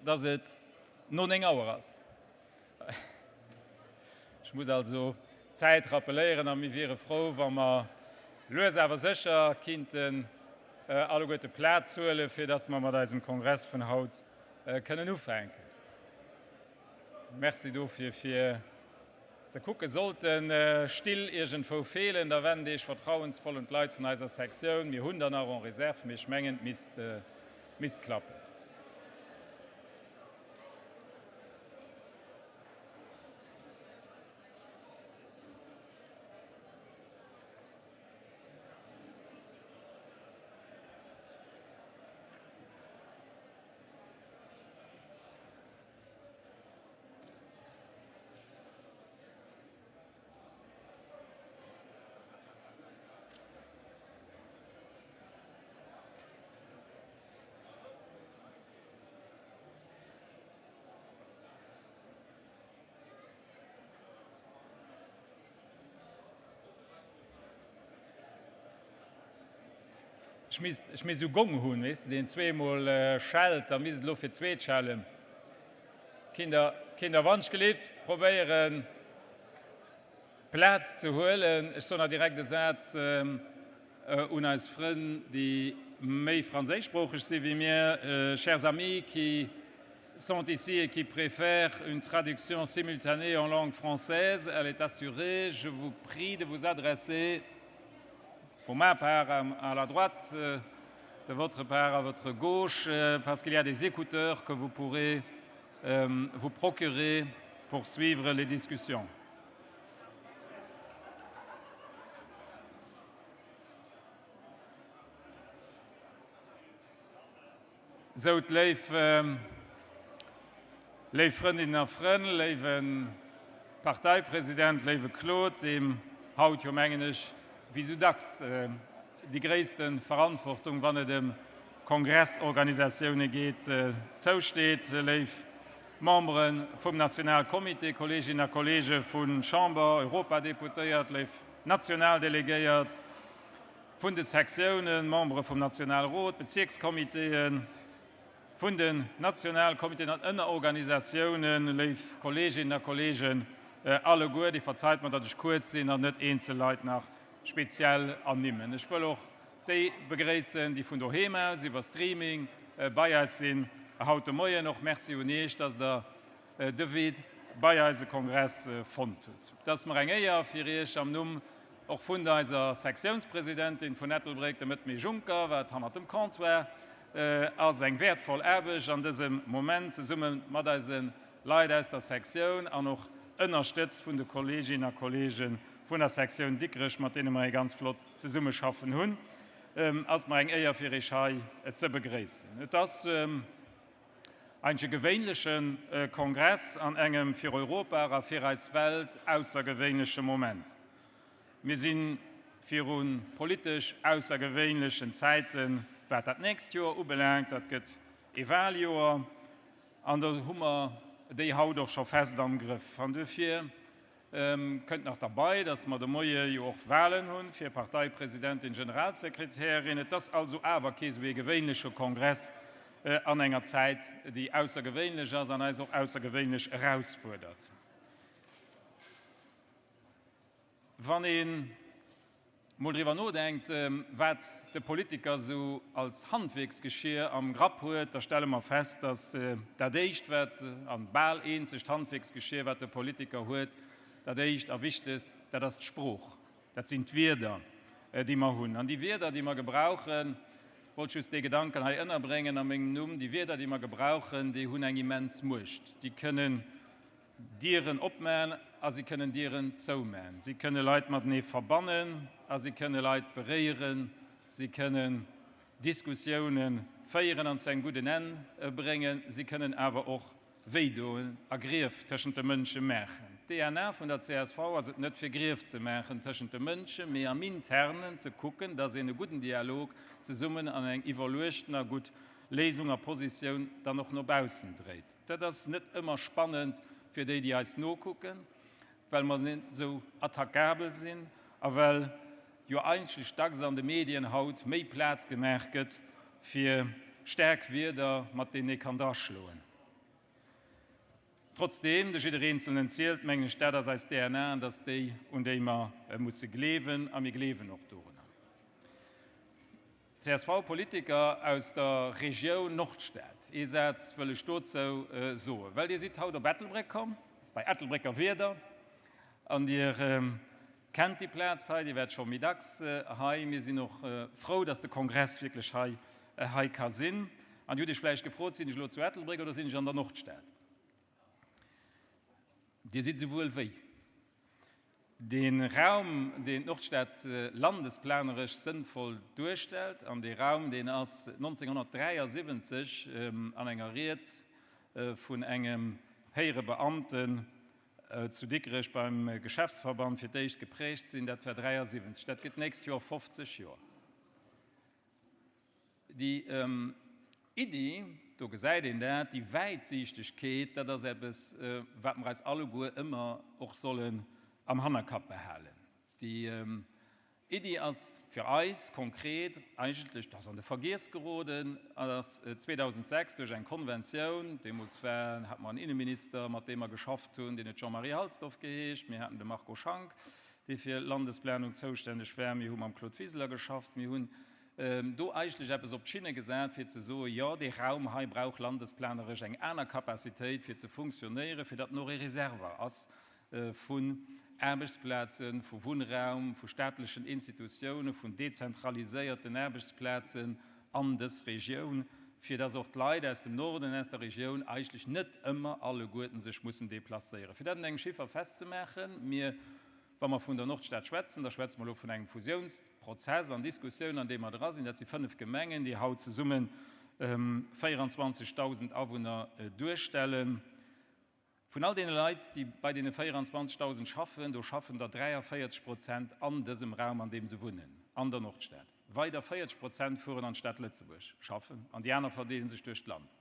dass et no 9 Auer ass. Ech muss also d'Zäit rappeléieren a mir wiere frou, wa mer lues awer sécher kinnten alleguerte Plaz huelen, fir dass mer mat eisem Kongress vun haut kënnen ufänken. Merci dofir fir ze kucken. Sollten Still iergendwou feelen, da wennt Iech vertrauensvoll un d'Leit vun eiser Sektioun. Mir hunn der nach en réserve, mee ech mengen, et misst klappen. Ech misst, ech misst esou Gong hunn, weess de, deen zweemol schellt, da misst et elo fir d'zweet schellen. Kinnt Der, kinnt Der wannschgelift probéieren, Plaz ze huelen? Ech soen nach direkt e Saz un eis Frënn, déi méi franséischsproocheg si wéi mir, Chers amis qui sont ici et qui préfèrent une traduction simultanée en langue française, elle est assurée, je vous prie de vous adresser pour ma part à la droite, de votre part à votre gauche, parce qu'il y a des écouteurs que vous pourrez vous procurer pour suivre les discussions. Sou, léif, léif Frëndinnen a Frënn, léiwe Parteipresident, léiwe Claude, deem haut jo, mengen ech, wéi sou dacks déi gréisste Verantwortung, wann et ëm Kongressorganisatioune geet, zousteet, léif Membere vum Nationalcomité, Kolleeginnen a Kolleege vu Chamber, Europadeputéiert, léif Nationaldelegéiert vun de Sektiounen, Membere vum Nationalrot, Bezierkscomitéen, vun den Nationalcomitéen an Ënnerorganisatiounen, léif Kolleeginnen a Kolleegen alleguer, Dir verzeit mer, datt ech kuerz sinn an net eenzel Leit nach speziell ernimmen. Ech wëll och déi begréissen, déi vun doheem aus iwwer Streaming bei eis sinn haut de Moien. Och Merci un Iech, dass Der de Wee bei eise Kongress fonnt hutt. Et ass mer eng Éier, fir Iech am Numm och vun eiser Sektiounspresidentin vun Ettelbréck, dem Edmée Juncker, wat hannert dem Comptoir ass, eng wäertvoll Aarbecht an dësem Moment zesumme mat eise Leit aus der Sektioun an och ënnerstëtzt vun de Kolleeginnen a Kolleege vun der Sektioun Dikrech, mat deene mer ee ganz flott Zesummeschaffen hunn, ass et mer eng Éier fir Iech hei ze begréissen. Et ass eigentlech e gewéinleche Kongress an engem fir Europa a fir eis Welt aussergewéinleche Moment. Mir si viru politesch aussergewéinlechen Zäiten, wat dat nächst Joer ubelaangt. Dat gëtt ee Wahljoer an do hu mer déi haut och scho fest am Grëff. An duerfir Kënnt nach derbei, dass mer de Moie jo och Wahlen hunn fir Parteipresidentin, Generalsekretärin. Et ass also awer kee sou ee gewéinleche Kongress an enger Zäit, déi aussergewéinlech ass an eis och aussergewéinlech erausfuerdert. Wann ee mol driwwer nodenkt, wat de Politiker esou als Handwierksgeschier am Grapp huet, da stelle mer fest, datt dat éischt, wat, an bal eenzegt Handwierksgeschier, wat de Politiker huet, dat éischt a wichtegst, dat ass d'Sprooch, dat sinn d'Wierder, déi mer hunn. An déi Wierder, déi mer gebrauchen, wollt just dee Gedanken hei ënnerbréngen a mengem Numm, déi Wierder, déi mer gebrauchen, déi hunn eng immens Muecht. Déi kënnen Dieren opman a si kënnen Dieren zouman. Si kënne Leit matenee verbannen a si kënne Leit beréieren. Si kënnen Diskussioune féieren an zu engem gudden Enn bréngen. Si kënnen awer och wéidoen a Grief tëschent de Mënsche maachen. D'DNA vun der csv ass et net, fir Grief ze maachen tëschent de Mënschen, mee am Internen ze kucken, dass een e gudden Dialog zesummen an eng iwwerluechten a gutt Léisung a Positioun dann och no baussen dréit. Dat ass net ëmmer spannend fir déi, déi eis nokucken, well mer net esou attaquabel sinn a well jo eigentlech dacks an de Medien haut méi Plaz gemaach gëtt fir staark Wierder, mat deenen ee kann draschloen. Trotzdeem, de jidder Eenzelnen zielt, mengen ech, dat ass eis DNA an dat ass déi, un déi mer musse gleewen a mir gleewen och dorunner. CSV-Politiker aus der Regioun Nordstad, ee Saz wëll ech dozou soen, well Dir sidd haut op Ettelbréck komm, bei Ettelbrécker Wieder, an Dir kennt déi Plaz hei, Dir waart scho méi dacks hei. Mir sinn och frou, dass de Kongress wierklech hei hei ka sinn. An Dir hutt Iech vläicht gefrot, Sinn ech elo zu Ettelbréck oder sinn ech an der Nordstad? Dir sidd esouwuel wéi. Dee Raum, deen d'Nordstad landesplaneresch sënnvoll duerstellt, an dee Raum, deen ass 1973 an enger Ried vun engem héijere Beamten zu Dikrech beim Geschäftsverband fir d'éischt geprägt sinn, dat war 73, dat gëtt d'nächst Joer 50 Joer. Déi Iddi, do gesäit een dat, déi Wäitsiichtegkeet, dat ass eppes, wat mer eis alleguer ëmmer och sollen am Hannerkapp behalen. Déi Iddi ass fir eis konkret eigentlech, dat ass an de Vergiess geroden, ass 2006 duerch eng Konventioun, deemools war, hate mer en Inneminister, mat deem mer geschafft hunn, deen huet Jean-Marie Halsdorf geheescht, mir haten de Marco Schank, dee fir Landesplanung zoustänneg war, mir hu mam Claude Wiseler geschafft, mir hunn do eigentlech eppes op d'Schinne gesat, fir ze soen, jo, dee Raum hei brauch landesplaneresch eng aner Capacitéit, fir ze funktionéieren, fir datt en och e Reservoir ass vun Aarbechtsplazen, vu Wunnraum, vu staatlechen Institutiounen, vun dezentraliséierten Aarbechtsplazen an dës Regioun, fir datt och d'Leit aus dem Norden, aus der Regioun eigentlech net ëmmer alleguerten sech mussen déplacéieren. Fir dat un engem Chiffer festzemaachen, Mir Wa mer vun der Nordstad schwätzen, da schwätze mer elo vun engem Fusiounsprozess an Diskussioun, an deem mer dra sinn. Dat si 5 Gemengen, déi haut zesumme 24.000 Awunner duerstellen. Vun all deene Leit, déi bei deene 24.000 schaffen, do schaffen der 43 Prozent an dësem Raum, an deem se wunnen, an der Nordstad. Weider 40 Prozent fueren an d'Stad Lëtzebuerg schaffen an déi aner verdeele sech duerch d'Land.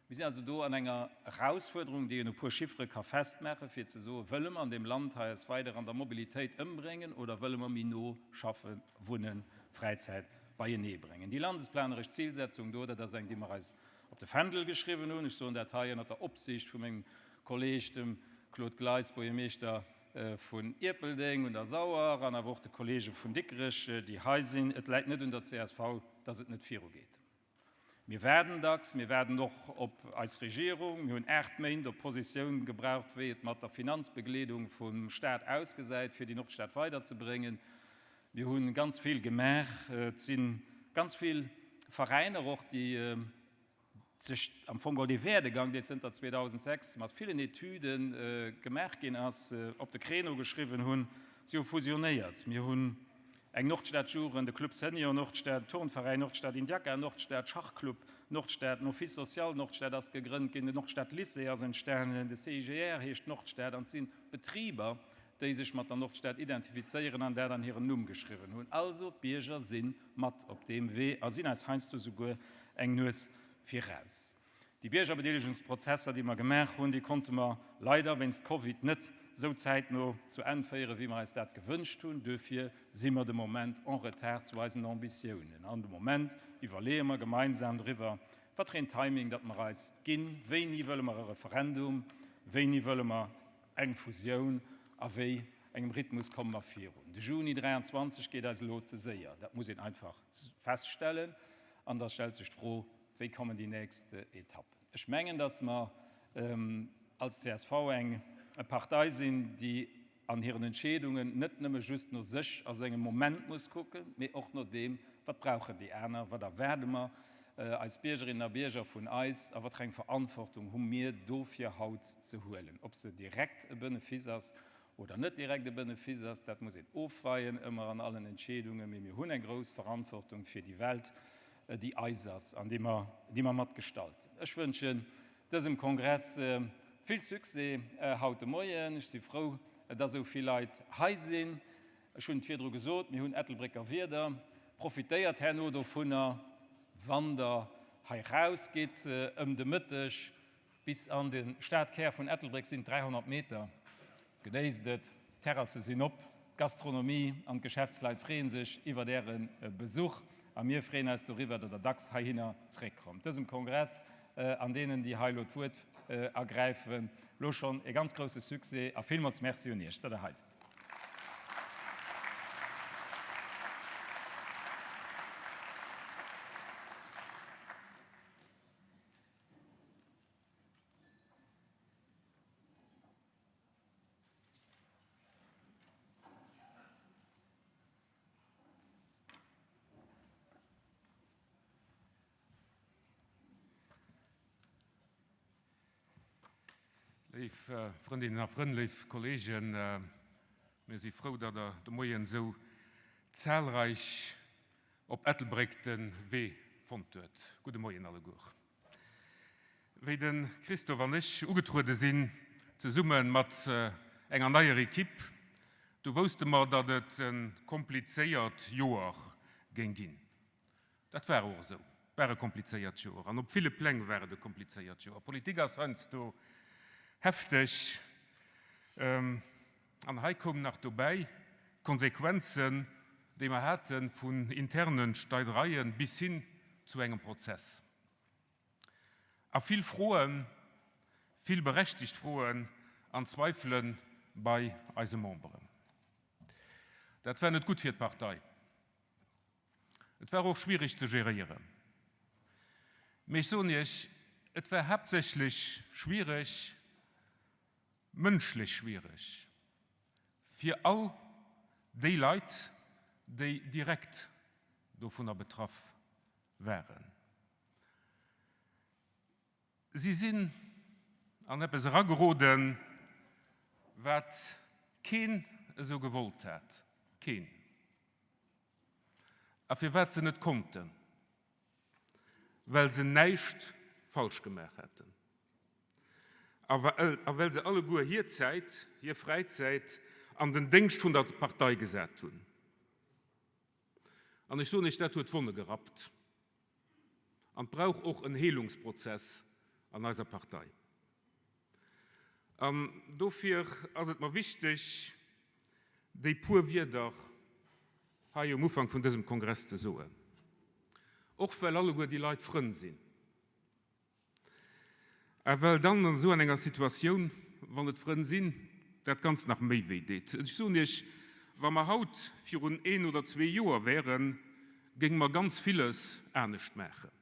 Mir sinn also do an enger Erausfuerderung, déi een u puer Chiffere ka festmaachen, fir ze soen, Wëlle mer an deem Land hei eis weider an der Mobilitéit ëmbréngen oder wëlle mer méi no schaffen, wunnen, Fräizäit beienee bréngen? Déi landesplaneresch Zilsetzung do, dat ass eng, déi mer eis op de Fändel geschriwwen hunn. Ech soen dat hei ënnert der Opsicht vu mengem Kolleeg, dem Claude Gleis, Buergermeeschter vun Ierpeldeng un der Sauer, an awer och de Kollege vun Dikrech, déi hei sinn. Et läit net un der csv, dass et net virugeet. Mir waarden dacks, mir waarden och op eis Regierung. Mir hunn 8 Méint op Positioun gebraucht, wéi et mat der Finanzbegleedung vum Stat ausgesäit, fir déi Nordstad weiderzebréngen. Mir hu ganz vill gemaach. Et si ganz vill Veräiner och, déi sech am Fong geholl dee Werdegang, deen zënter 2006 mat villen Etüde gemaach ginn ass, op de Créneau geschriwwen hunn. Si hu fusionéiert. Mir hunn Eng Nordstadjugend, de Club Senior Nordstad, Turnveräin Nordstad, Indiaca Nordstad, Schachclub Nordstad, den Office social Nordstad ass gegrënnt ginn, den Nordstad Lycée ass entstanen, de CIGR heescht Nordstad an et si Betriber, déi sech mat der Nordstad identifizéieren an dat an hiren Numm geschriwwen hunn. Also d'Bierger si mat op deem Wee a sinn eis heiansdo souguer eng Nues viraus. Déi Biergerbedeelegungsprozesser, déi mer gemaach hunn, déi konnte mer leider wéinst Covid net esou zäitno zu Enn féieren, wéi mer eis dat gewënscht hunn. Duerfir si mer de Moment en retard zu eisen Ambitiounen. An de Moment iwwerleeë mer gemeinsam driwwer, wat fir een Timing datt mer eis ginn, wéini wëlle mer e Referendum, wéini wëlle mer eng Fusioun a wéi engem Rhythmus komme mer virun. De Juni 23 geet eis elo ze séier, dat muss een einfach feststellen. An da stellt sech d'Fro, Wéi kommen déi nächst Etappen? Ech mengen, datt mer als csv eng Partei sinn, déi an hiren Entscheedungen net nëmme just no sech a sengem Moment muss kucken, mee och no deem, wat brauchen déi aner, wat erwaarde mer eis Biergerinnen a Bierger vun eis a wat fir eng Verantwortung hu mir dofir haut ze huelen. Ob se direkt e Benefice ass oder net direkt e Benefice ass, dat muss een ofweien, ëmmer an allen Entscheedungen, mee mir hunn eng grouss Verantwortung fir déi Welt, déi eis ass an déi mer, déi mer matgestalten. Ech wënschen dësem Kongress vill Succès haut de Moien. Ech si frou, dass esou vill Leit hei sinn. Ech hunn et virdru gesot, mir hunn Ettelbrécker Wieder. Profitéiert herno dovunner, wann Der hei rausgitt ëm de Mëtteg. Bis an de Stadkär vun Ettelbréck sinn et 300 Meter. Genéisst et, d'Terrasse sinn op, d'Gastronomie an d'Geschäftsleit freeën sech iwwert Äre Besuch a mir freeën eis doriwwer, datt Der dacks heihinner zréckkommt. Dësem Kongress an deenen, déi hei elo d'Wuert. Ergräifen. Lo schonn e ganz grousse Succès a villmools Merci un Iech, datt Der hei sidd. Léif Frëndinnen a Frënn, léif Kolleegen, mir si frou, datt Der de Moien esou zahlreich op Ettelbréck de Wee fonnt huet. Gudde Moien alleguer. Wéi de Christophe an ech ugetruede sinn, zesumme mat enger neier Equipe, du wousste mer, datt et e komplizéiert Joer géing ginn. Dat war och esou. Et war e komplizéiert Joer an op ville Pläng war et e komplizéiert Joer. Politik ass heiansdo hefteg. An hei koumen nach dobäi d'Konsequenzen, déi mer hate vun interne Steidereie bis hin zu engem Prozess. A vill Froen, vill berechtigt Froen an Zweifele bei eise Memberen. Dat war net gutt fir d'Partei. Et war och schwierig ze geréieren. Mee ech soen Iech, et war haaptsächlech schwierig, mënschlech schwierig, fir all déi Leit, déi direkt dovunner betraff waren. Si sinn an eppes erageroden, wat keen esou gewollt hat, keen, a firwat se net konnten, well se näischt falsch gemaach haten a well se alleguer hir Zäit, hir Fräizäit an den Déngscht vun der Partei gesat hunn. An ech soen Iech, dat huet Wonne gerappt. An et brauch och en Heelungsprozess an eiser Partei. An dofir ass et mer wichteg, déi puer Wierder hei um Ufank vun dësem Kongress ze soen, och well alleguer déi Leit Frënn sinn. A well dann an esou an enger Situatioun, wann et Frënn sinn, dat Ganzt nach méi wéi deet. Ech soen Iech, wa mer haut virun een oder zwee Joer wären, géinge mer ganz villes anescht maachen.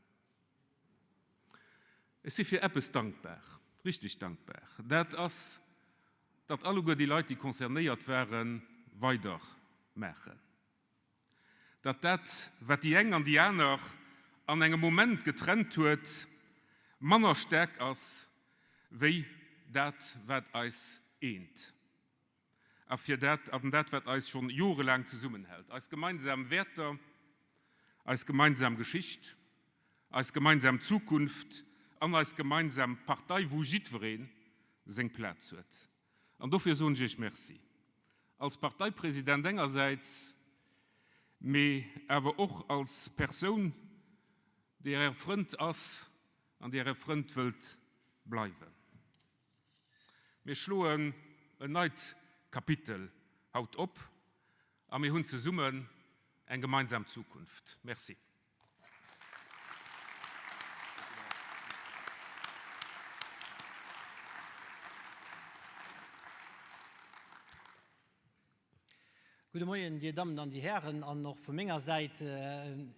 Ech si fir eppes dankbar, richteg dankbar, dat ass, datt alleguer déi Leit, déi concernéiert waren, weider maachen. Datt dat, wat déi eng an déi aner an engem Moment getrennt huet, manner staark ass wéi dat, wat eis eent a fir dat, an dat, wat eis schonn jorelaang zesummenhält, eis gemeinsam Wäerter, eis gemeinsam Geschicht, eis gemeinsam Zukunft an eis gemeinsam Partei, wou jiddweree seng Plaz huet. An dofir soen ech Iech Merci. Als Parteipresident engersäits, mee awer och als Persoun, déi Äre Frënd ass an déi Äre Frënd wëllt bleiwen. Mir schloen en neit Kapitel haut op a mir hunn zesummen eng gemeinsam Zukunft. Merci. Gudde Moien, Dir Dammen an Dir Hären, an och vu menger Säit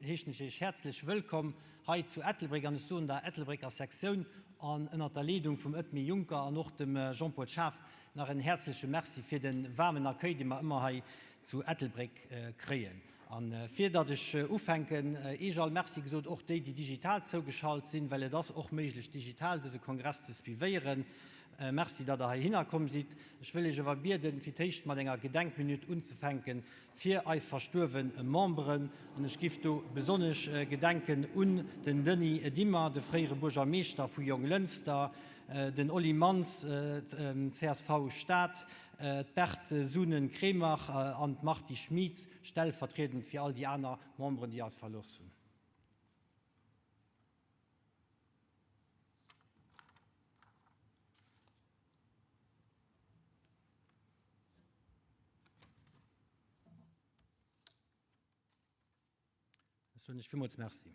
heeschen ech Iech häerzlech wëllkomm hei zu Ettelbréck, an ech soen der Ettelbrécker Sektioun an ënnert der Leedung vum Edmé Juncker an och dem Jean-Paul Schaaf nach en häerzleche Merci fir de waarmen Accueil, dee mer ëmmer hei zu Ettelbréck kréien. A fir datt ech ufänken, Eech all Merci gesot, och déi, déi digital zougeschalt sinn, well et ass och méiglech, digital dëse Kongress ze suivéieren. Merci, datt Der heihinner komm sidd. Ech wëll Iech awer bieden, fir d'éischt mat enger Gedenkminutt unzefänken fir eis verstuerwe Memberen. An ech giff do besonnesch gedenken un den Denis Dimmer, de fréiere Buergermeeschter vu Jonglënster, den Oli Mantz, csv Stad, d'Berthe Suhnen-Kremer an d'Marthy Schmieds, stellvertriedend fir all déi aner Memberen, déi eis verlooss hunn. Ech soen Iech villmools Merci.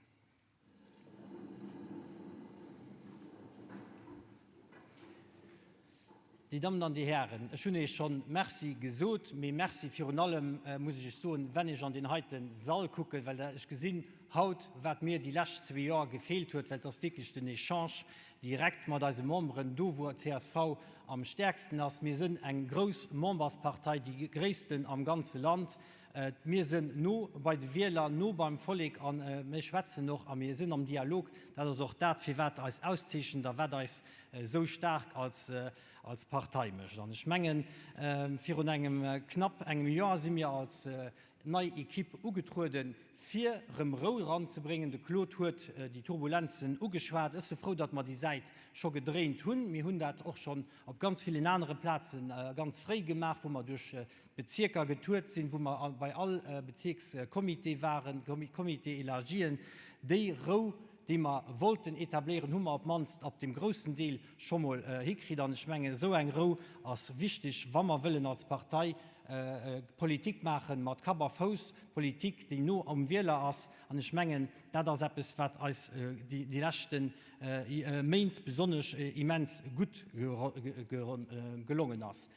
Dir Dammen an Dir Hären, ech hunn Iech schonn Merci gesot, mee Merci virun allem muss ech Iech soen, wenn ech an deen heite Sall kucken, well ech gesinn haut, wat mir déi lescht zwee Joer gefeelt huet, well et ass wierklech den Echange direkt mat eise Memberen, do wou csv am stäerksten ass. Mir sënn eng grouss Memberspartei, déi gréissten am ganze Land. Mir sënn no bei de Wieler, no beim Vollek a mir schwätzen och a mir sënn am Dialog. Dat ass och dat, firwat eis auszeechent a wat eis esou staark als als Partei mécht. An ech mengen, virun engem knapp engem Joer si mir als nei Equipe ugetrueden, fir erëm Rou eranzebréngen. De Claude huet déi Turbulenzen ugeschwat. Ech si frou, datt mer déi Säit scho gedréint hunn. Mir hunn dat och schonn op ganz villen anere Plaze ganz fréi gemaach, wou mer duerch d'Bezierker getourt sinn, wou mer bei all Bezierkscomité waren, Comité élargien. Déi Rou, déi mer wollten etabléieren, hu mer op d'mannst op deem groussen Deel scho mol hikritt. An ech mengen, esou eng Rou ass wichteg, wa mer wëllen als Partei Politik maache mat Kapp a Fouss, Politik, déi no um Wieler ass. An ech mengen, dat ass eppes, wat eis déi leschte Méint besonnesch immens gutt gelongen ass.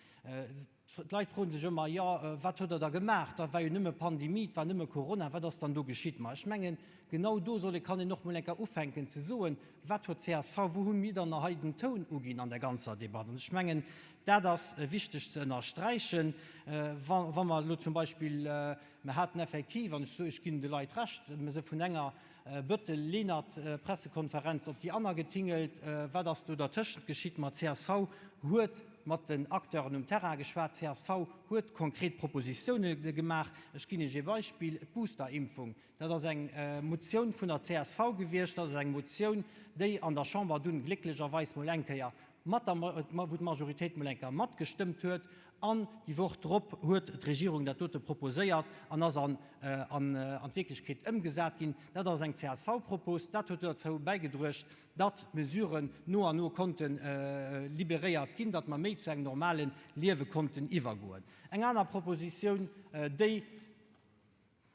D'Leit froen sech ëmmer, Jo, wat huet Der da gemaach? Da war jo nëmme Pandemie, et war nëmme Corona, wat ass dann do geschitt? Ma ech mengen, genau do soll ee, kann een och mol eng Kéier ufänken ze soen, Wat huet csv, wou hu mir dann hei den Toun uginn an der ganzer Debatt? An ech mengen, dat ass wichteg ze ënnersträichen. Wa mer elo zum Beispill, mer haten effektiv, an ech soe, ech ginn de Leit Recht, mer si vun enger Bettel-Lenert-Pressekonferenz op déi aner getingelt. Wat ass do dertëschent geschitt? Ma csv huet mat den Acteuren um Terrain geschwat, csv huet konkret Propositioune gemaach. Ech ginn Iech ee Beispill, D'Boosterimpfung, dat ass eng Motioun vun der csv gewiescht. Dat ass eng Motioun, déi an der Chamber dunn glécklecherweis mol eng Kéier mat der, wou d'Majoritéit mol eng Kéier matgestëmmt huet. An déi Woch drop huet d'Regierung dat dote proposéiert an ass an d'Wierklechkeet ëmgesat ginn. Dat ass eng CSV-Propos. Dat huet dozou bäigedruecht, datt d'Mesuren no an no konnte liberéiert ginn, datt mer méi zu engem normale Liewe konnten iwwergoen. Eng aner Propositioun, déi.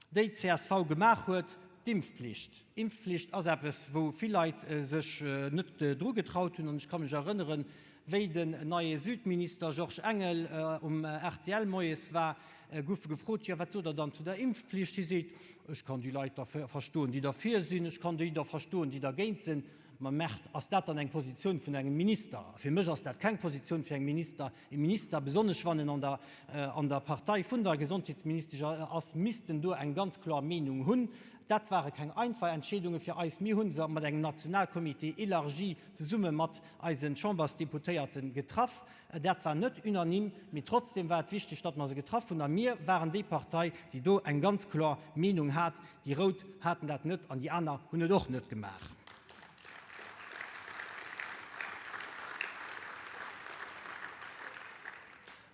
déi d'CSV gemaach huet, d'Impfpflicht. Impfpflicht ass eppes, wou vill Leit sech net dru getraut hunn. An ech ka mech erënneren, wéi den neie Südminister Georges Engel um rtl moies war, gouf e gefrot, Jo, wat sot Der dann zu der Impfpflicht? Hie seet, Ech kann déi Leit da verstoen, déi derfir sinn, ech kann déi da verstoen, déi dergéint sinn. Ma Merde, ass dat dann eng Positioun vun engem Minister? Fir mech ass dat keng Positioun fir engem Minister. E Minister, besonnesch wann en an der an der Partei vun der Gesondheetsministesch ass, misst en do eng ganz kloer Meenung hunn. Dat ware keng einfach Entscheedunge fir eis. Mir hu se mat engem Nationalcomité élargi zesumme mat eise Chambersdeputéierte getraff. Dat war net unanime, mee trotzdem war et wichteg, datt mer se getraff hunn. A mir waren déi Partei, déi do eng ganz kloer Meenung hat. Déi Rout haten dat net an déi aner hunn et och net gemaach.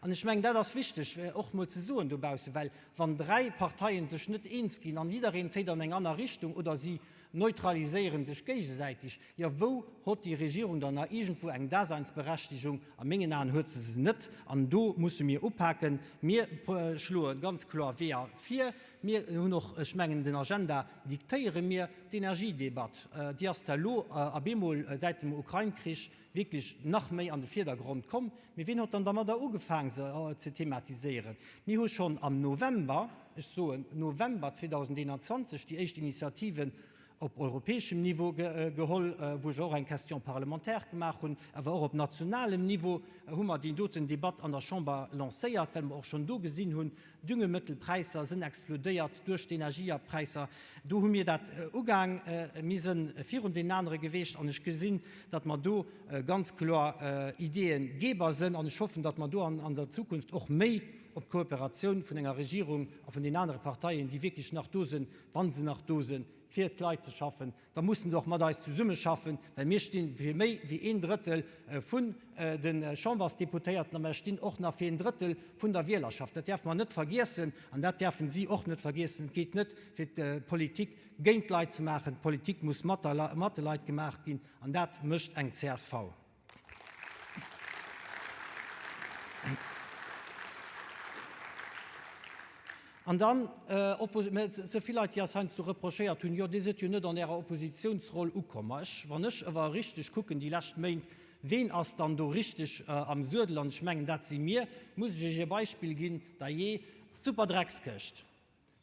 An ech mengen, dat ass wichteg och mol ze soen dobaussen, well wann dräi Parteien sech net eens ginn an jiddereen zéit an eng aner Richtung oder si neutraliséiere sech géigesäiteg, jo wou hott déi Regierung dann nach iergendwou eng Daseinsberechtigung? A mengen Aen huet se se net. An do musse mir upaken. Mir schloe ganz kloer Weeër vir. Mir hunn och, ech mengen, den Agenda diktéiere mir. D'Energiedebatt, déi ass da elo ab eemol säit dem Ukrain-Krich wierklech nach méi an de Vierdergrond komm. Mee wien huet dann dermadder ugefaang, se ze thematiséieren? Mir hu schonn am November, ech soen November 2021, déi éischt Initiativen op europäeschem Niveau geholl, wou ech och eng Question parlementaire gemaach hunn, awer och op nationalem Niveau hu mer déi doten Debatt an der Chamber lancéiert, well mer och schonn do gesinn hunn, Düngemëttelpräisser sënn explodéiert duerch d'Energierpräisser. Do hu mir dat ugaang. Mir sënn virun deenen anere geweecht an ech gesinn, datt mer do ganz kloer Ideeëgeber sënn an ech hoffen, datt mer do an der Zukunft och méi op d'Kooperatioun vun enger Regierung a vun den anere Parteien, déi wierklech nach do sënn, wa se nach do sënn, fir d'Leit ze schaffen, da mussen se och mat eis zesummeschaffen, well mir sti fir méi wéi een Drëttel vun de Chambersdeputéierten a mer stinn och nach fir een Drëttel vun der Wielerschaft. Dat däerfe mer net vergiessen an dat däerfen si och net vergiessen. Et geet net, fir d'Politik géint d'Leit ze maachen. D'Politik muss mat de Leit gemaach ginn an dat mécht eng csv. An dann, esou vill Leit, déi eis heiansdo reprochéiert hunn, jo, Dir sidd jo net an Ärer Oppositionsroll ukomm. Ma ech, wann ech ewer richteg kucken déi lescht Méint, Ween ass dann do richteg am Suedel? An ech mengen, dat si mir. Muss ech Iech e Beispill ginn? Dajee, d'Superdreckskëscht,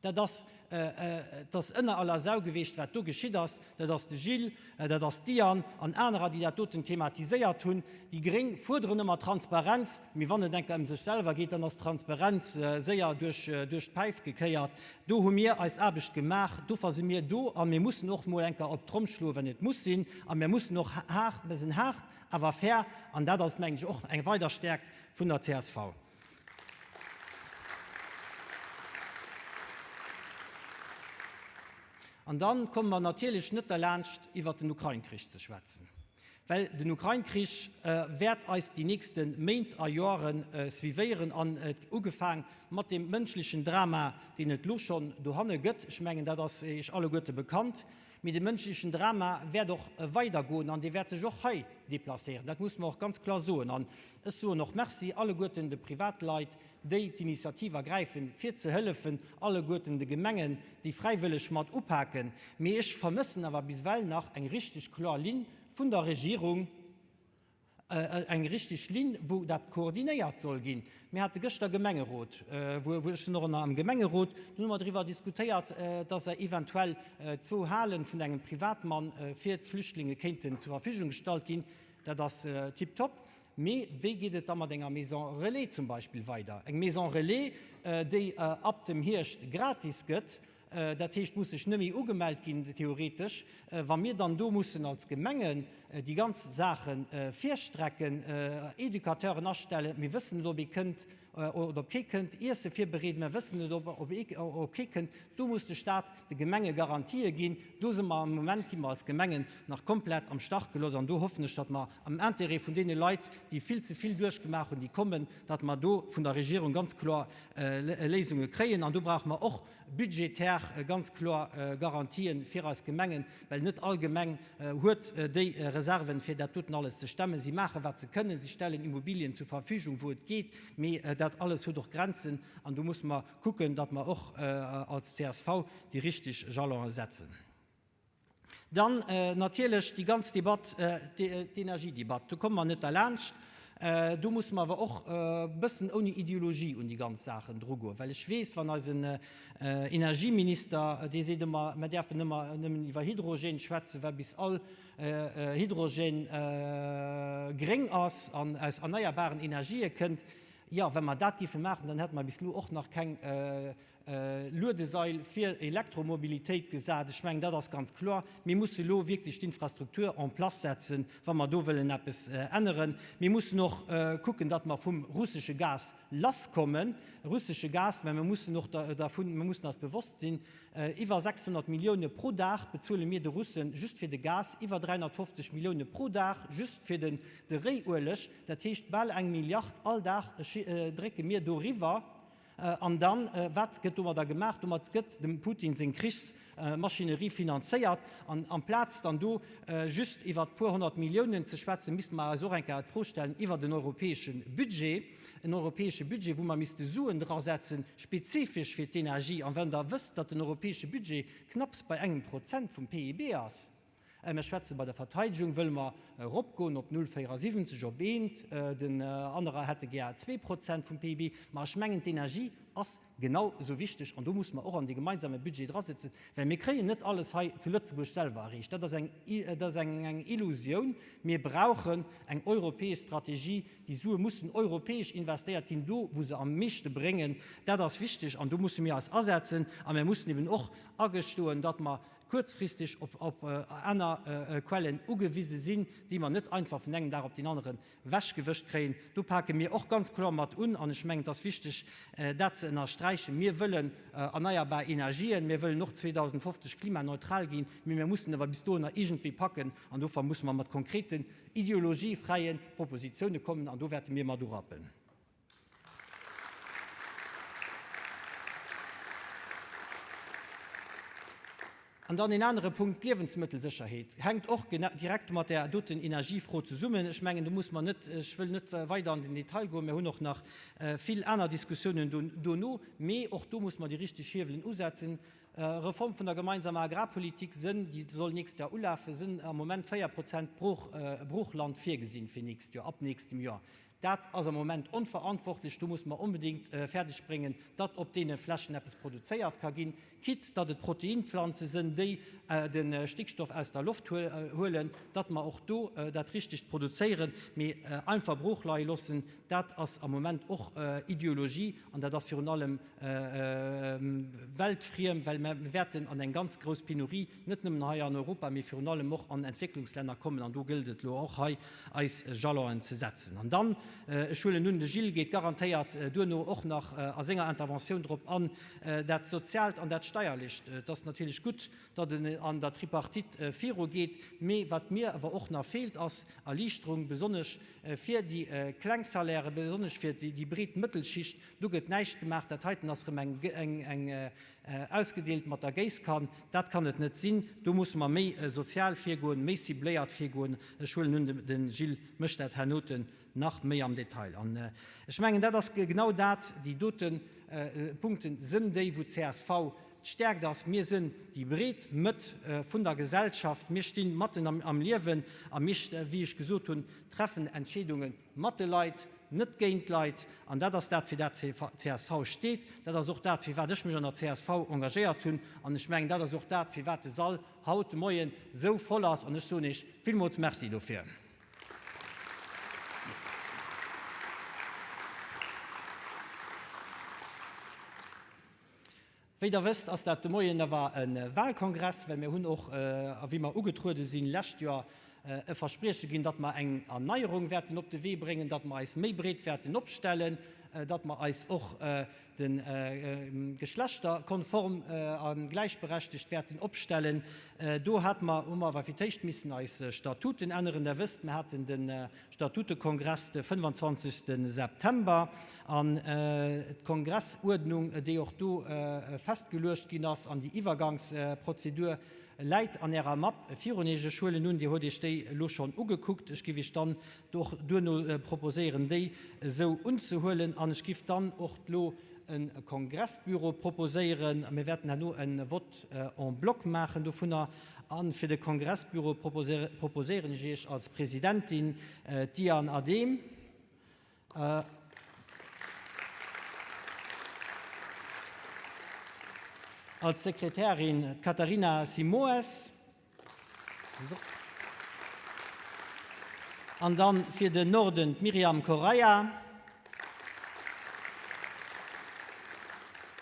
dat ass, et ass ënner aller Sau geweecht, wat do geschitt ass. Dat ass de Gilles, dat ass d'Diane an anerer, déi dat doten thematiséiert hunn. Déi Gréng fuerderen ëmmer Transparenz, mee wann et enker ëm sech selwer geet, dann ass d'Transparenz séier duerch d'Päif gekéiert. Do hu mir eis Aarbecht gemaach, dofir si mir do a mir mussen och mol enker op d'Tromm schloen, wenn et muss sinn. A mir mussen och haart, mir sinn haart, awer fair an dat ass, mengen ech, och eng weider Stärkt vun der csv. An da komme mer natierlech net derlaanscht, iwwert den Ukrain-Krich ze schwätzen, well den Ukrain-Krich wäert eis déi nächste Méint a Joere suivéieren an ugefaang mat deem mënschlechen Drama, deen et elo schonn dohanne gëtt, ech mengen, dat ass Iech alleguerte bekannt, mee de mënschlechen Drama wäert och weidergoen an dee wäert sech och hei deplacéieren, dat musse mer och ganz kloer soen. An ech soen och Merci alleguerten de Privatleit, déi d'Initiativ ergräifen, fir ze hëllefen, alleguerten de Gemengen, déi fräiwëlleg mat upaken. Mee ech vermëssen awer bis ewell nach eng richteg kloer Linn vun der Regierung, eng richteg Linn, wou dat koordinéiert soll ginn. Mir hate gëschter Gemengerot, wou ech sinn och ënner am Gemengerot, do hu mer driwwer diskutéiert, dass eventuell zwou Hale vun engem Privatmann fir d'Flüchtlinge kéinten zur Verfügung gestallt ginn. Dat ass tiptop. Mee wéi geet et da mat enger Maison relais zum Beispill weider? Eng Maison relais, déi ab dem Hierscht gratis gëtt, dat heescht, muss sech net méi ugemellt ginn, theoretesch. Wa mir dann do mussen als Gemengen déi ganz Saache virstrecken, Educateuren astellen, mir wëssen net, ob ee kënnt oder ob kee kënnt, Iesse virbereeden, mir wëssen net, ob kee kënnt, do muss de Stat de Gemenge Garantië ginn. Do si mer am Moment, gi mer als Gemengen nach komplett am Stach gelooss an do hoffen ech, datt mer am Intérêt vun deene Leit, déi vill ze vill duerchgemaach hunn, déi kommen, datt mer do vun der Regierung ganz kloer Léisunge kréien. An do brauche mer och budgetär ganz kloer Garantien fir eis Gemengen, well net all Gemeng huet déi Reserven, fir dat doten alles ze stemmen. Si maachen, wat se kënnen, si stellen Immobilien zur Verfügung, wou et geet, mee dat alles huet och Grenzen an do musse mer kucken, datt mer och als csv déi richteg Jalonen setzen. Dann natierlech déi ganz Debatt, d'Energiedebatt, do komme mer net derlaanscht. Do musse mer awer och e bëssen ouni Ideologie un déi ganz Saachen drugoen, well ech weess, wann eisen Energieminister, dee seet ëmmer, mer däerfen ëmmer nëmmen iwwer Hydrogène schwätzen, well bis all Hydrogène gréng ass an aus erneierbaren Energië kënnt. Jo, wa mer dat géife maachen, dann hätte mer bis elo och nach keng Luedesail fir Elektromobilitéit gesat. Ech mengen, dat ass ganz kloer. Mir musse elo wierklech d'Infrastruktur en place setzen, wa mer do wëllen eppes änneren. Mir mussen och kucken, datt mer vum russesche Gas lasskommen. Russesche Gas, mä mir mussen och dervun, mir mussen eis bewosst sinn, Iwwer 600 Millioune pro Dag bezuele mir de Russen just fir de Gas, iwwer 350 Millioune pro Dag just fir de Réiueleg. Dat heescht, bal eng Milliard all Dag drécke mir doriwwer. An dann, wat gëtt domadder gemaach? Domat gëtt dem Putin seng Krichsmaschinerie finanzéiert. An amplaz dann do just iwwert puer 100 Milliounen ze schwätzen, misste mer eis och eng Kéier d'Fro stellen iwwert en europäesche Budget, en europäesche Budget, wou mer misste Suen drasetzen, spezifesch fir d'Energie. An wann Der wësst, datt den europäesche Budget knapps bei engem Prozent vum PIB ass, Mir schwätze bei der Verteidegung, wëlle mer eropgoen op 0,74, op eent, den anerer hätte gär 2% vum PIB. Ma ech mengen, d'Energie ass genau esou wichteg an do musse mer och an dee gemeinsame Budget drasëtzen, well mir kréien net alles hei zu Lëtzebuerg selwer erreecht. Dat ass eng, dat ass eng Illusioun. Mir brauchen eng europäesch Strategie. Déi Sue mussen europäesch investéiert ginn, do wou se am meeschte bréngen. Dat ass wichteg an do musse mir eis asetzen. A mir mussen eben och agestoen, datt mer kuerzfristeg op aner Quellen ugewise sinn, déi mer net einfach vun engem Dag op deen aneren wechgewëscht kréien. Do pake mir och ganz kloer mat un an ech mengen, et ass wichteg, dat ze ënnersträichen. Mir wëllen erneierbar Energien, mir wëllen och 2050 klimaneutral ginn, mee mir mussen awer bis dohinner iergendwéi packen an dofir musse mer mat konkreten, ideologiefräie Propositioune kommen an do wäerte mir mat urappen. An dann een anere Punkt, d'Liewensmëttelsécherheet hänkt och direkt mat där doten Energiefro zesummen. Ech mengen, do muss mer net, ech wëll net weider an den Detail goen, mir hunn och nach vill aner Diskussiounen dono, mee och do muss mer déi richteg Hiewelen usetzen. Reform vun der gemeinsamer Agrarpolitik sënn, déi soll nächst Joer ulafen, sënn am Moment 4 Prozent Broochland virgesinn fir nächst Joer, ab nächstem Joer. Dat ass am Moment onverantwortlech. Do musse mer onbedéngt fäerdeg bréngen, datt op deene Flächen eppes produzéiert ka ginn, quitte datt et Proteinpflanze sënn, déi de Stickstoff aus der Loft huelen, datt mer och do dat Richtegt produzéieren. Mee einfach brooch leie loossen, dat ass am Moment och Ideologie an dat ass virun allem weltfriem, well mer wäerten an eng ganz grouss Penurie, net nëmmen hei an Europa, mee virun allem och an Entwécklungslänner kommen. An do gëllt et elo och hei eis Jalonen ze setzen. An dann, ech huelen un, de Gilles geet garantéiert duerno och nach a senger Interventioun drop an, dat Soziaalt an dat Steierlecht. Et ass natierlech gutt, datt en an der Tripartite virugeet, mee wat mir awer och nach feelt, ass Erliichterung, besonnesch fir déi kleng Salairen, besonnesch fir déi breet Mëttelschicht. Do gëtt näischt gemaach. Dat heiten ass erëm eng ausgedeelt mat der Géisskan. Dat kann et net sinn. Do musse mer méi sozial virgoen, méi cibléiert virgoen. Ech huelen un, de Gilles mécht dat hernoten nach méi am Detail. An ech mengen, dat ass genau dat, déi dote Punkte sënn déi, wou d'CSV d'Stäerkt ass. Mir sënn déi breet Mëtt vun der Gesellschaft. Mir sti matten am Liewen a mir, wéi ech gesot hunn, treffen Entscheedunge mat de Leit, net géint d'Leit. An dat ass dat, fir dat d'CSV steet. Dat ass och dat, firwat ech mech an der csv engagéiert hunn. An ech mengen, dat ass och dat, firwat de Sall haut de Moien esou voll ass. An ech soen Iech villmools Merci dofir. Wéi Der wësst, ass dat de Moien awer e Wahlkongress, well mir hunn och, a wéi mer ugetruede sinn lescht Joer, e Versprieche ginn, datt mer eng Erneierung wäerten op de Wee bréngen, datt mer eis méi breet wäerten opstellen, datt mer eis och de geschlechterkonform a gläichberechtegt wäerten opstellen. Do hate mer, hu mer awer fir d'éischt missen eis Statuten änneren. Der wësst, mer haten de Statutekongress de 25 September an d'Kongressuerdnung, déi och do festgeluecht ginn ass, an déi Iwwergangsprozedur läit an Ärer Mapp virun Iech. Ech huelen un, Dir huet Iech déi elo schonn ugekuckt. Ech giff Iech dann och duerno proposéieren, déi esou unzehuelen. An ech giff dann och elo e Kongressbüro proposéieren. Mir wäerten herno e Vote en bloc maachen dovunner. A fir de Kongressbüro proposéieren ech Iech als Presidentin d'Diane Adehm. Als Sekretärin d'Catarina Simoes. An dann fir den Norden d'Myriam Correia.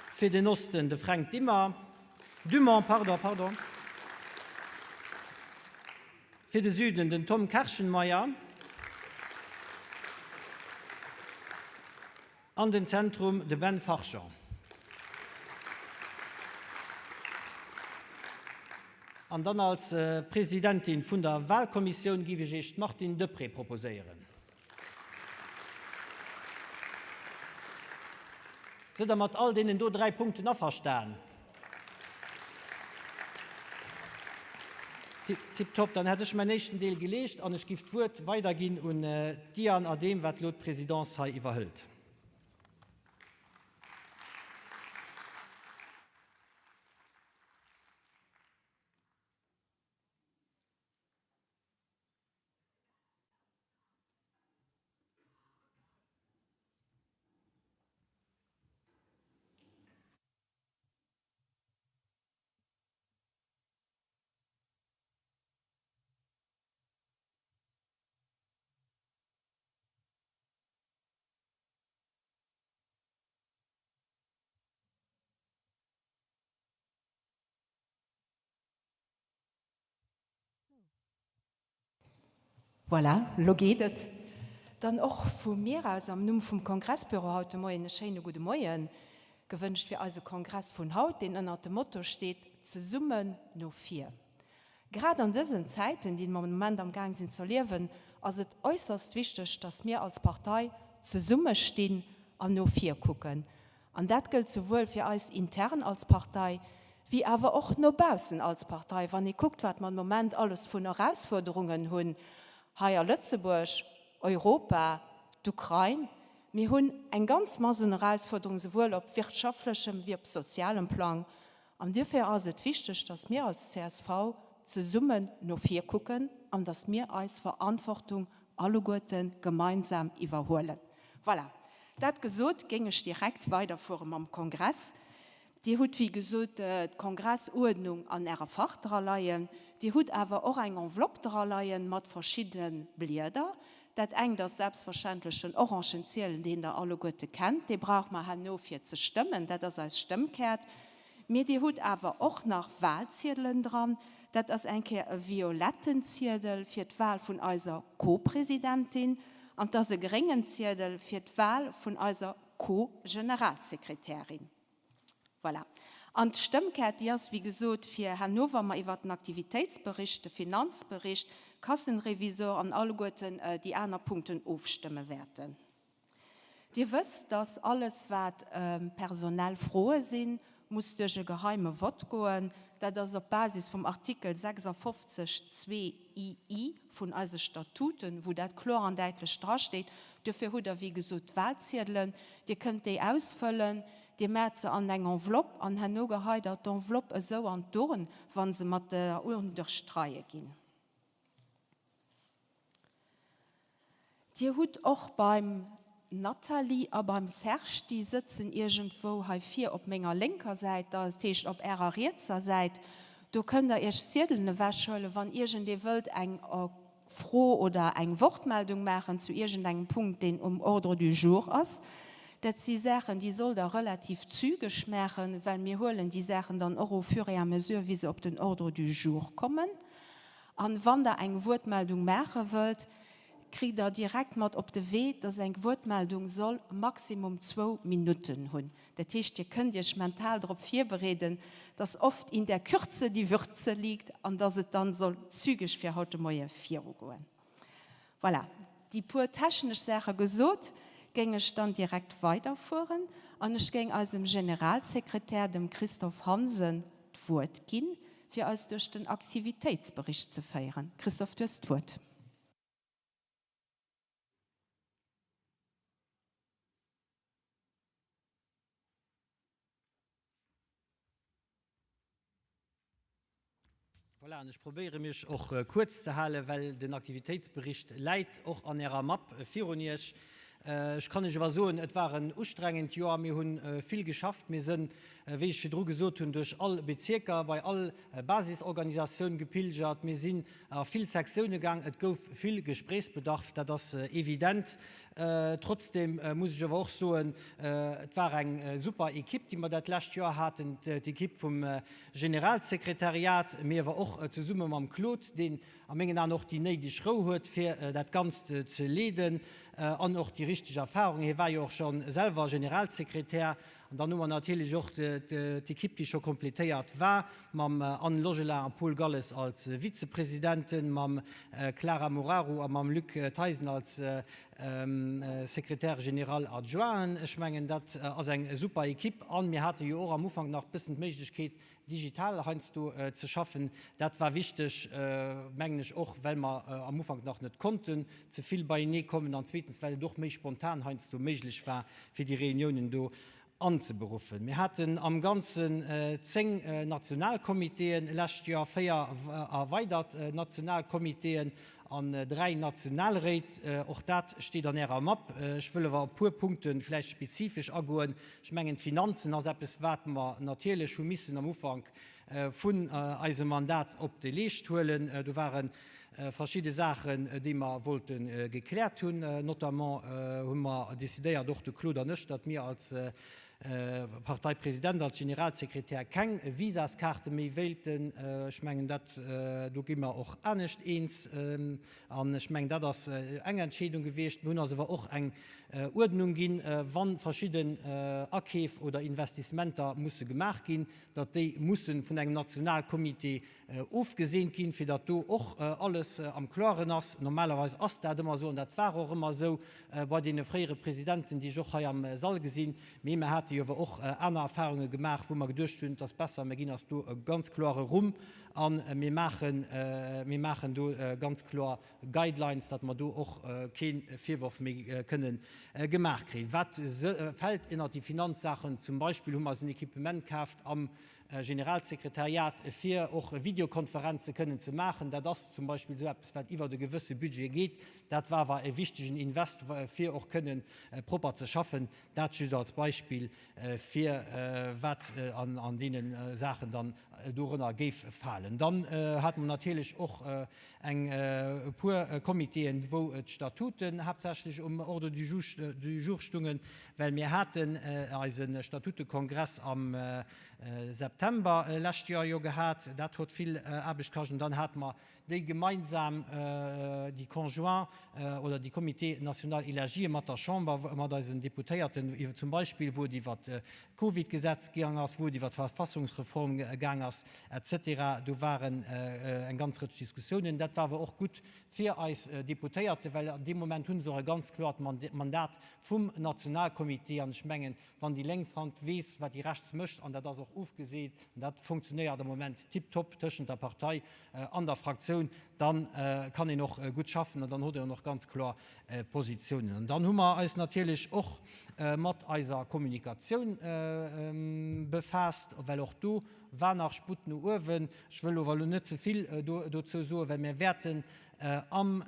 Fir den Osten de Fränk Dimmer. Dumont, pardon, pardon. Fir de Süden den Tom Kerschenmeyer. An den Zentrum de Ben Fargeon. An dann als Presidentin vun der Wahlkommissioun géif ech Iech d'Martine Deprez proposéieren. Sidd Der mat all deenen do 3 Punkten averstan? Tiptop, dann hätt ech mäin éischten Deel geleescht an ech giff d'Wuert weiderginn un d'Diane Adehm, wat elo d'Présidence hei iwwerhëlt. Voilà, elo geet et. Dann och vu mir aus am Numm vum Kongressbüro haut de Moien e schéine gudde Moien gewënscht fir eise Kongress vun haut, deen ënnert dem Motto steet, Zesummen no vir. Grad an dësen Zäiten, déi mer am Moment am Gaang sinn z'erliewen, ass et äusserst wichteg, dass mir als Partei zesumme stinn an no vir kucken. An dat gëllt souwuel fir eis intern als Partei, wéi awer och no baussen als Partei. Wann ee kuckt, wat mer am Moment alles vun Erausfuerderungen hunn hei a Lëtzebuerg, Europa, d'Ukrain, mir hunn eng ganz Mass un Erausfuerderungen, souwuel op wirtschaftlechem wéi op sozialem Plang. An duerfir ass et wichteg, dass mir als csv zesummen no vir kucken an dass mir eis Verantwortung alleguerte gemeinsam iwwerhuelen. Voilà. Dat gesot, géing ech direkt weiderfuere mam Kongress. Dir hutt, wéi gesot, d'Kongressuerdnung an Ärer Fach dra leien. Dir hutt awer och eng Enveloppe dra leien mat verschiddene Blieder. Dat engt ass selbstverständlech den orangen Zielen, deen Der alleguerte kennt. Dee brauche mer herno fir ze stëmmen. Dat ass eis Stëmmkäert. Mee Dir hutt awer och nach Wahlziedelen dran. Dat ass eng Kéier e violetten Ziedel fir d'Wahl vun eiser Co-Presidentin an 't ass e gréngen Ziedel fir d'Wahl vun eiser Co-Generalsekretärin. Voilà. An d'Stëmmkäert, déi ass, wéi gesot, fir herno, wa mer iwwert den Aktivitéitsbericht, de Finanzbericht, Kassenrevisor an alleguerten déi aner Punkten ofstëmme wäerten. Dir wësst, dass alles, wat personell Froe sinn, muss duerch e geheime Vott goen. Dat ass op Basis vum Artikel 56, 2, ii vun eise Statuten, wou dat kloer an däitlech drasteet. Duerfir hutt Der, wéi gesot, d'Wahlziedelen. Dir kënnt déi ausfëllen. Dir maacht se an eng Enveloppe an herno geheit Der d'Enveloppe esou an d'Urn, wa se mat der Urn duerch d'Reie ginn. Dir hutt och beim Nathalie a beim Serge, déi sëtzen iergendwou hei vir op menger lénker Säit, dat heescht op Ärer rietser Säit, do kënnt Der Iech Ziedelen ewechhuelen, wann iergendee wëllt eng Fro oder eng Wortmeldung maachen zu iergendengem Punkt, deen um Ordre du jour ass. Dat si Saachen, déi sollt Der relativ zügeg maachen, well mir huelen déi Saachen dann och au fur et à mesure, wéi se op den Ordre du jour kommen. An wann Der eng Wuertmeldung maache wëllt, kritt Der direkt mat op de Wee, dass eng Wuertmeldung soll maximum zwou Minutten hunn. Dat heescht, Dir kënnt Iech mental drop virbereeden, dass oft in der Kürze die Würze liegt an dass et dann soll zügeg fir haut de Moie virugoen. Voilà, déi puer technesch Saache gesot, géing ech dann direkt weiderfueren an ech géing eisem Generalsekretär, dem Christophe Hansen, d'Wuert ginn, fir eis duerch den Aktivitéitsbericht ze féieren. Christophe, du hues d'Wuert. Voilà, an ech probéiere mech och kuerz ze halen, well den Aktivitéitsbericht läit och an Ärer Mapp virun Iech. Ech kann Iech awer soen, et war en ustrengend Joer. Mir hu vill geschafft. Mir sënn, wéi ech virdru gesot hunn, duerch all Bezierker, bei all Basisorganisatioun gepilgert. Mir sinn a vill Sektioune gaang. Et gouf vill Gesprächsbedarf, dat ass evident. Trotzdem muss ech awer och soen, et war eng super Equipe, déi mer dat lescht Joer haten, d'Equipe vum Generalsekretariat, mee awer och zesumme mam Claude, deen a mengen Aen och déi néideg Rou huet, fir dat Ganzt ze leeden an och déi richteg Erfahrung. Hie war jo och scho selwer Generalsekretär. An dann hu mer natierlech och d'Equipe, déi scho completéiert war, mam Anne Logelin a Paul Galles als Vizepresidenten, mam Clara Moraru a mam Luc Theisen als Secrétaire général adjointen. Ech mengen, dat ass eng super Equipe. A mir hate jo och am Ufank nach e bëssen d'Méiglechkeet, digital heiansdo ze schaffen. Dat war wichteg, mengen ech, och well mer am Ufank nach net konnten ze vill beienee kommen an zweetens, well et och méi spontan heiansdo méiglech war, fir déi Reuniounen do anzeberuffen. Mir haten am Ganzen 10 Nationalcomitéen lescht Joer, 4 erweidert Nationalcomitéen an 3 Nationalréit. Och dat steet an Ärer Mapp. Ech wëll awer op e puer Punkte vläicht spezifesch agoen. Ech mengen, d'Finanzen ass eppes, wat mer natierlech hu missen am Ufank vun eisem Mandat op de Leescht huelen. Do ware verschidde Saachen, déi mer wollte gekläert hunn. Notamment hu mer decidéiert, och de Claude an ech, datt mir als Parteipresident, als Generalsekretär keng Visaskaarte méi wéilten. Ech mengen, dat, do gi mer och anescht eens. An ech mengen, dat ass eng Entscheedung gewiescht. Mir hunn eis awer och eng Uerdnung ginn, wa verschidden Akeef oder Investissementer musse gemaach ginn, datt déi musse vun engem Nationalcomité ofgeseent ginn, fir datt do och alles am Kloeren ass. Normalerweis ass dat ëmmer esou an dat war och ëmmer esou bei deene fréiere Presidenten, déi ech och hei am Sall gesinn. Mee mer hate jo awer och aner Erfahrunge gemaach, wou mer geduecht hunn, et ass besser, mer ginn eis do e ganz kloere Rumm a mir maachen, mir maachen do ganz kloer Guidelines, datt mer do och kee Virworf méi kënne gemaach kréien. Wat fält ënnert déi Finanzsaachen? Zum Beispill hu mer eis en Equipement kaaft am. Generalsekretariat, fir och Videokonferenze kënnen ze maachen. Dat ass zum Beispill esou eppes, wat iwwert e gewësse Budget geet. Dat war awer e wichtegen Invest, fir och kënnen propper ze schaffen. Dat just als Beispill, fir wat an deene Saachen dann dorënner géif falen. Dann hate mer natierlech och eng e puer Comitéen, wou d'Statuten haaptsächlech um Ordre du jour stungen, well mir haten eise Statutekongress am September lescht Joer jo gehat. Dat huet vill Aarbecht kascht. An dann hate mer déi gemeinsam, déi conjoint oder déi Comité national élargie mat der Chamber, mat eisen Deputéierten, zum Beispill wou et iwwert d'Covidgesetz gaang ass, wou et iwwert d'Verfassungsreform gaang ass, et cetera. Do waren eng ganz Rëtsch Diskussiounen. Dat war awer och gutt fir eis Deputéierte, well an deem Moment hu se och e ganz kloert Mandat vum Nationalcomité. An ech mengen, wann déi lénks Hand weess, wat déi rechts mécht, an dat ass och ofgeseet, an dat funktionéiert am Moment tiptop tëschent der Partei an der Fraktioun, da kann een och gutt schaffen an dann huet een och ganz kloer Positiounen. An dann hu mer eis natierlech och mat eiser Kommunikatioun befaasst, well och do war nach Sputt no uewen. Ech wëll ower elo net ze vill dozou soen, well mir wäerten am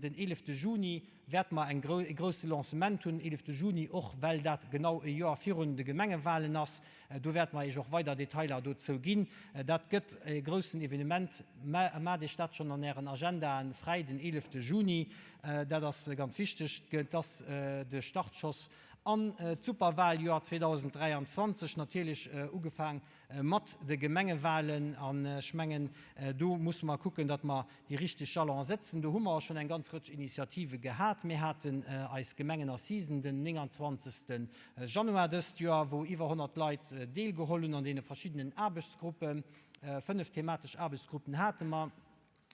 den 11 Juni wäerte mer eng e grousse Lancement hunn, 11 Juni, och well dat genau e Joer virun de Gemengewahlen ass. Do wäerte mer Iech och weider Detailer dozou ginn. Dat gëtt e groussen Evenement. Maacht Iech dat schonn an Ären Agendaen fräi, den 11 Juni. Dat ass ganz wichteg. Et ass de Startschoss an d'Superwahljoer 2023, natierlech ugefaang mat de Gemengewahlen. An ech mengen, do musse mer kucken, datt mer déi richteg Jalone setzen. Do hu mer och schonn eng ganz Rëtsch Initiative gehat. Mir haten eis Gemengenassisen den 29. Januar dëst Joer, wou iwwer 100 Leit deelgeholl hunn an deene verschiddenen Aarbechtsgruppen. Fënnef thematesch Aarbechtsgruppen hate mer.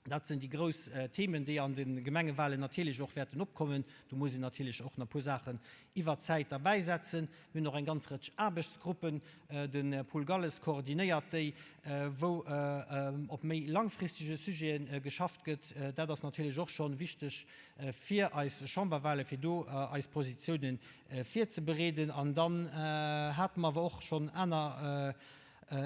Dat sinn déi grouss Themen, déi an de Gemengewahlen natierlech och wäerten opkommen. Do muss een natierlech och nach e puer Saachen iwwert d'Zäit derbäisetzen. Mir hunn och eng ganz Rëtsch Aarbechtsgruppen, de Paul Galles koordinéiert déi, wou op méi langfristige Sujete geschafft gëtt. Dat ass natierlech och scho wichteg fir eis Chamberwahlen, fir do eis Positiounen virzebereeden. An dann hate mer awer och schonn aner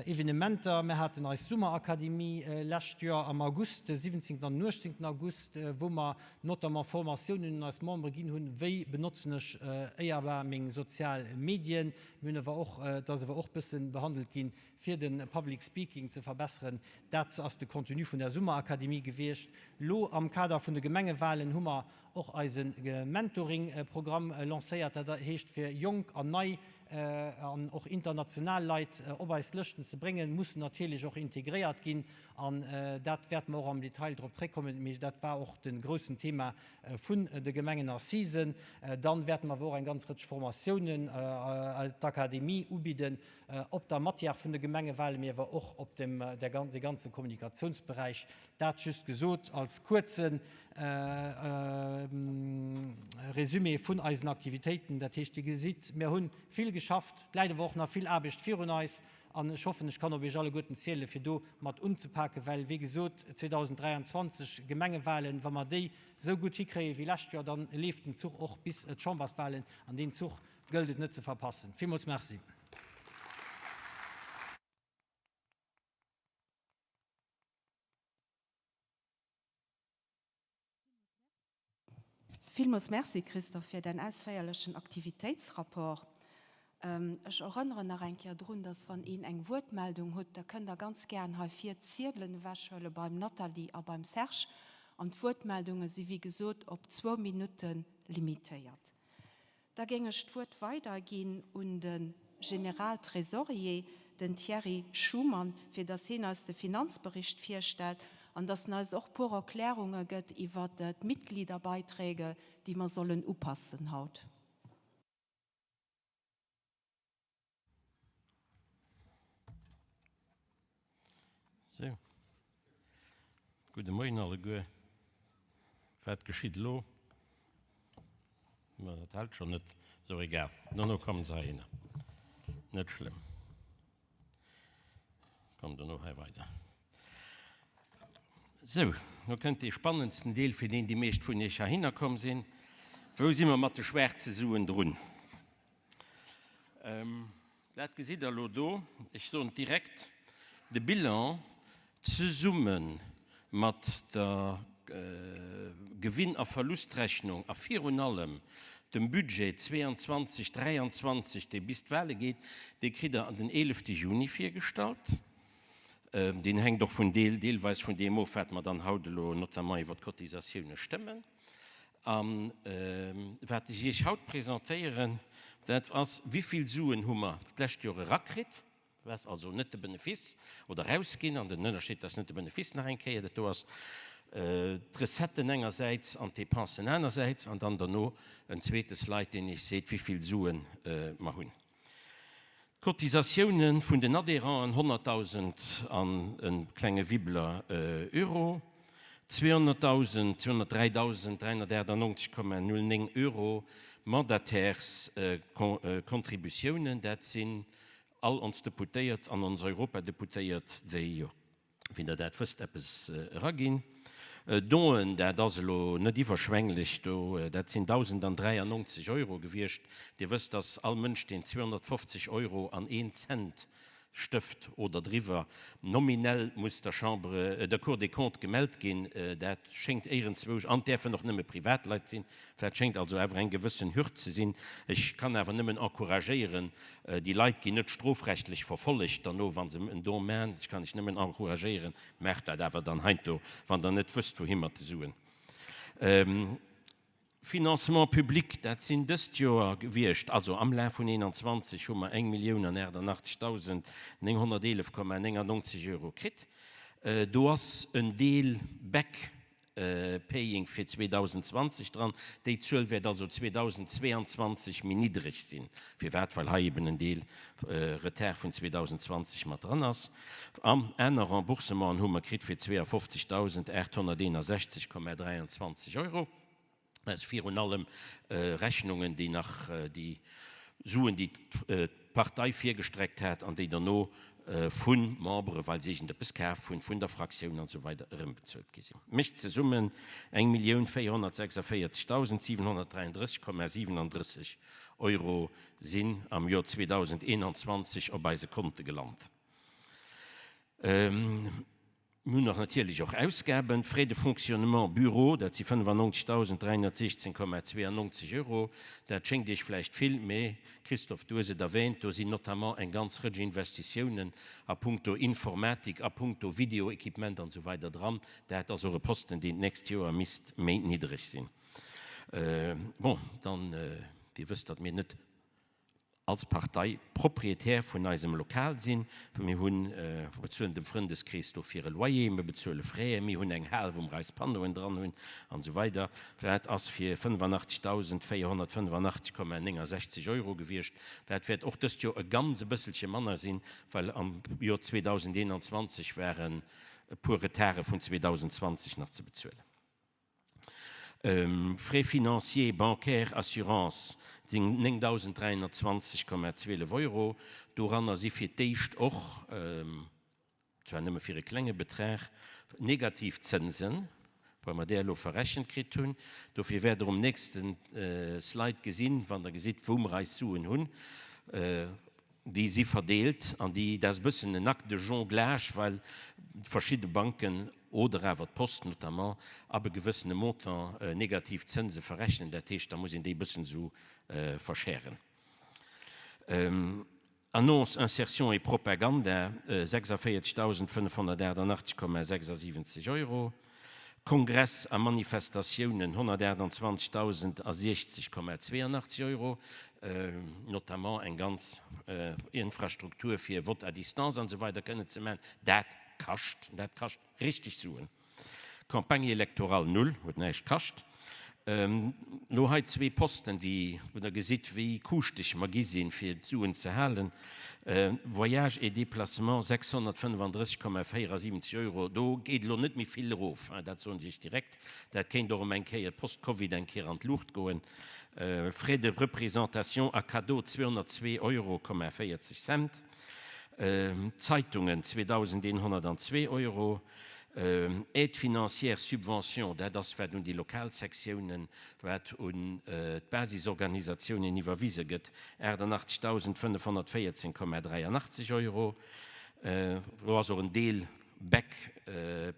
Evenementer. Mir haten eis Summerakademie lescht Joer am August, de 17. an den 18. August, wou mer notamment Formatiounen un eis Membere ginn hunn, wéi benotzen ech éierbar meng sozial Medien. Mir hunn awer och, et ass awer och bëssen behandelt ginn, fir de Public Speaking ze verbesseren. Dat ass de Contenu vun der Summerakademie gewiescht. Lo am Kader vun de Gemengewahlen hu mer och eise Mentoring-Programm lancéiert. Dat heescht fir jonk an nei an och international Leit op eis Lëschten ze bréngen, mussen natierlech och integréiert ginn. An dat wäerte mer och am Detail drop zréckkommen, mee dat war och de groussen Thema vun de Gemengenassisen. Dann wäerte mer awer och eng ganz Rëtsch Formatiounen, d'Akademie ubidden op der Matière vun de Gemengewahlen, mee awer och op dem de ganze Kommunikationsberäich. Dat just gesot als kuerze Résumé vun eisen Aktivitéiten. Dat heescht, Dir gesitt, mir hu vill geschafft, et läit awer och nach vill Aarbecht virun eis an ech hoffen, ech kann op Iech alleguerten zielen, fir do mat unzepaken, well, wéi gesot, 2023 Gemengewahlen, wa mer déi esou gutt hikréie wéi lescht Joer, da leeft den Zuch och bis d'Chamberswahlen an deen Zuch gëllt et net ze verpassen. Villmools Merci. Villmools Merci, Christophe, fir däin ausféierlechen Aktivitéitsrapport. Ech erënneren nach eng Kéier drun, dass wann een eng Wuertmeldung hutt, da kënnt Der ganz gären hei vir d'Ziedelen ewechhuele beim Nathalie a beim Serge. An d'Wuertmeldunge si wéi gesot op zwou Minutte limitéiert. Da géing ech d'Wuert weiderginn un de Generaltresorier, den Thierry Schuman, fir dass hien eis de Finanzbericht virstellt an dass en eis och puer Erklärunge gëtt iwwert d'Mitgliederbeiträge, déi mer sollen upassen haut. Sou. Gudde Moien alleguer. Wat geschitt elo? Ma dat hält schonn net. Sou, egal. Dono kommen se heihinner. Net schlëmm. Komm dono hei weider. Sou, lo kënnt dee spannendsten Deel, fir deen déi meescht vun iech heihinner komm sinn. Wou si mer mat de schwaarze Suen drun? Dat gesitt Der elo do. Ech soen et direkt, de Bilan zesumme mat der Gewinn a Verlustrechnung a virun allem dem Budget 22, 23, dee bis d'Wahle geet, dee kritt Der den 11 Juni virgestallt. Deen hänkt och vun deel, deelweis vun deem of, wat mer dann haut elo notamment iwwert d'Cotisatioune stëmmen. A wat ech Iech haut presentéieren, dat ass, Wivill Suen hu mer d'lescht Joer erakritt? Dat ass also net de Benefiss, oder erausginn, an den Ënnerscheed ass net de Benefiss nach eng Kéier, dat do ass d'Recetten engersäits an d'Depensen anersäits, an dann derno en zweete Slide, deen Iech seet, wivill Suen mer hunn. D'Cotisatioune vun den Adhérenten, 100.000 an e klenge Wibbeler Euro, 200.000, 203.398,09 Euro Mandataires-Contributiounen, dat sinn all ons Deputéiert an ons Europadeputéiert, déi jo wéi Der dat wësst, eppes eraginn. Donen, dat ass elo net iwwerschwänglech do, dat sinn 1.093 Euro gewiescht. Dir wësst, dass all Mënsch, deen 250 Euro an een Cent stëft oder driwwer, nominell muss der Chambre, der Cour des Comptes gemellt ginn. Dat schéngt éierenzwousch, an et däerfen och nëmme Privatleit sinn, dat schéngt also awer eng gewëssen Hürd ze sinn. Ech kann awer nëmmen encouragéieren, Déi Leit ginn net strofrechtlech verfollegt derno, wa se en Don maachen. Ech kann iech nëmmen encouragéieren, maacht dat awer dann heiansdo, wann Der net wësst, wouhi mat de Suen. Financement public, dat sinn dëst Joer gewiescht, also am Laf vun 21 hu mer eng Millioun an 88.911,99 Euro kritt. Do ass en Deel Back Paying fir 2020 dran. Déi Zuel wäert also 2022 méi niddreg sinn. Firwat? Well hei eben en Deel Retard vun 2020 mat dran ass. An aner Remboursementen hu mer kritt fir 52.861,23 Euro. Dat ass virun allem Rechnungen, déi nach déi Suen, déi d'Partei virgestreckt hat an déi derno vu Membere, well se iergendeppes kaf hunn, vun der Fraktioun an esou weider erëmbezuelt gi sinn. Mécht zesummen 1.446.733,37 Euro sinn am Joer 2021 op eise Konte gelant. Mir hunn och natierlech och Ausgaben, Frais de fonctionnement bureau, dat si 95.316,92 Euro. Dat schéngt Iech vläicht vill, mee, Christophe, du hues et erwähnt, do sinn notamment eng ganz Rëtsch Investitiounen a puncto Informatik, a puncto Videoequipement an esou weider dran. Dat ass och e Posten, deen d'nächst Joer misst méi niddereg sinn. Bon, dann, Dir wësst, datt mir net als Partei Proprietär vun eisem Lokal sinn. Mir hunn, bezuelen dem Frëndeskrees dofir e Loyer, mir bezuele Fräen, mir hunn eng Hal, wou mer eis Panneauen dran hunn an esou weider. Dat ass fir 85.485,69 Euro gewiescht. Dat wäert och dëst Joer e ganz e bësselche manner sinn, well am Joer 2021 waren e puer Retarde vun 2020 nach ze bezuelen. Frais financiers, bancaires, assurances sinn 9.320,12 Euro. Doranner si fir d'éischt och, zwar nëmme fir e klenge Betrag, negativ Zënsen, well mer där elo verrechent kritt hunn. Dofir wäert Der um nächste Slide gesinn, wann Der gesitt, wou mer eis Suen hunn, Déi si verdeelt an déi, dat ass e bëssen en Acte de jonglage, well verschidde Banken oder awer d'Post notamment ab e gewëssene Montant negativ Zënse verrechnen. Dat heescht, da muss een déi e bëssen esou verschären. Annonces, insertion et propaganda, 46.588,76 Euro. Kongress a Manifestatiounen, 128.060,82 Euro, notamment eng ganz Infrastruktur fir Vote à distance an esou weider kënnen ze maachen, dat kascht, dat kascht richteg Suen. Campagne électorale null, huet näischt kascht. Lo hei zwee Posten, déi, wou Der gesitt, wéi kuuschteg mer gi sinn, fir d'Suen ze halen. Voyages et déplacements 635,74 Euro. Do geet elo net méi vill erof, dat soen ech Iech direkt. Dat kéint och erëm eng Kéier post-Covid eng Kéier an d'Luucht goen. Frais de représentation a cadeaux 202,40 Euro. Zeitungen 2.102 Euro. Aide financière, Subvention, dat ass wat un déi lokal Sektiounen, wat un d'Basisorganisatiounen iwwerwise gëtt, 88.514,83 Euro. Do ass och en Deel Back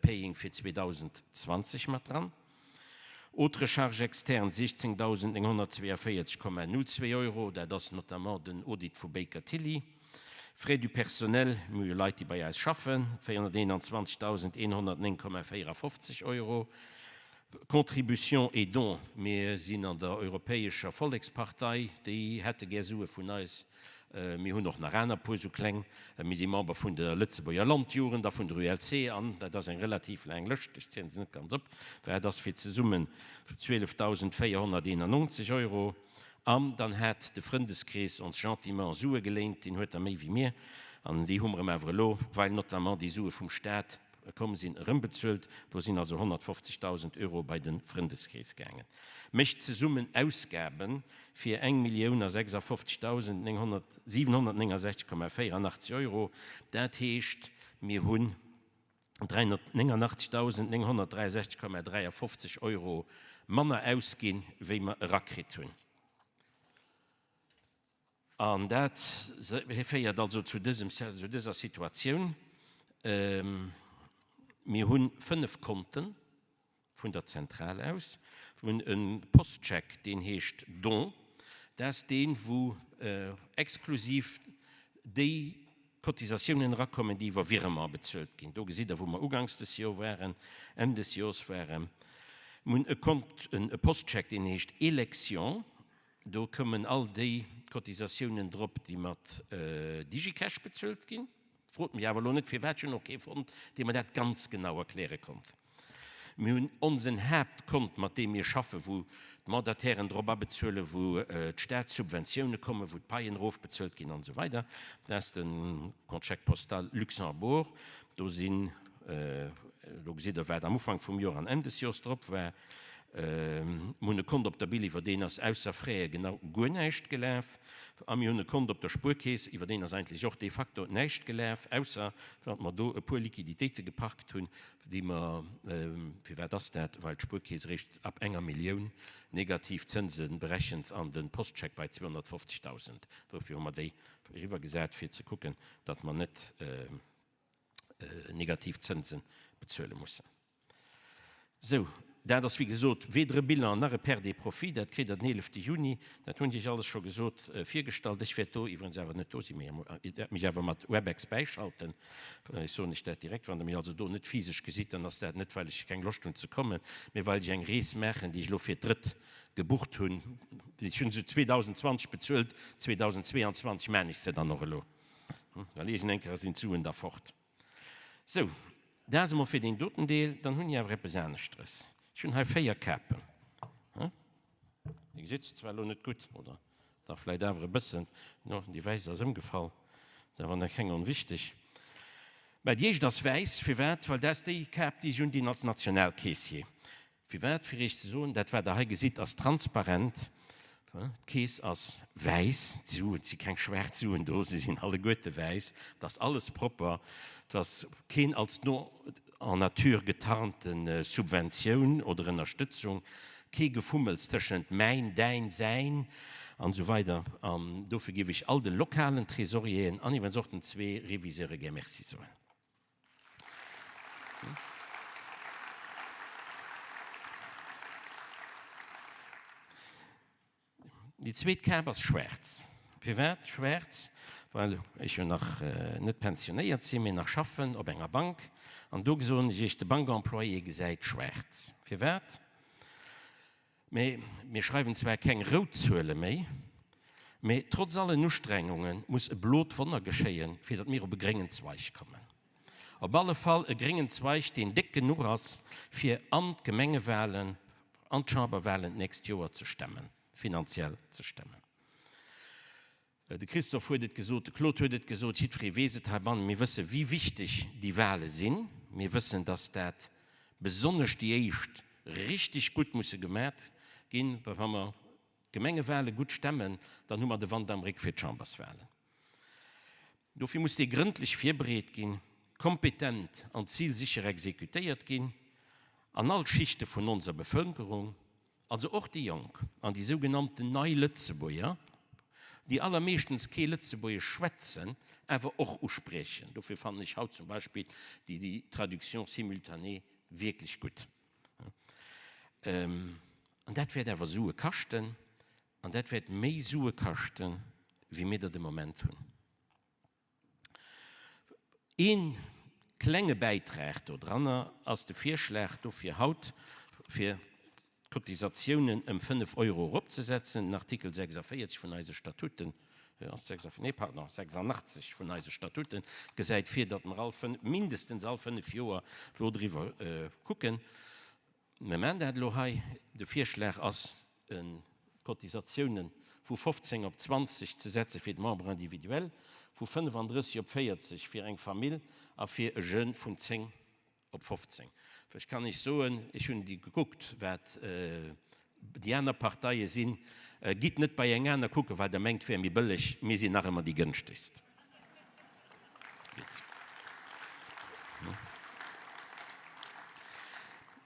paying fir 2020 mat dran. Autres charges externes, 16.942,02 Euro, dat ass notamment den Audit vu Baker Tilly. Frais du personnel, mir hu jo Leit, déi bei eis schaffen, 421.109,54 Euro. Contributions et dons, mir sinn an der Europäescher Vollekspartei, déi hätte gär Sue vun eis. Mir hunn och nach aner puer sou kleng. Mir si Member vun der Lëtzebuerger Landjugend a vun der ULC an dat ass eng relativ laang Lëscht, ech zielen se net ganz op, dat ass fir zesummen 12.491 Euro. An dann hat de Frëndeskrees ons gentiment Sue geléint, deen huet der méi wéi mir, an déi hu mer em awer elo, well notamment déi Sue vum Stat komm sinn, erëmbezuelt. Do sinn also 150.000 Euro bei de Frëndeskrees gaangen. Mécht zesummen Ausgabe fir eng Millioun a 56.769,84 Euro. Dat heescht, mir hunn 389.963,53 Euro manner ausginn, wéi mer erakritt hunn. An dat féiert also zu dësem, zu dëser Situatioun. Mir hu fënnf Konten vun der Zentral aus. Mir hunn e Postcheck, deen heescht Don. Dat ass deen, wou exklusiv déi Cotisatiounen erakommen, déi iwwer Virement bezuelt ginn. Do gesitt Der, wou mer uganks des Joer waren, Enn des Joers waren. Mir hunn e Kont, e Postcheck, deen heescht Élection. Do kommen all déi Cotisatiounen drop, déi mat DigiCash bezuelt ginn. Frot mech awer elo net firwat, ech hunn och kee fonnt, dee mer dat ganz genau erkläre konnt. Mir hunn onsen Haaptkont, mat deem mir schaffen, wou d'Mandatairen drop abezuelen, wou d'Staatssubventioune kommen, wou d'Paien erofbezuelt ginn an esou weider. Dat ass de Compte chèque postal Luxembourg. Do sinn, do gesitt Der, wat am Ufank vum Joer an Enn des Joers drop war. Mir hunn e Kont op der Bill, iwwer deen ass ausser Fräe genau guer näischt gelaf. A mir hunn e Kont op der Spuerkeess, iwwer deen ass eigentlech och de facto näischt gelaf, ausser datt mer do e puer Liquiditéite geparkt hunn, déi mer, firwat ass dat? Well d'Spuerkeess eréischt ab enger Millioun negativ Zënse berechent an de Postscheck bei 250.000. Dofir hu mer déi eriwwergesat, fir ze kucken, datt mer net negativ Zënse bezuele mussen. Sou, dat ass wéi gesot weder e Bilan nach e Perte et profit, dat kritt Der den 11 Juni, dat hunn ech Iech alles scho gesot, virgestallt. Ech wäert do iwwerens awer net do sinn, mee ech wäert mech awer mat Webex bäischalten. Ech soen Iech dat direkt, wann Der mech also do net physesch gesitt, dann ass dat net, well ech keng Loscht hunn ze kommen, mee well ech eng Rees maachen, déi ech elo fir d'drëtt gebucht hunn. Ech hunn se 2020 bezuelt, 2022 maan ech se dann och elo. Well iergendeng Kéier sinn d'Suen da fort. Sou, dat ass emol fir deen doten Deel. Dann hunn ech awer eppes aneschteres. Ech hunn hei 4 Kapen. Dir gesitt se zwar elo net gutt, oder dach vläicht awer e bëssen. No, déi wäiss ass ëmgefall, dat awer nach keng onwichteg. Mä déi éischt ass wäiss. Firwat? Well dat ass déi Kap, déi ech undinn als Nationalkeessier. Firwat? Fir Iech ze soen, dat wat Der hei gesitt ass transparent. D'Keess ass wäiss, d'Suen, et si keng schwaarz Suen do, se sinn alleguerte wäiss, et ass alles propper, et ass keen als don en nature getarnte Subventioun oder Ënnerstëtzung, kee Gefummels tëschent mäin, däin, säin an esou weider. An dofir géif ech all de lokalen Trésorieren an iwwerens och den zwee Reviseure gär Merci soen. Déi zweet Kap ass schwaarz. Firwat schwaarz? Well ech jo nach net pensionéiert sinn, mee nach schaffen op enger Bank. An do soen ech Iech, de Bankemployé gesäit schwaarz. Firwat? Mee mir schreiwen zwar keng rout Zuele méi, mee trotz allen Ustrengunge muss e blot Wonner geschéien, fir datt mir op e gréngen Zweig kommen. Op alle Fall e gréngen Zweig, deen déck genuch ass, fir an d'Gemengewalen, an d'Chamberwalen d'nächst Joer ze stemmen, finanziell ze stemmen. De Christophe huet et gesot, de Claude huet et gesot, jiddweree weess et heibannen, mir wësse wéi wichteg déi Wahle sinn. Mir wëssen, dass dat besonnesch déi éischt richtig gutt musse gemat ginn, well wa mer d'Gemengewahle gutt stemmen, dann hu mer de Wand am Réck fir d'Chamberswahlen. Dofir muss dee grëndlech virbereet ginn. kompetent an zilsicher exekutéiert ginn an all Schichte vun onser Bevëlkerung, also och déi Jonk an déi sougenannten nei Lëtzebuerger, déi allermeeschtens kee Lëtzebuergesch schwätzen, awer och uspriechen. Dofir fannen ech haut zum Beispill déi Traduction simultanée wierklech gutt. An dat wäert awer Sue kaschten, an dat wäert méi Sue kaschten, wéi mir der de Moment hunn. Ee klenge Bäitrag dodranner ass de Virschlag dofir haut, fir d'Cotisatiounen ëm 5 Euro eropzesetzen. Den Artikel 46 vun eise Statuten, ass et 46, nee, pardon, 86 vun eise Statuten gesäit vir, datt mer all fënnf, mindestens all fënnf Joer dodriwwer kucken. Mir maachen dat elo hei. De Virschlag ass, d'Cotisatiounen vu 15 op 20 ze setze fir d'Membres individuels, vu 35 op 40 fir eng Famill a fir e Jeune vun 10 op 15. Ech kann Iech soen, ech hunn déi gekuckt, wat déi aner Parteie sinn. Gitt net bei eng aner kucken, well Der mengt, et wär méi bëlleg. Mir sinn nach ëmmer déi gënschtegst.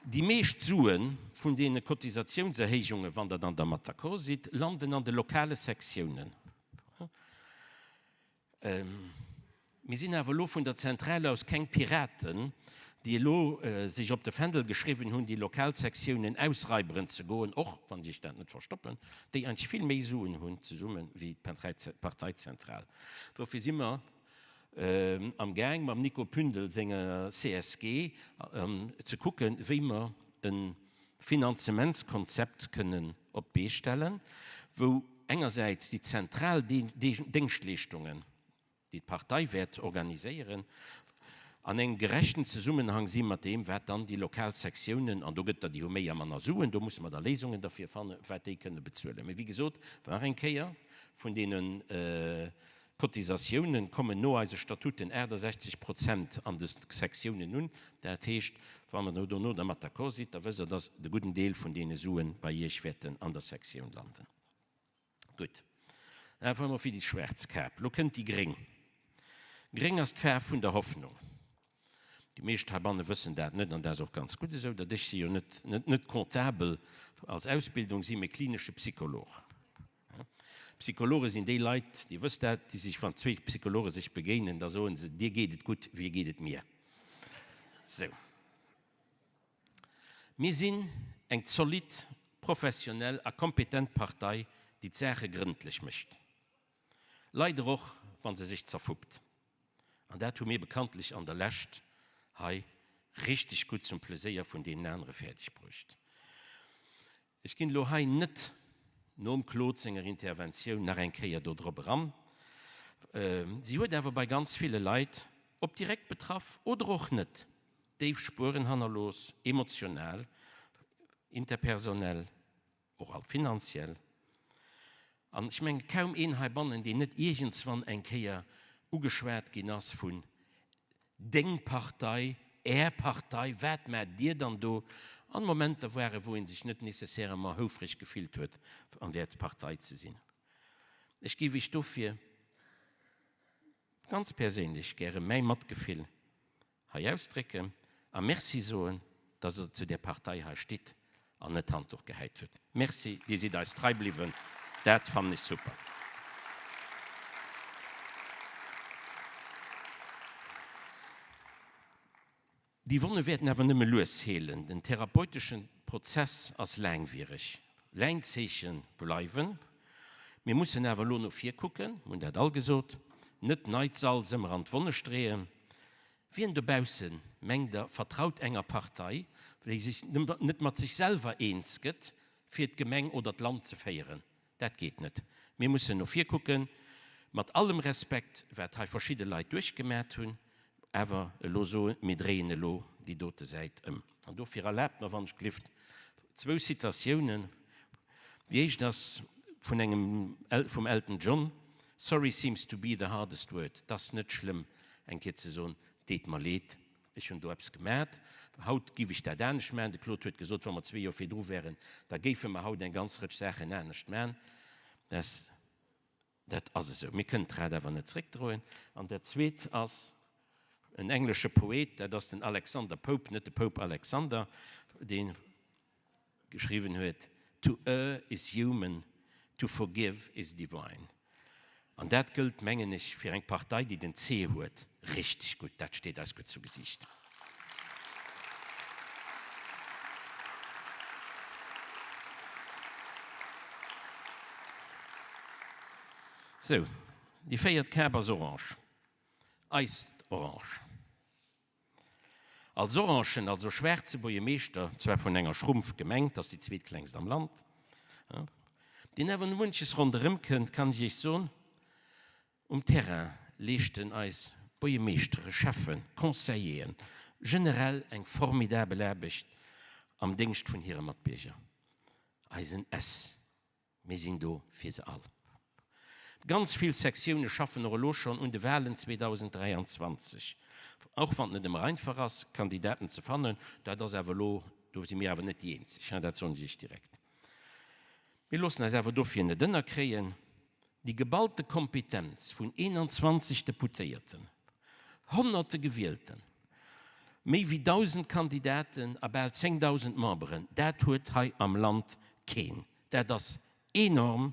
Déi meescht Sue vun deene Cotisatiounserhéijungen, wann Der dann dermat d'accord sidd, landen an de lokale Sektiounen. Mir sinn awer elo vun der Zentral aus keng Piraten, déi elo sech op de Fändel geschriwwen hunn, déi lokal Sektiounen ausraiberen ze goen, och wann déi sech dat net verstoppen, déi eigentlech vill méi Suen hunn zesumme wéi d'Parteizentral. Dofir si mer am Gaang mam Nico Pündel senger CSG ze kucken, wéi mer e Finanzementskonzept kënnen op d'Bee stellen, wou engersäits déi zentral Déngschtleeschtungen, déi d'Partei wäert organiséieren, an engem gerechten Zesummenhang si mat deem, wat dann déi lokal Sektiounen, an do gëtt der, déi hu méi a manner Suen, do musse mer da Léisungen derfir fannen, wat déi kënne bezuelen. Mee wéi gesot, nach eng Kéier, vun deene Cotisatiounen kommen no eise Statuten 68 Prozent an de Sektiounen un. Dat heescht, wa mer dono dermat d'accord sidd, da wësst Der, dass de gudden Deel vun deene Sue bei Iech wäerten an der Sektioun landen. Gutt, dat war emol fir déi schwaarz Kap. Lo kënnt déi gréng. Gréng ass d'Faarf vun der Hoffnung. Déi meescht heibanne wëssen dat net, an dat ass och ganz gutt esou, datt ech si jo net, net Comptabel als Ausbildung si, mee klinesche Psycholog. Psychologe sinn déi Leit, Dir wësst dat, déi sech, wann zwee Psychologe sech begéinen, da soen se, Dir geet et gutt, wéi geet et mir? Sou. Mir sinn eng zolidd, professionell a kompetent Partei, déi d'Saache grëndlech mécht. Leider och, wa se sech zerfuppt. An dat hu mir bekanntlech an der Lescht hei richteg gutt zum Pleséier vun deenen anere fäerdeg bruecht. Ech ginn elo hei net nom Claude senger Interventioun nach eng Kéier do drop eran. Si huet awer bei ganz ville Leit, ob direkt betraff oder och net, déif Spueren hannerlooss, emotional, interpersonell, och alt finanziell. An ech mengen, kaum een heibannen, deen net iergendswann eng Kéier ugeschwat ginn ass vun deng Partei, Är Partei, wat maacht Dir dann do? An Momenter waren, wou ee sech net nécessairement houfreg gefillt huet, an där Partei ze sinn. Ech géif Iech dofir ganz perséinlech gäre mäi Matgefill hei ausdrécken a Merci soen, dass Der zu där Partei hei stitt an net d'Handduch gehäit hutt. Merci, Dir sidd eis trei bliwwen, dat fannen ech super. Déi Wonne wäerten awer nëmme lues heelen. Den therapeutesche Prozess ass laangwiereg. Läinzeeche bleiwen. Mir mussen awer elo no vir kucken, mir hunn dat all gesot, net neit Salz ëmmer an d'Wonne streeën. Wien dobausse mengt Der vertraut enger Partei, déi sech net mat sech selwer eens gëtt, fir d'Gemeng oder d'Land ze féieren? Dat geet net. Mir mussen no vir kucken, mat allem Respekt, wat hei verschidde Leit duerchgemat hunn, awer elo soen, mir dréien elo déi dote Säit ëm. An dofir erlaabt mer, wann ech glift, zwou Citatiounen. Déi éischt ass vun engem, vum Elton John, Sorry seems to be the hardest word. Et ass net schlëmm, eng Kéier ze soen, Deet mer leed, ech hunn do eppes gemat. Haut giff ech dat anescht maachen. De Claude huet gesot, wa mer zwee Joer virdru wären, da géife mer haut eng ganz Rëtsch Saachen anescht maachen. Dat ass esou. Mir kënnen d'Rad awer net zréckdroen. An dat Zweet ass. En englesche Poet, dat ass den Alexander Pope, net de Pope Alexander, dee geschriwwen huet, To err is human, to forgive is divine. An dat gëllt, mengen ech, fir eng Partei, déi den C huet, richteg gutt. Dat steet eis gutt zu Gesicht. Sou, déi véiert Kap ass orange. Eist Orange. Als orangen, also schwaarze Buergermeeschter, zwar vun enger Schrumpfgemeng, 't ass déi zweetklengst am Land, deen awer no munches ronderëm kënnt, kann ech Iech soen, Um Terrain leeschten eis Buergermeeschtere, Schäffen, Conseilleren generell eng formidabel Aarbecht am Déngscht vun hire Matbierger. Eisen S. Mir sinn do fir se all. Ganz vill Sektioune schaffen och elo schonn un de Walen 2023. Och wann et net ëmmer einfach ass, Kandidaten ze fannen, dat ass awer elo, do si mir awer net déi eenzeg, dat soen ech Iech direkt. Mir loossen eis awer dofir net ënnerkréien. Déi geballte Kompetenz vun 21 Deputéierten, honnerte Gewielten, méi wéi 1.000 Kandidaten a bal 10.000 Memberen, dat huet hei am Land keen. Dat ass enorm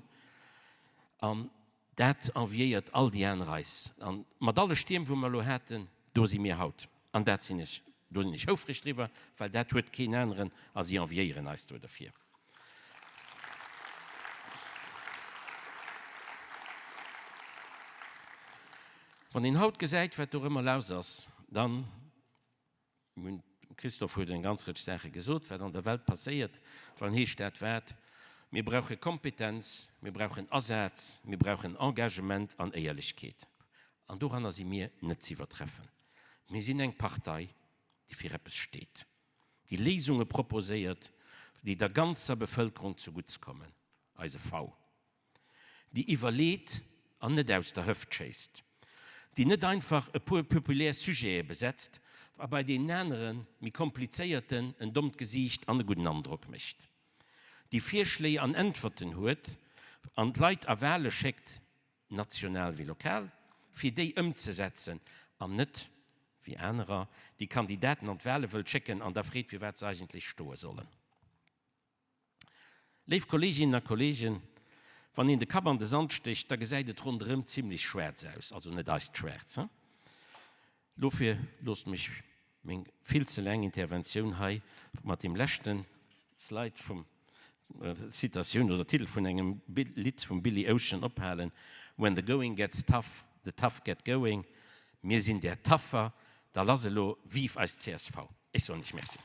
an dat enviéiert all déi aner eis. A mat alle Stierm, wou mer elo haten, do si mir haut. An dat sinn ech, do sinn ech houfreg driwwer, well dat huet keen aneren a si enviéieren eis do derfir. Wann een haut gesäit, wat dorëmmer laus ass, dann, Mir hunn, Christophe huet eng ganz Rëtsch Saache gesot, wat an der Welt passéiert, wann heescht dat wat? Mir brauche Kompetenz, mir brauchen Asaz, mir brauchen Engagement an Éierlechkeet. An doranner si mir net ze iwwertreffen. Mir sinn eng Partei, déi fir eppes steet, déi Léisunge proposéiert, déi der ganzer Bevëlkerung zugutts kommen, eise V. déi iwwerleet an net aus der Hëft schéisst, déi net einfach e puer populär Sujete besetzt a bei deenen anere méi komplizéierten en dommt Gesiicht an e gudden Androck mécht, déi Virschléi an Äntwerten huet an d'Leit a Wale schéckt, national wéi lokal, fir déi ëmzesetzen an net, wéi anerer, déi Kandidaten an d'Wale wëllt schécken an da freet, firwat se eigentlech stoe sollen. Léif Kolleeginnen a Kolleegen, wann een de Kapp an de Sand stécht, da gesäit et ronderëm zimlech schwaarz aus, also net eist Schwaarz, hein? Dofir loosst mech meng vill ze laang Interventioun hei mat deem leschte Slide vum Citatioun oder Titel vun engem Lidd vum Billy Ocean ophalen, When the going gets tough, the tough get going. Mir sinn där Tougher, da lass elo, vive eis csv! Ech soen Iech Merci.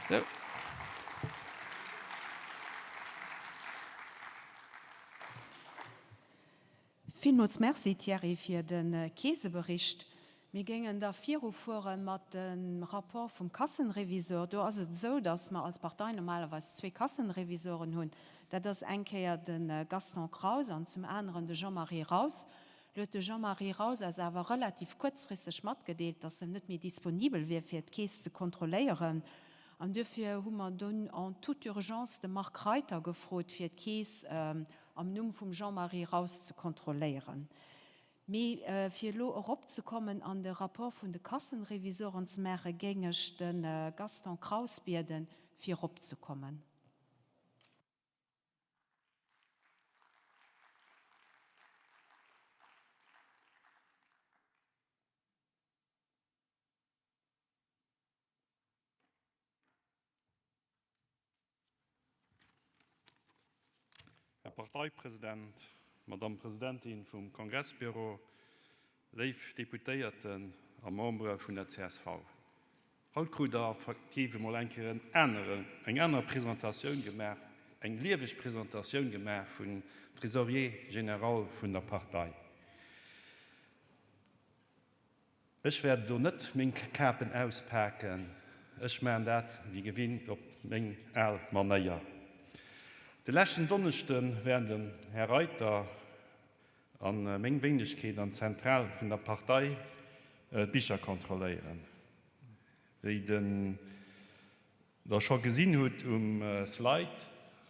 Sou. Villmools Merci, Thierry, fir de Keesebericht. Mir géingen da virufuere mat dem Rapport vum Kassenrevisor. Do ass et esou, datt mer als Partei normalerweis zwee Kassenrevisoren hunn. Dat ass eng Kéier de Gaston Kraus an zum aneren de Jean-Marie Raus. Lo huet de Jean-Marie Raus eis awer relativ kuerzfristeg matgedeelt, datt en net méi disponibel wier, fir d'Keess ze kontrolléieren. An duerfir hu mer dunn en toute urgence de Marc Reiter gefrot, fir d'Keess am Numm vum Jean-Marie Raus ze kontrolléieren. Mee fir elo eropzekommen an de Rapport vun de Kassenrevisoren ze maachen, géing ech de Gaston Kraus bieden, fir eropzekommen. Här Parteipresident, Madamm Presidentin vum Kongressbüro, léif Deputéierten a Membere vun der csv. Haut krut Der effektiv emol eng Kéier en anere, eng aner Presentatioun gemaach, eng lieweg Presentatioun gemaach vun Trésorier général vun der Partei. Ech wäert elo net meng Kapen auspaken, ech maachen dat wéi gewinnt op meng al Manéier. De leschten Donneschde wären den Här Reiter a meng Wéinegkeet an d'Zentral vun der Partei d'Bicher kontrolléieren. Wéi den. Der scho gesinn hutt um Slide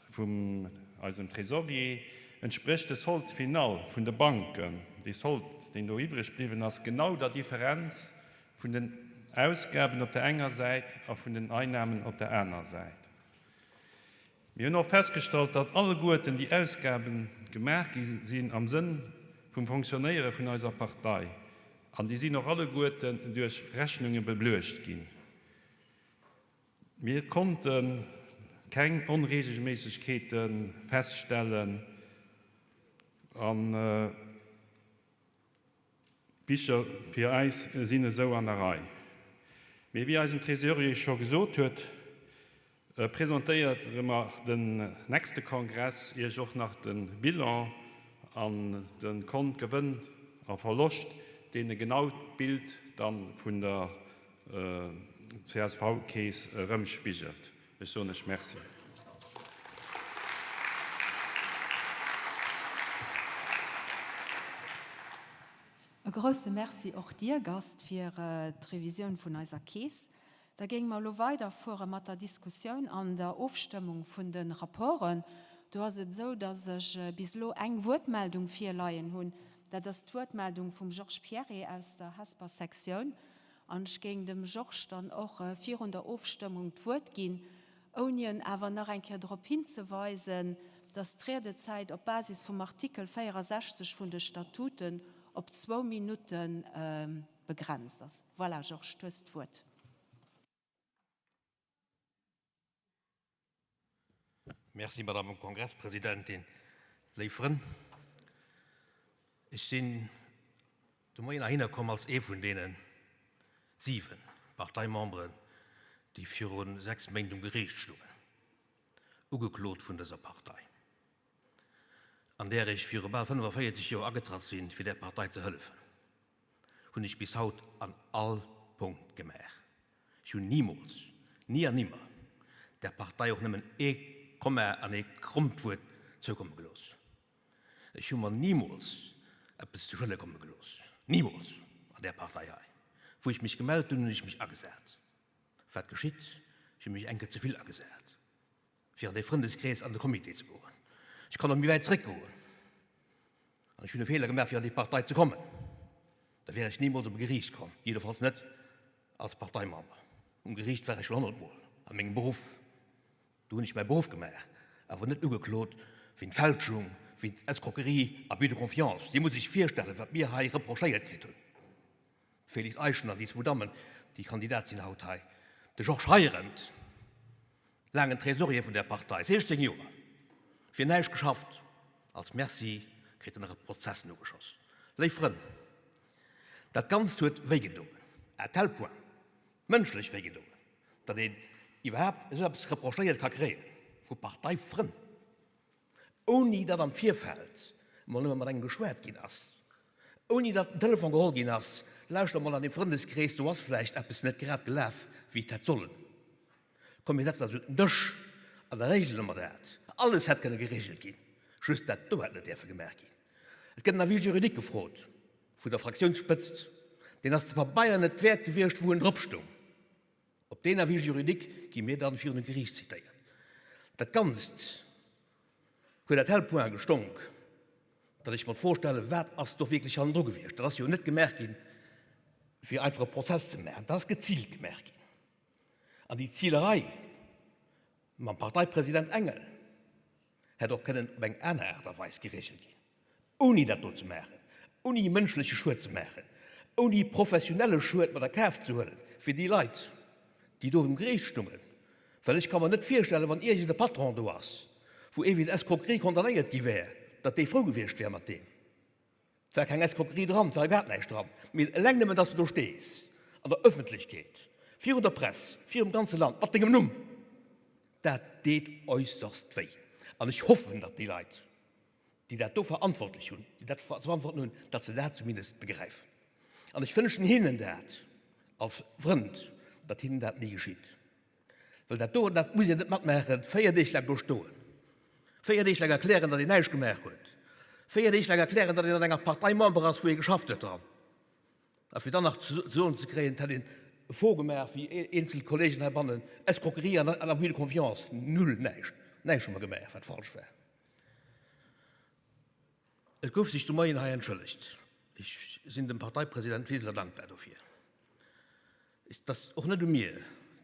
vum eisem Trésorier. Entsprécht de Solde final vun de Banken, dee Solde, deen do iwwreg bliwwen ass, genau der Differenz vun den Ausgaben op der enger Säit a vun den Einnahmen op der aner Säit. Mir hunn och festgestallt, datt alleguerten déi Ausgabe gemaach gi sinn am Sënn vum Fonctionnéiere vun eiser Partei an déi sinn och alleguerten duerch Rechnunge beluecht ginn. Mir konnte keng Onreegelméissegkeete feststellen an d'Bicher fir eis sinn esou an der Rei. Mee wéi eisen Trésorier scho gesot huet, presentéiere mer den nächste Kongress Iech och nach de Bilan an de Kont Gewënn a Verloscht, deen e genaut Bild dann vun der CSV-Kees erëmspigelt. Ech soen lech Merci. E grousse Merci och dir, Gast, fir d'Revisioun vun eiser Kees. Da géinge mer elo weiderfuere mat der Diskussioun an der Ofstëmmung vun de Rapporten. Do ass et esou, dass ech bis elo eng Wuertmeldung virleien hunn. Dat ass d'Wuertmeldung vum Georges Pierret aus der Hesper Sektioun. An ech géing dem Georges dann och virun der Ofstëmmung d'Wuert ginn, ouni en awer nach eng Kéier drop hinzeweisen, dass d'Riedezäit op Basis vum Artikel 64 vun de Statuten op zwou Minutte begrenzt ass. Voilà, Georges, du hues d'Wuert. Merci, Madame Kongresspresidentin. Léif Frënn, ech sinn de Moien heihinner komm als ee vun deene 7 Parteimemberen, déi viru 6 Méint um Geriicht stungen, ugeklot vun dëser Partei, an där ech viru bal 45 Joer agetratt sinn, fir där Partei ze hëllefen, hunn ech bis haut an all Punkt gemaach. Ech hunn nimools, ni an nimmer, där Partei och nëmmen ee Komma an ee krommt Wuert zoukomme gelooss. Ech hu mer nimools eppes zu Schëlle komme gelooss, nimools an där Partei hei. Wou ech mech gemellt hunn, hunn ech mech agesat. Wat geschitt? Ech hu mech eng Kéier ze vill agesat, fir an dee Frëndeskrees an de Comité ze goen. Ech kann och méi wäit zréckgoen. An ech hunn e Feeler gemaach, fir an déi Partei ze kommen. Da wär ech nimools op e Geriicht komm, jiddefalls net als Parteimember. Um Geriicht war ech schonn honnertmol a mengem Beruff. Do hunn ech mäi Beruff gemaach, awer net ugeklot wéint Fälschung, wéint Escroquerie, Abus de confiance. Dir musst Iech virstellen, wat mir hei reprochéiert kritt hunn. Félix Eischen an déi zwou Dammen, déi Kandidat sinn haut hei, de Georges Heirendt, laangen Trésorier vun där Partei, 16 Joer fir näischt geschafft, als Merci kritt en nach e Prozess nogeschoss. Léif Frënn, dat Ganzt huet wéigedoen, à tel point, mënschlech wéigedoen, datt een iwwerhaapt esou eppes reprochéiert ka kréie vu Parteifrënn. Ouni datt am Virfeld emol nëmme mat engem geschwat ginn ass, ouni datt den Telefon geholl ginn ass, Lauschter mol, an deem Frëndeskrees do ass vläicht eppes net grad gelaf, wéi et hätt sollen. Komm mir setzen eis un den Dësch an da regele mer dat. Alles hätt kënne geregelt ginn, just dat do hätt net däerfe gemaach ginn. Et gëtt en Avis juridique gefrot vun der Fraktiounsspëtzt, deen ass de Pabeier net wäert gewiescht, wou en drop stoung. Op deen Avis juridique gi mir dann virun e Geriicht zitéiert. Dat Ganzt huet à tel point gestonk, datt ech mer d'Fro stellen, Wat ass do wierklech hannendru gewiescht? Dat ass jo net gemaach ginn, fir einfach e Prozess ze maachen. Dat ass geziilt gemaach ginn. An déi Zilerei mam Parteipresident Engel hätt och kënnen op eng aner Aart a Weis geregelt ginn, ouni dat do ze maachen, ouni mënschleche Schued ze maachen, ouni professionelle Schued mat a Kaf ze huelen fir déi Leit, déi do um Geriicht stungen. Well ech ka mer net virstellen, wann iergend e Patron do ass, wou ee wéinst Escroquerie condamnéiert gi wär, datt dee frou gewiescht wär mat deem. Et war keng Escroquerie dran, et war iwwerhaapt näischt dran. Mee eleng nëmmen, dass du do stees, an der Öffentlechkeet, virun der Press, virum ganze Land, mat dengem Numm, dat deet äusserst wéi. An ech hoffen, datt déi Leit, déi dat do verantwortlech hunn, déi dat ze verantworten hunn, datt se dat zumindest begräifen. An ech wënschen hinnen dat als Frënd, datt hinnen dat ni geschitt. Well dat do, dat muss een net matmaachen, 4 Deeg laang do stoen, 4 Deeg laang erklären, datt een näischt gemaach huet, 4 Deeg laang erklären, datt een an enger Partei Member ass, wou ee geschafft huet dran, a fir dann nach ze soen ze kréien, et hätt een e Faux gemaach, wéi eenzel Kollegen heibannen, Escroquerie an Abus de confiance, null, näischt, näischt hu mer gemaach, wat falsch war. Et gouf sech de Moien hei entschëllegt. Ech sinn dem Parteipresident Wiseler dankbar dofir. Et ass och net u mir,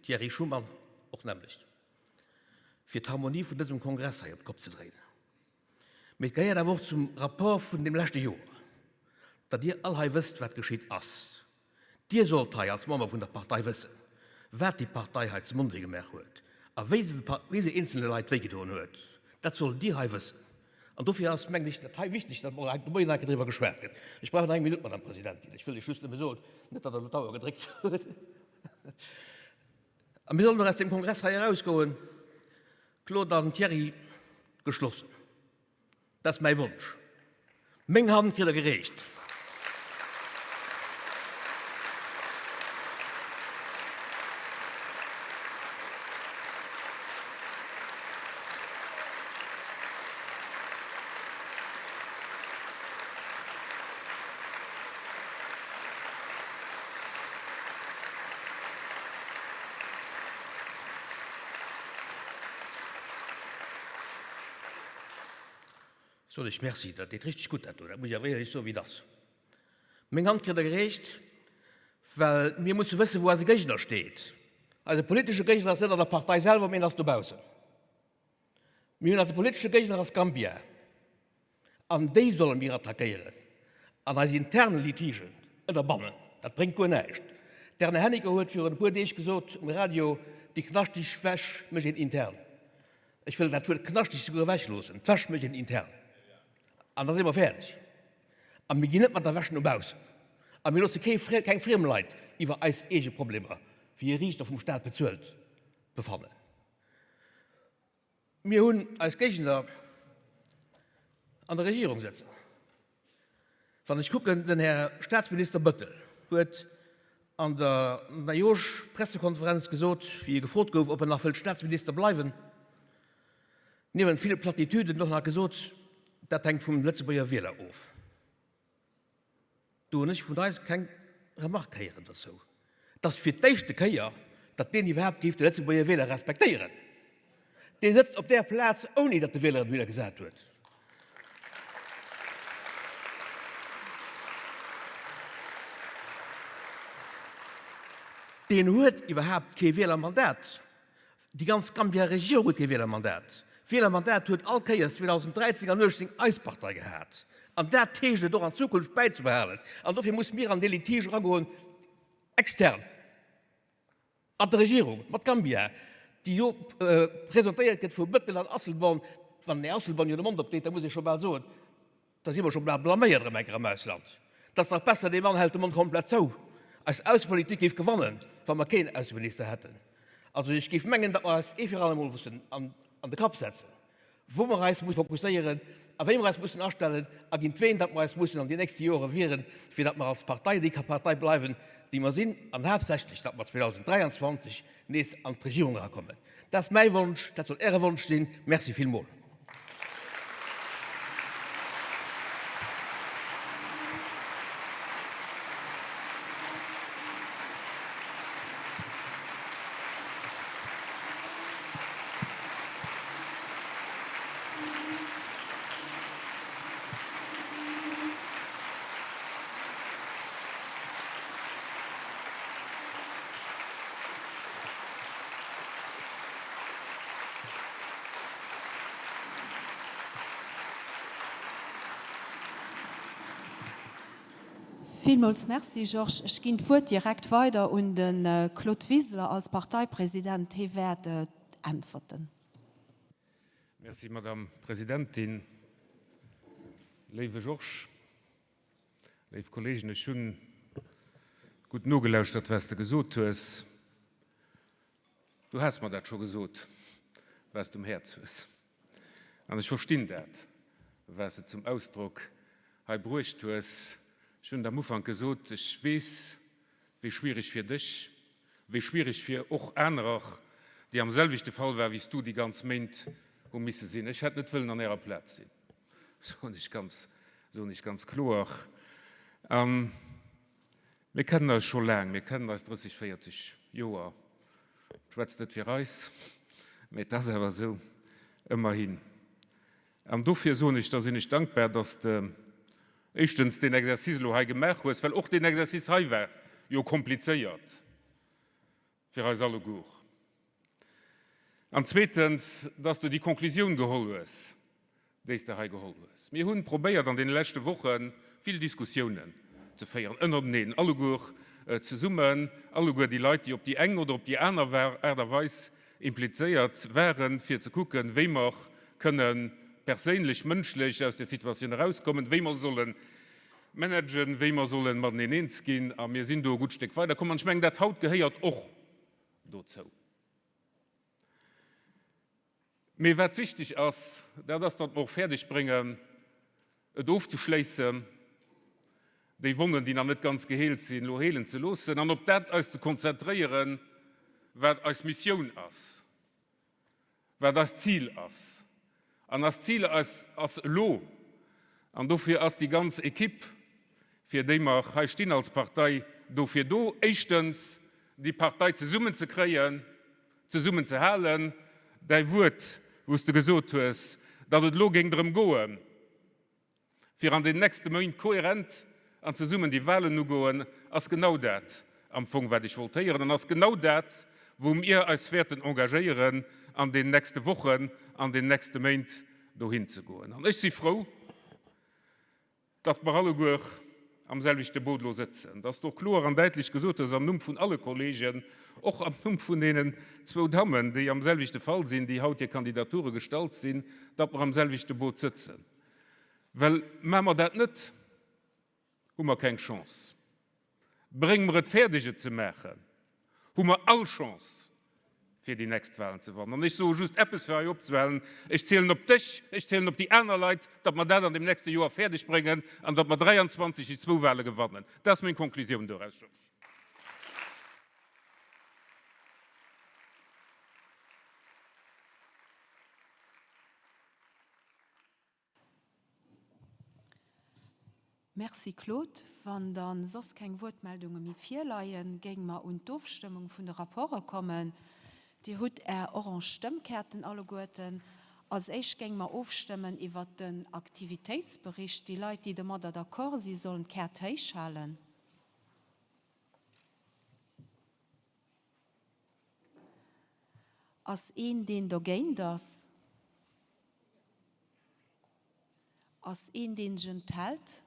Thierry Schuman och nämmlecht, fir d'Harmonie vun dësem Kongress hei op d'Kopp ze dréinen. Mee et gehéiert awer och zum Rapport vun deem leschte Joer, datt Dir all hei wësst, wat geschitt ass. Dir sollt hei als Member vun der Partei wëssen, wat déi Partei hei zum Onwee gemaach huet a wéi se wéi se eenzelne Leit wéigedoen huet. Dat sollt Dir hei wëssen. An dofir ass, mengen ech, dat hei wichteg, datt och hei de Moien nach eng Kéier driwwer geschwat gëtt. Ech brauch nach eng Minutt, Madame Presidentin. Ech wëll lech just nëmme soen, net datt Der elo d'Auer gedréckt hutt. A mir sollen och aus deem Kongress hei erausgoen, Claude an Thierry, geschlossen. Dat ass mäi Wonsch. Meng Hand kritt Der gereecht. Soen ech Merci, dat deet richteg gutt dat do, dat muss ech awer éierlech soen, wéi et ass. Meng Hand kritt Der gereecht, well mir musse wëssen, wou eise Géigner steet. Eise politesche Géigner ass net an der Partei selwer, mee en ass dobaussen. Mir hunn als politesche Géigner ass Gambia an déi solle mir attackéieren an eis interne Litigen ënnerbannen. Dat bréngt guer näischt. D'Erna Hennicot huet virun e puer Deeg gesot um Radio, déi knaschteg Wäsch mécht een intern. Ech wëll dat Wuert knaschteg souguer ewechloossen. D'Wäsch mécht een intern an da si mer fäerdeg. A mir ginn net mat der Wäsch no baussen a mir loosse kee, keng friem Leit iwwer eis eege Problemer, wéi e Riichter vum Staat bezuelt, befannen. Mir hunn eis Géigner an der Regierung sëtzen. Wann ech kucken, den Här Statsminister Bëttel huet an der Neijooschpressekonferenz gesot, wéi e gefrot gouf, ob en nach wëllt Statsminister bleiwen, niewent ville Platitüden och nach gesot, dat hänkt vum Lëtzebuerger Wieler of. Do hunn ech vun eis keng Remarque héieren dozou. Et ass fir d'éischte Kéier, datt deen iwwerhaapt géif de Lëtzebuerger Wieler respektéieren. Dee sëtzt op där Plaz, ouni datt de Wieler en dohinner gesat huet. Deen huet iwwerhaapt kee Wielermandat. Déi ganz Gambia-Regierung huet kee Wielermandat. Wielermandat huet all Kéiers 2013 an 18 eis Partei gehat. An dat heescht et och an Zukunft bäizebehalen. An dofir musse mir an dee Litige eragoen, extern, mat der Regierung, mat Gambia, déi jo presentéiert gëtt vu Bettel an Asselborn. Wann den Här Asselborn jo de Mond opdeet, da muss ee scho bal soen, Da si mer scho bal blaméiert erëm eng Kéier am Ausland. Et ass nach besser, dee Mann hält de Mond komplett zou. Eis Aussepolitik géif gewannen, wa mer keen Ausseminister hätten. Also ech géif mengen, datt mer eis ee fir alle Mol mussen an de Kapp setzen, wou mer eis musse fokusséieren a wéi mer eis mussen astellen a géint ween datt mer eis mussen an den nächste Jore wieren, fir datt mer als Partei déi Partei bleiwen, déi mer sinn, an haaptsächlech, datt mer 2023 nees an d'Regierung erakommen. Dat ass mäi Wonsch, dat soll Äre Wonsch sinn. Merci villmol. Villmools Merci, Georges. Ech ginn d'Wuert direkt weider un de Claude Wiseler als Parteipresident. Hie wäert äntwerten. Merci, Madame Presidentin. Léiwe Georges, Léif Kollegen, ech hunn gutt nogelauschtert, wat s de gesot hues. Du has mer dat scho gesot, wat s de um Häerz hues. An ech verstinn dat, wat s de zum Ausdrock hei bruecht hues. Ech hunn et am Ufank gesot, ech weess, wéi schwierig fir dech, wéi schwierig fir och anerer, déi am selwechte Fall war wéi s du déi ganz Méint hu misse sinn. Ech hätt net wëllen an ärer Plaz sinn, soen ech ganz, soen ech ganz kloer. A mir kennen eis scho laang, mir kennen eis 30, 40 Joer. Schwätzt net fir eis, mä et ass awer esou, ëmmerhin. An dofir soen ech, da sinn ech dankbar, dass de. Éischtens deen Exercice elo hei gemaach hues, well och deen Exercice hei war jo komplizéiert fir eis alleguer. An zweetens, dass de déi Konklusioun geholl hues, déi s de hei geholl hues. Mir hu probéiert an deene leschte Woche vill Diskussiounen ze féieren ënnerteneen, alleguer zesummen, alleguer déi Leit, déi op déi eng oder op déi aner Aart a Weis implizéiert waren, fir ze kucken, wéi mer kënne perséinlech, mënschlech aus där Situatioun erauskommen, wéi mer solle managen, wéi mer solle mateneen eens ginn. A mir sinn do e gutt Stéck weiderkomm. An ech mengen, dat haut gehéiert och dozou. Mee wat wichteg ass, dat ass, datt mer och fäerdeg bréngen, et ofzeschléissen, déi Wonnen, déi nach net ganz geheelt sinn, elo heelen ze loossen an op dat eis ze konzentréieren, wat eis Missioun ass, wat eist Zil ass. An eist Zil ass elo, an dofir ass déi ganz Equipe, fir déi mer hei stinn als Partei, dofir do, éischtens déi Partei zesummenzekréien, zesummen ze halen, däi Wuert, wou s de gesot hues, datt et elo géing drëm goen, fir an den nächste Méint kohärent an zesummen déi Wahlen ugoen, ass genau dat am Fong, wat ech wollt héieren, an ass genau dat, wou mir eis wäerten engagéieren an den nächste Wochen, an den nächste Méint dohin ze goen. An ech si frou, datt mer alleguer am selwechte Boot elo sëtzen, datt s de och kloer an däitlech gesot hues am Numm vun alle Kollegen, och am Numm vun deenen zwou Dammen, déi am selwechte Fall sinn, déi haut hir Kandidature gestallt sinn, datt mer am selwechte Boot sëtzen. Well maache mer dat net, hu mer keng Chance. Brénge mer et fäerdeg, et ze maachen, hu mer all Chance, fir déi nächst Wahlen ze wannen. An ech soe just eppes, fir hei opzehalen, Ech zielen op dech, ech zielen op déi aner Leit, datt mer dat an deem nächste Joer fäerdeg bréngen an datt mer 23 déi zwou Wahle gewannen. Dat ass meng Konklusioun doraus, Georges. Merci Claude. Wann dann soss keng Wuertmeldunge méi virleien, géinge mer un d'Ofstëmmung vun de Rapporte kommen. Dir hutt Är orange Stëmmkäerten alleguerten. Als éischt géinge mer ofstëmmen iwwert den Aktivitéitsbericht. Déi Leit, déi domadder d'accord si, sollen d'Käert héichhalen. Ass een, deen dogéint ass? Ass een, deen sech enthält?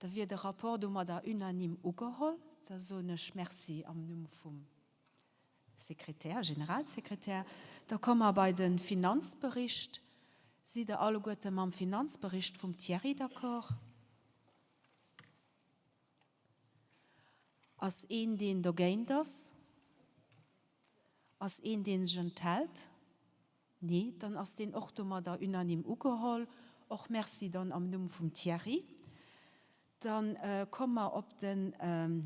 Da wier de Rapport domadder unanime ugeholl. Da soen ech Merci am Numm vum Sekretär, Generalsekretär. Da komme mer bei de Finanzbericht. Sidd Der alleguerte mam Finanzbericht vum Thierry d'accord? Ass een, deen dogéint ass? Ass een, dee sech enthält? Nee, dann ass deen och domadder unanime ugeholl. Och Merci dann am Numm vum Thierry. Da komme mer op den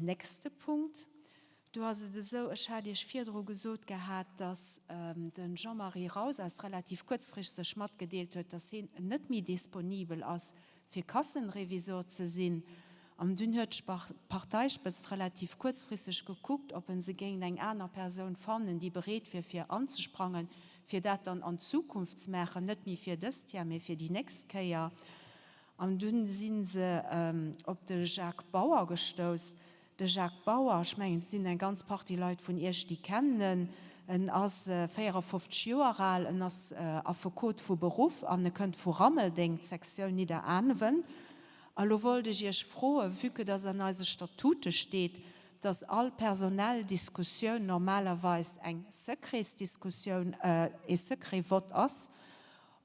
nächste Punkt. Do ass et esou, ech hat Iech virdru gesot gehat, dass de Jean-Marie Raus eis relativ kuerzfristeg matgedeelt huet, dass hien net méi disponibel ass fir Kassenrevisor ze sinn. An dunn huet d'Parteispëtzt relativ kuerzfristeg gekuckt, ob en se géingen eng aner Persoun fannen, déi bereet wier fir anzesprangen, fir dat dann an Zukunft ze maachen, net méi fir dëst Jar, mee fir déi nächst Kéier. An dunn si se op de Jacques Bauer gestouss. De Jacques Bauer, ech mengen, et sinn eng ganz Partie Leit vun Iech, déi kennen en. En ass 54 Joer al, en ass Affekot vu Beruff an e kënnt vu Rammeldeng, d'Sektioun Nidderaanwen. A lo wollt ech Iech froen, vue que dass an eise Statute steet, dass all personell Diskussioun normalerweis eng Secretsdiskussioun, ee Secret-Vote ass,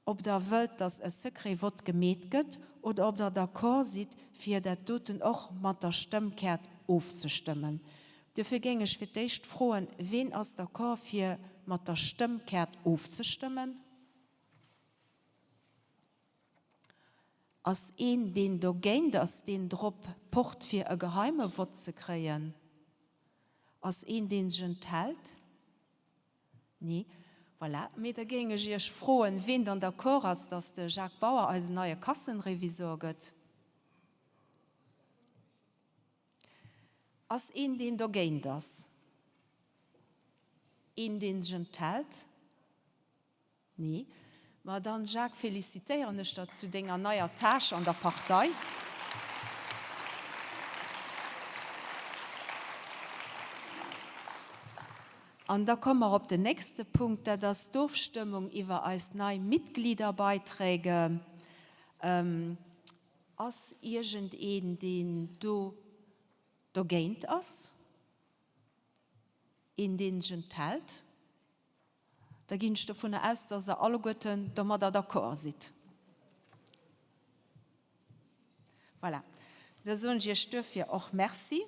ob Der wëllt, dass e Secret-Vote gemeet gëtt oder ob Der d'accord sidd, fir dat doten och mat der Stëmmkäert ofzestëmmen. Duerfir géing ech fir d'éischt froen, Ween ass d'accord, fir mat der Stëmmkäert ofzestëmmen? Ass een, deen dogéint ass, deen drop pocht, fir e geheime Vott ze kréien? Ass een, dee sech enthält? Nee. Voilà. Mee da géing ech Iech froen, ween dann d'accord ass, dass de Jacques Bauer eisen neie Kassenrevisor gëtt. Ass een, deen dogéint ass? Een, dee sech enthält? Nee. Ma dann, Jacques, felicitéieren ech der zu denger neier Tâche an der Partei. An da komme mer op den nächste Punkt, dat ass d'Ofstëmmung iwwer eis nei Mitgliederbeiträge. Ass iergendeen, deen do dogéint ass? Een, deen sech enthält? Da ginn ech dovunner aus, dass Der alleguerten domadder d'accord sidd. Voilà. Da soen ech Iech duerfir och Merci.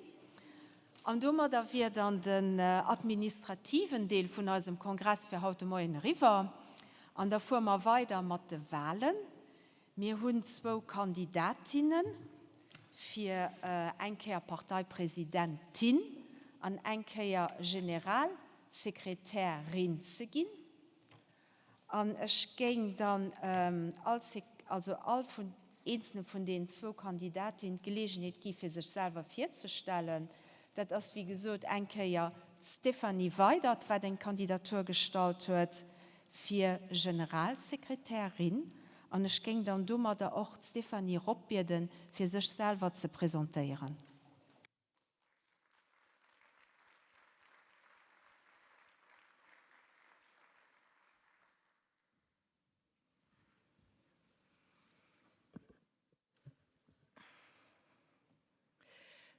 An domadder wier dann den administrativen Deel vun eisem Kongress fir haut de Moien eriwwer. An da fuere mer weider mat de Wahlen. Mir hunn zwou Kandidatinnen fir eng Kéier Parteipresidentin an eng Kéier Generalsekretärin ze ginn. An ech géing dann all, also all vun eenzele vun deenen zwou Kandidatin d'Geleegenheet gi fir sech selwer virzestellen. Dat ass wéi gesot eng Kéier d'Stéphanie Weydert, wat eng Kandidatur gestallt huet fir Generalsekretärin. An ech géing dann domadder och d'Stéphanie Ropp bieden, fir sech selwer ze presentéieren.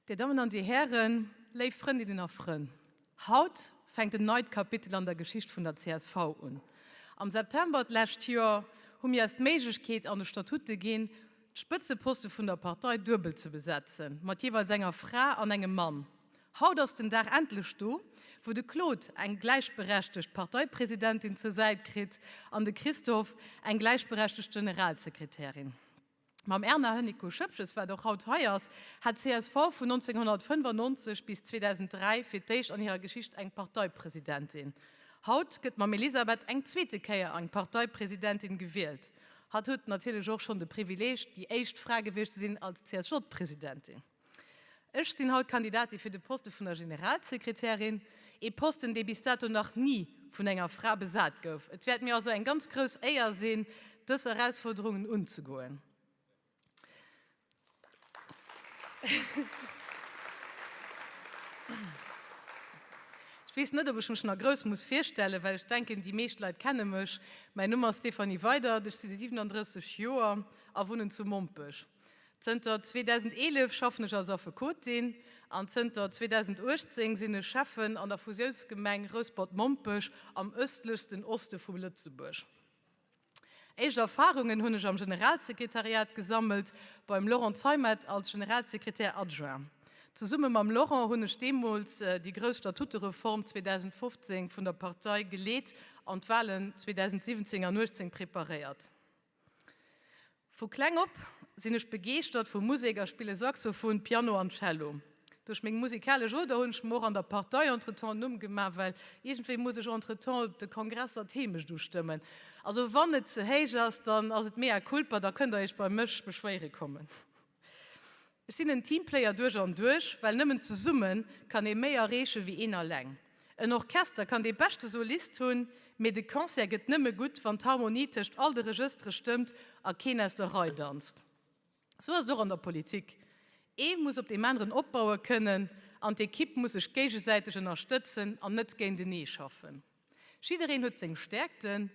Dir Dammen an Dir Hären, léif Frëndinnen a Frënn, haut fänkt en neit Kapitel an der Geschicht vun der csv un. Am September d'lescht Joer hu mir eis d'Méiglechkeet an de Statute ginn, d'Spëtzeposte vun der Partei duebel ze besetzen, mat jeeweils enger Fra an engem Mann. Haut ass den Dag endlech do, wou de Claude eng gläichberechtegt Parteipresidentin zur Säit kritt an de Christophe eng gläichberechtegt Generalsekretärin. Mam Erna Hennicot-Schoepges, wat och haut hei ass, hat csv vun 1995 bis 2003 fir d'éischt an hirer Geschicht eng Parteipresidentin. Haut gëtt mam Elisabeth eng zweete Kéier eng Parteipresidentin gewielt. Hatt huet natierlech och schonn de Privileeg, déi éischt Fra gewiescht ze sinn als CSJ-Presidentin. Ech sinn haut Kandidatin fir de Poste vun der Generalsekretärin, ee Posten, dee bis dato nach ni vun enger Fra besat gouf. Et wäert mir also eng ganz grouss Éier sinn, dës Erausforderungen unzegoen. Ech weess net, ob ech mech nach grouss muss virstellen, well ech denken, déi meescht Leit kenne mech. Mäin Numm ass Stéphanie Weydert, ech si 37 Joer a wunnen zu Mompech. Zënter 2011 schaffen ech als Affekotin an zënter 2018 sinn ech Schäffen an der Fusiounsgemeng Rouspert-Mompech am ëstlechsten Oste vu Lëtzebuerg. Éischt Erfarungen hunn ech am Generalsekretariat gesammelt, beim Laurent Zeimet als Generalsekretär adjoint. Zesumme mam Laurent hunn ech deemools déi grouss Statutereform 2015 vun der Partei geleet an d'Walen 2017 an 18 preparéiert. Vu kleng op sinn ech begeeschtert vu Musek a spille Saxophon, Piano an Cello. Duerch meng musikalesch Oder hunn ech mer och an der Partei entretemps en Numm gemaach, well iergendwéi muss ech entretemps op de Kongresser d'Heemecht ustëmmen. Also wann et ze héich ass, dann ass et mea culpa, da kënnt der iech bei mech beschwéiere kommen. Ech sinn en Teamplayer duerch an duerch, well nëmmen zesumme kann ee méi erreeche wéi een alleng. En Orchester kann dee beschte Solist hunn, mee de Concert gëtt nëmme gutt, wann d'Harmonie tëscht all de Regëstere stëmmt a keen aus der Rei danzt. Sou ass et och an der Politik, Ee muss op deem aneren opbaue kënnen an d'Ekipp muss sech géigesäiteg ënnerstëtzen an net géintenee schaffen. Jiddereen huet seng Stäerkten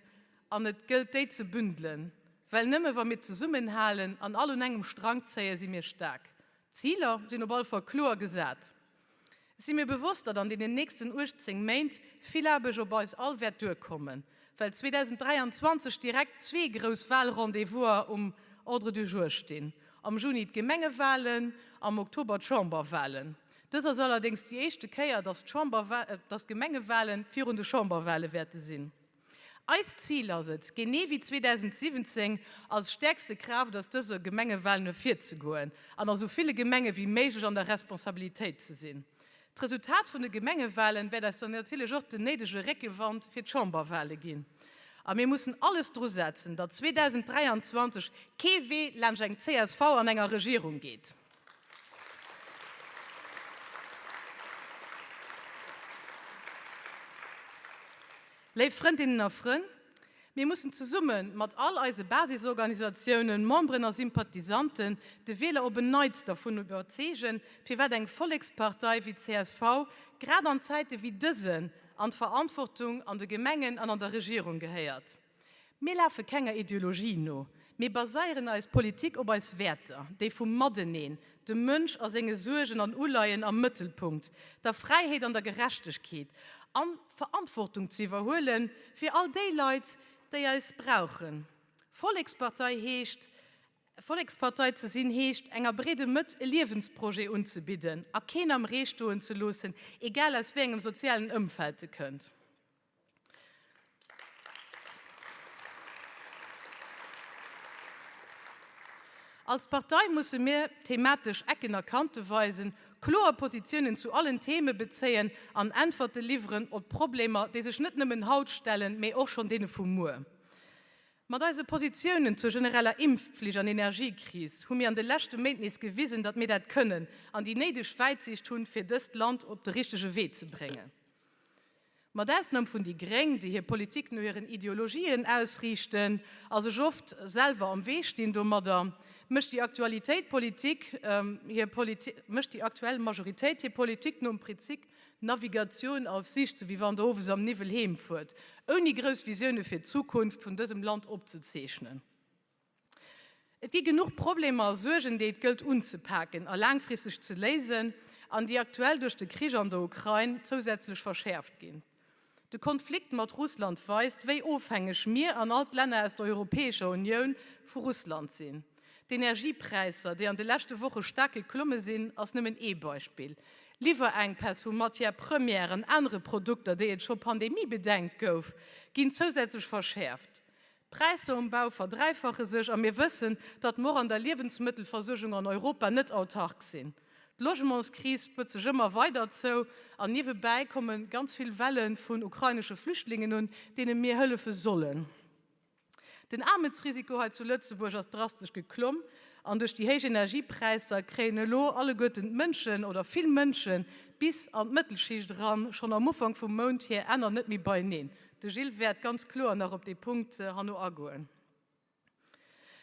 an et gëllt déi ze bündelen, well nëmme wa mir zesummenhalen an all un engem Strang zéie si mir staark. D'Ziler sinn op alle Fall kloer gesat. Ech si mir bewosst, datt an deenen nächsten 18 Méint vill Aarbecht op eis all wäert duerkommen, well 2023 direkt zwee grouss Wahlrendez-vouser um Ordre du jour stinn, am Juni d'Gemengewahlen, am Oktober d'Chamberwahlen. Dës ass allerdéngs déi éischte Kéier, dass d'Gemengewahlen virun de Chamberwahle wäerte sinn. Eist Zil ass et, genee wéi 2017, als stäerkste Kraaft aus dëse Gemengewahlen ervirzegoen an a sou ville Gemenge wéi méiglech an der Responsabilitéit ze sinn. D'Resultat vun de Gemengewahlen wäert eis dann natierlech och den néidege Réckewand fir d'Chamberwahle ginn. A mir mussen alles drusetzen, datt 2023 kee Wee laanscht eng csv an enger Regierung geet. Léif Frëndinnen a Frënn, mir. Mir mussen zesumme mat all eise Basisorganisatiounen, Memberen a Sympathisanten de Wieler op en Neits dervun iwwerzeegen, firwat eng Vollekspartei wéi csv grad an Zäite wéi dësen an d'Verantwortung an de Gemengen an an der Regierung gehéiert. Mir lafe kenger Ideologie no, mir baseieren eis Politik op eis Wäerter, déi vum Mateneen, dem Mënsch a senge Suergen an Uleien am Mëttelpunkt, der Fräiheet an der Gerechtegkeet, an Verantwortung ze iwwerhuelen fir all déi Leit, déi eis brauchen. Vollekspartei heescht, Vollekspartei ze sinn heescht, enger breede Mëtt e Liewensprojet unzebidden a keen am Ree stoen ze loossen, egal aus wéi engem sozialen Ëmfeld e kënnt. Als Partei musse mir thematesch Ecken a Kante weisen, kloer Positiounen zu allen Theme bezéien an Äntwerte liwweren op d'Problemer, déi sech net nëmmen haut stellen, mee och schonn deene vu muer. Mat eise Positiounen zur genereller Impfflicht an Energiekris hu mir an de leschte Méint nees gewisen, datt mir dat kënnen an déi néideg Wäitsiicht hunn, fir dëst Land op de richtege Wee ze bréngen. Mat Ausnam vun déi Gréng, déi hir Politik no hiren Ideologien ausriichten a sech oft selwer am Wee stinn domadder, mécht déi Aktualitéit Politik hir mécht déi aktuell Majoritéit hir Politik nom Prinzip Navigation auf Sicht, sou wéi wann der owes am Niwwel heem fuert, ouni grouss Visioune fir d'Zukunft vun dësem Land opzezeechnen. Et gi genuch Problemer a Suergen, déi et gëllt unzepaken a laangfristeg ze léisen an déi aktuell duerch de Krich an der Ukrain zousätzlech verschäerft ginn. De Konflikt mat Russland weist, wéi ofhängeg mir an all d'Länner aus der Europäescher Unioun vu Russland sinn. D'Energiepräisser, déi an de leschte Woche staark geklomme sinn, ass nëmmen ee Beispill. Liwwerenkpäss vu Matières premières an anere Produkter, déi et scho pandemiebedengt gouf, ginn zousätzlech verschäerft. D'Präisser um Bau verdräifache sech a mir wëssen, datt mer och an der Liewensmëttelversuergung an Europa net autark sinn. D'Logementskris spëtzt sech ëmmer weider zou an niewebäi komme ganz vill Welle vun ukrainesche Flüchtlingen un, deene mir hëllefe sollen. Den Aarmutsrisiko hei zu Lëtzebuerg ass drastesch geklomm an duerch déi héich Energiepräisser kréien elo alleguerten d'Mënschen oder vill Mënsche bis an d'Mëttelschicht eran schonn am Ufank vum Mount hir Enner net méi beieneen. De Gilles wäert ganz kloer nach op dee Punkt herno agoen.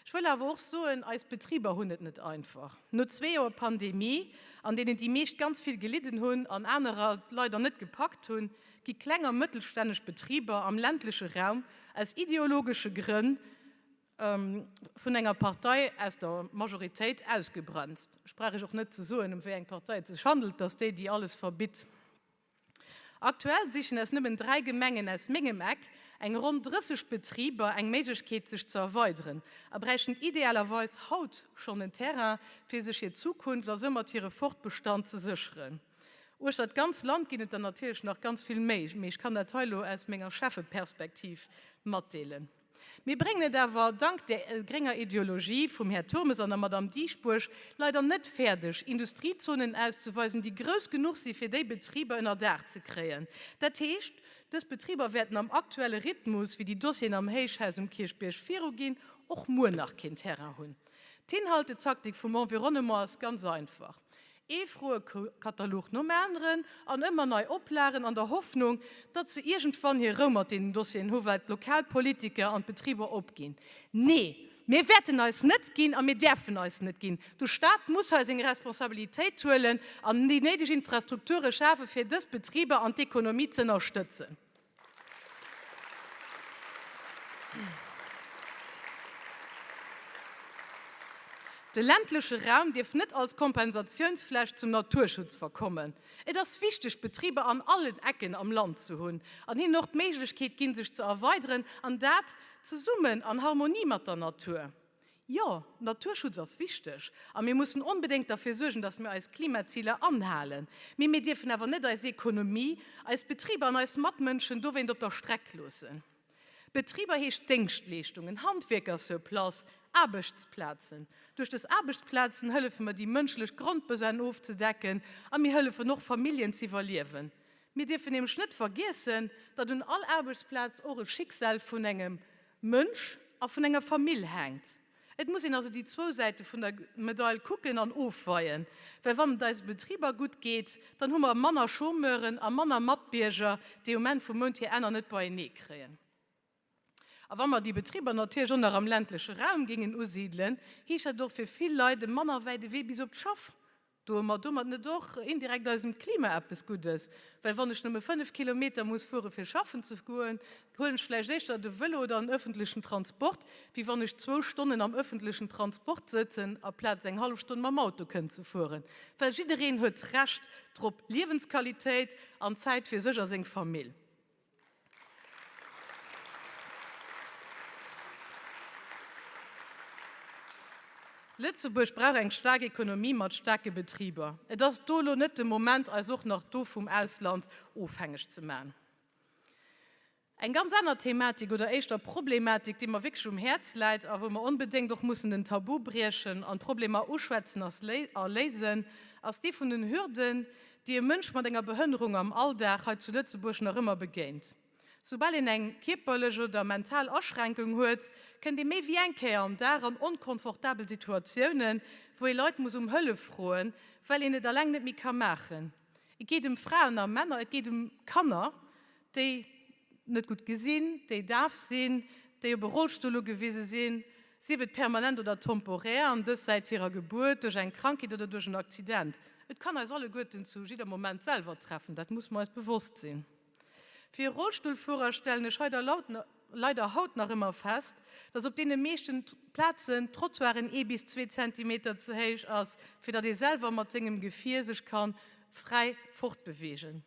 Ech wëll awer och soen, eis Betriber hunn et net einfach. No zwee Joer Pandemie, an deenen déi meescht ganz vill gelidden hunn an anerer et leider net gepackt hunn, gi kleng a mëttelstänneg Betriber am ländleche Raum aus ideologesche Grënn vun enger Partei aus der Majoritéit ausgebremst. Ech brauch Iech och net ze soen, ëm wéi eng Partei et sech handelt, dass déi, déi alles verbitt. Aktuell sichen aus nëmmen 3 Gemengen aus mengem Eck eng ronn 30 Betriber eng Méiglechkeet sech ze erweideren a bräichten idealerweis haut schonn en Terrain fir sech hir Zukunft a soumat hire Fortbestand ze sécheren. Uechter d'ganz Land ginn et der natierlech nach ganz vill méi, mee ech kann dat hei elo aus menger Schäffeperspektiv matdeelen. Mir bréngen et awer, dank der grénger Ideologie vum Här Turmes an der Madame Dieschbourg, leider net fäerdeg, Industriezonen auszeweisen, déi grouss genuch si fir déi Betriber ënner Daach ze kréien. Dat heescht, dës Betriber wäerten am aktuelle Rhythmus, wéi déi Dossieren am Héichhaus um Kierchbierg viruginn, och muer nach keen Terrain hunn. D'Hinhaltetaktik vum Environnement ass ganz einfach. Ee Froekatalog nom aneren an ëmmer nei Oplagen an der Hoffnung, datt se iergendwann hir Rou mat deenen Dossieren hu well d'lokal Politiker an d'Betriber opginn. Nee, mir wäerten eis net ginn a mir däerfen eis net ginn. De Staat muss hei seng Responsabilitéit huelen an déi néideg Infrastrukture schafe fir dës Betriber an d'Ekonomie z'ënnerstëtzen. De ländleche Raum dierf net als Kompensatiounsfläch zum Naturschutz verkommen. Et ass wichteg, Betriber an allen Ecken am Land ze hunn an hinnen och d'Méiglechkeet ginn, sech ze erweideren, an dat zesummen an Harmonie mat der Natur. Jo, Naturschutz ass wichteg a mir mussen onbedéngt derfir suergen, dass mir eis Klimaziler anhalen. Mee mir dierfen awer net eis Ekonomie, eis Betriber an eis Matmënschen dowéint op der Streck loossen. Betriber heescht Déngschtleeschtungen, Handwierker sur place, Aarbechtsplazen. Duerch dës Aarbechtsplazen hëllefe mer déi mënschlech Grondbesoinen ofzedecken a mir hëllefen och Familljen z'iwwerliewen. Mir dierfen nämlech net vergiessen, datt un all Aarbechtsplaz och e Schicksal vun engem Mënsch a vun enger Famill hänkt. Et muss een also déi zwou Säite vun der Medail kucken an ofweien, well wann et eise Betriber gutt geet, dann hu mer manner Chômeuren a manner Matbierger, déi um Enn vum Mount hir Enner net beienee kréien. A wa mer déi Betriber natierlech och nach am ländleche Raum géingen usidelen, heescht dat och fir vill Leit e manner wäite Wee bis op d'Schaff. Doe mer domat net och indirekt eisem Klima eppes Guddes? Well wann ech nëmme 5 Kilometer muss fuere fir schaffen ze goen, huelen ech vläicht éischter de Vëlo oder en ëffentlechen Transport, wéi wann ech zwou Stonnen am ëffentlechen Transport sëtzen aplaz eng hallef Stonn mam Auto kënnen ze fueren. Well jiddereen huet d'Recht drop Liewensqualitéit an Zäit fir sech a seng Famill. Lëtzebuerg brauch eng staark Ekonomie mat staarke Betriber. Et ass do elo net de Moment, eis och nach do vum Ausland ofhängeg ze man. Eng ganz aner Thematik oder éischter Problematik, déi mer wierklech um Häerz läit a wou mer onbedéngt och mussen den Tabu briechen an d'Problemer uschwätzen a léisen, ass dee vun den Hürden, déi e Mënsch mat enger Behënnerung am Alldag hei zu Lëtzebuerg nach ëmmer begéint. Soubal een eng kierperlech oder mental Aschränkung huet, kënnt ee méi wéi eng Kéier am Dag an onkonfortabel Situatiounen, wou ee Leit muss um Hëllef froen, well een et alleng net méi ka maachen. Et geet ëm Fraen a Männer, et geet ëm Kanner, déi net gutt gesinn, déi daf sinn, déi op e Rollstull ugewise sinn, sief et permanent oder temporär, an dës säit hirer Gebuert, duerch eng Krankheet oder duerch en Accident. Et kann eis alleguerten zu jidder Moment selwer treffen, dat muss mer eis bewosst sinn. Fir e Rollstullfuerer stellen ech hei leider haut nach ëmmer fest, dass op deene meeschten Plazen d'Trottoiren ee bis zwee Zentimeter ze héich ass, fir datt ee selwer mat sengem Gefier sech ka fräi fortbeweegen.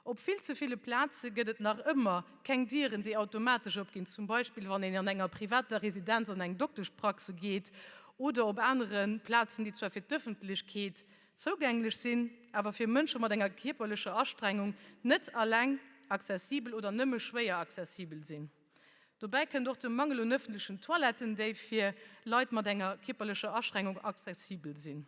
Op vill ze ville Plaze gëtt et nach ëmmer keng Dieren, déi automatesch opginn, zum Beispill wann een an enger privater Residenz an eng Dokteschpraxe geet oder op anere Plazen, déi zwar fir d'Ëffentlechkeet zougänglech sinn, awer fir Mënsche mat enger kierperlecher Astrengung net alleng accessibel oder nëmme schwéier accessibel sinn. Dobäi kënnt och de Mangel un ëffentlechen Toiletten, déi fir Leit mat enger kierperlecher Aschrängung accessibel sinn.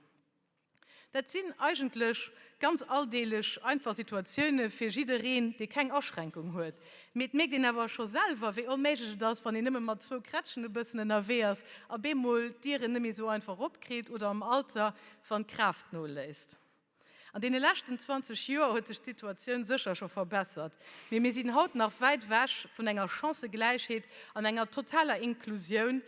Dat sinn eigentlech ganz alldeelech einfach Situatioune fir jiddereen, dee keng Aschränkung huet. Mee et mierkt een awer scho selwer, wéi onméiglech et ass, wann een nëmme mat zwou Krätschen e bëssen ënnerwee ass a bemol d'Dieren net méi esou einfach opkritt oder am Alter, wann d'Kraaft noléisst. An deene leschten 20 Joer huet sech d'Situatioun sécher scho verbessert, mee mir sinn haut nach wäit ewech vun enger Chancëgläichheet an enger totaler Inklusioun,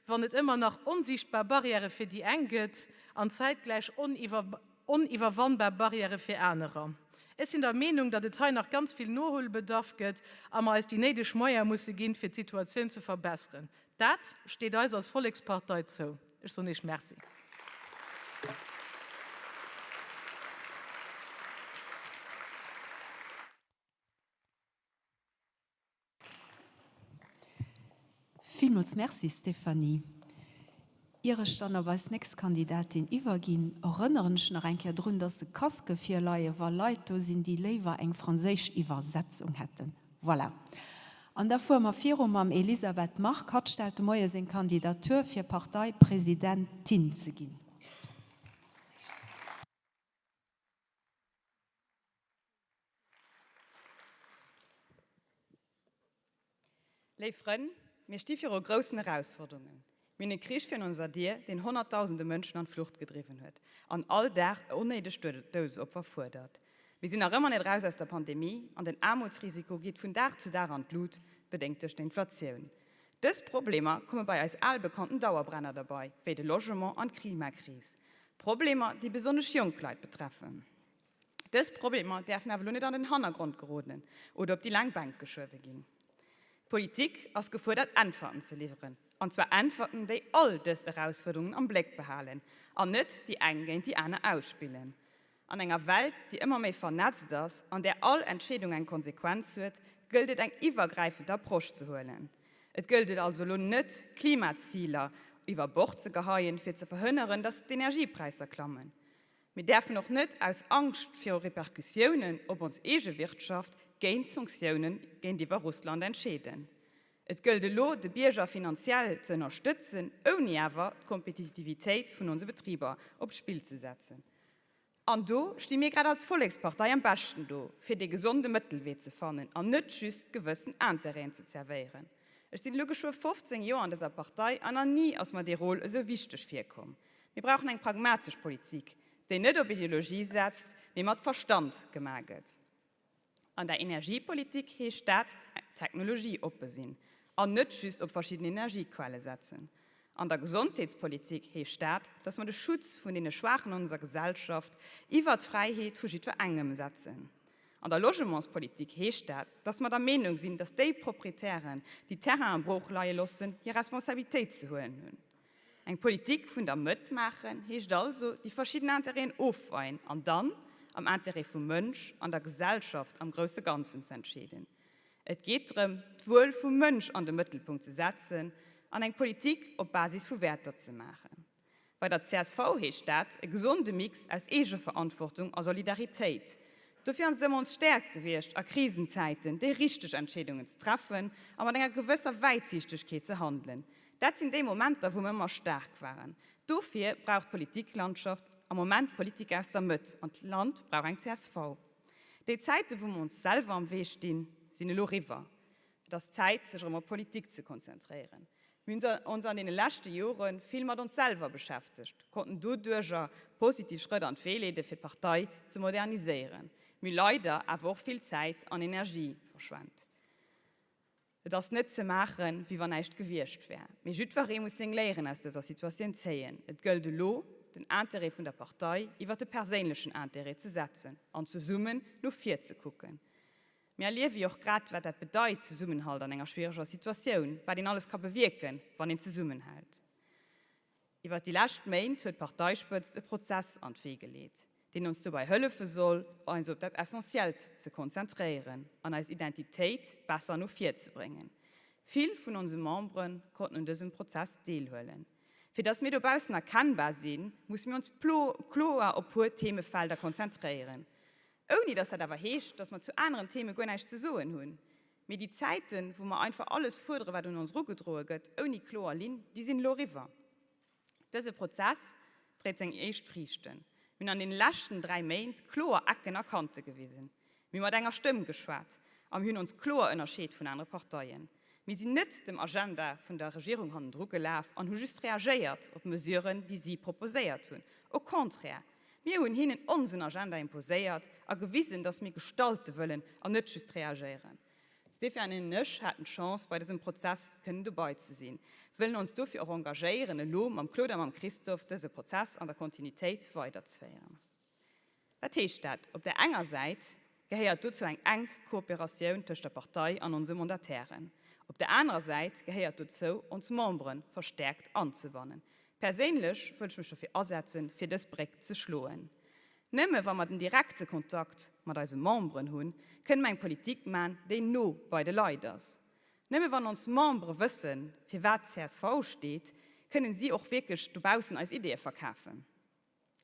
wann et ëmmer nach onsiichtbar Barrièrë fir déi eng gëtt an zäitgläich oniwwerwannbar Barrièrë fir anerer. Ech sinn der Meenung, datt et hei nach ganz vill Nohuelbedarf gëtt a mer eis déi néideg Moyene musse ginn, fir d'Situatioun ze verbesseren. Dat steet eis als Vollekspartei zou. Ech soen Iech Merci. Villmools Merci Stéphanie. Ier ech dann op eis nächst Kandidatin iwwerginn, erënneren ech nach eng Kéier drun, dass de Casque virleie wa Leit do sinn, déi léiwer eng franséisch Iwwersetzung hätten. Voilà. An da fuere mer viru mam Elisabeth Margue. Hatt stellt de Moie seng Kandidatur fir Parteipresidentin ze ginn. Léif Frënn, mir sti viru groussen Erausforderungen. Mir hunn e Krich virun onser Dier, deen honnertdausende Mënschen an d'Flucht gedriwwen huet an all Dag e onnéidegt Doudesopfer fuerdert. Mir sinn nach ëmmer net eraus aus der Pandemie an den Aarmutsrisiko geet vun Dag zu Dag an d'Lut, bedéngt duerch d'Inflatioun. Dës Problemer komme bei eis al bekannten Dauerbrenner derbei, wéi de Logement an d'Klimakris. Problemer, déi besonnesch jonk Leit betreffen. Dës Problemer däerfen awer elo net an den Hannergrond geroden oder op déi laang Bänk geschuewe ginn. D'Politik ass gefuerdert Äntwerten ze liwweren, an zwar Äntwerten, déi all dës Erausfuerderungen am Bléck behalen an net déi eng géint déi aner ausspillen. An enger Welt, déi ëmmer méi vernetzt ass, an där all Entscheedung eng Konsequenz huet, gëllt et eng iwwergräifend Approche ze huelen. Et gëllt et also elo net, d'Klimaziler iwwer Bord ze geheien, fir ze verhënneren, datt d'Energiepräisser klammen. Mir däerfen och net aus Angscht viru Repercussiounen op ons eege Wirtschaft géint Sanktiounen géintiwwer Russland entscheeden. Et gëllt elo, de Bierger finanziell ze ënnerstëtzen, ouni awer d'Kompetitivitéit vun onse Betriber op d'Spill ze setzen. An do sti mir grad als Vollekspartei am beschten do, fir dee gesonde Mëttelwee ze fannen an net just gewëssen Intérêten ze zerwéieren. Ech sinn elo geschwë 15 Joer an dëser Partei an nach ni ass mer dee Rôle esou wichteg virkomm. Mir brauchen eng pragmatesch Politik, déi net op Ideologie setzt, mee mat Verstand gemaach gëtt. An der Energiepolitik heescht dat, technologieoppe sinn. An net just op verschidden Energiequelle setzen. An der Gesondheetspolitik heescht dat, dass mer de Schutz vun deene Schwaachen an onser Gesellschaft iwwert d'Fräiheet vu jiddwerengem setzen. An der Logementspolitik heescht dat, dass mer der Meenung sinn, dass déi Proprietären, déi Terrainen brooch leie loossen, hir Responsabilitéit ze huelen hunn. Eng Politik vun der Mëtt maachen heescht also, déi verschidden Intérêten ofweien an dann am Intérêt vum Mënsch an der Gesellschaft am grousse Ganzen ze entscheeden. Et geet drëm, d'Wuel vum Mënsch an de Mëttelpunkt ze setzen an eng Politik op Basis vu Wäerter ze maachen. Bei der csv heescht dat, e gesonde Mix aus Eegeverantwortung a Solidaritéit. Dofir ass et ëmmer ons Stäerkt gewiescht, a Krisenzäiten déi richteg Entscheedungen ze treffen a mat enger gewësser Wäitsiichtegkeet ze handelen. Dat sinn déi Momenter, wou mer ëmmer staark waren. Dofir brauch d'Politiklandschaft am Moment Politiker aus der Mëtt an d'Land brauch eng csv. Déi Zäiten, wou mer ons selwer am Wee stinn, sinn elo riwwer. Et ass Zäit, sech erëm op d'Politik ze konzentréieren. Mir hunn ons an deene leschte Jore vill mat ons selwer beschäftegt, konnten doduerjer positiv Schrëtt an d'Wee leede fir d'Partei ze moderniséieren. Mir hu leider awer och vill Zäit an Energie verschwent. Et ass net ze maachen, wéi wann näischt gewiescht wär. Mee jiddweree muss seng Léieren aus dëser Situatioun zéien. Et gëllt elo, den Interêt vun der Partei iwwer de perséinlechen Interêt ze setzen an zesummen no vir ze kucken. Mir erliewe jo och grad, wat dat bedeit, Zesummenhalt an enger schwiereger Situatioun, wat een alles ka bewierken, wann een zesummenhält. Iwwer déi lescht Méint huet d'Parteispëtzt e Prozess an d'Wee geleet, deen ons dobäi hëllefe soll, eis op dat Essentiellt ze konzentréieren an eis Identitéit besser no vir ze bréngen. Vill vun onse Membere konnten un dësem Prozess deelhuelen. Fir dass mir dobaussen erkennbar sinn, musse mir ons kloer op puer Themefelder konzentréieren. Ouni dass dat awer heescht, dass mer zu aneren Theme guer näischt ze soen hunn. Mee déi Zäiten, wou mer einfach alles fuerdere wat un ons erugedroe gëtt, ouni kloer Linn, déi sinn elo eriwwer. Dëse Prozess dréit seng éischt Friichten. Mir hunn an deene leschten 3 Méint kloer Ecken a Kante gewisen. Mir hu mat enger Stëmm geschwat a mir hunn ons kloer ënnerscheet vun anere Parteien. Mir sinn net dem Agenda vun der Regierung hannendru gelaf an hu just reagéiert op Mesuren, déi si proposéiert hunn. Au contraire, Mir hunn hinnen onsen Agenda imposéiert a gewisen, dass mir gestalte wëllen an net just reagéieren. D'Stéphanie an ech haten d'Chance, bei dësem Prozess kënnen dobei ze sinn, wëllen ons dofir och engagéieren, elo mam Claude a mam Christophe dëse Prozess an der Kontinuitéit weiderzeféieren. Wat heescht dat? Op där enger Säit gehéiert dozou eng enk Kooperatioun tëscht der Partei an onse Mandatairen. Op der anerer Säit gehéiert dozou, ons Membere verstäerkt anzebannen. Perséinlech wëll ech mech dofir asetzen, fir dës Bréck ze schloen. Nëmme wa mer den direkte Kontakt mat eise Memberen hunn, kënne mer eng Politik man, déi no bei de Leit ass. Nëmme wann ons Membere wëssen, fir wat csv steet, kënnen si och wierklech dobaussen eis Ideeë verkafen.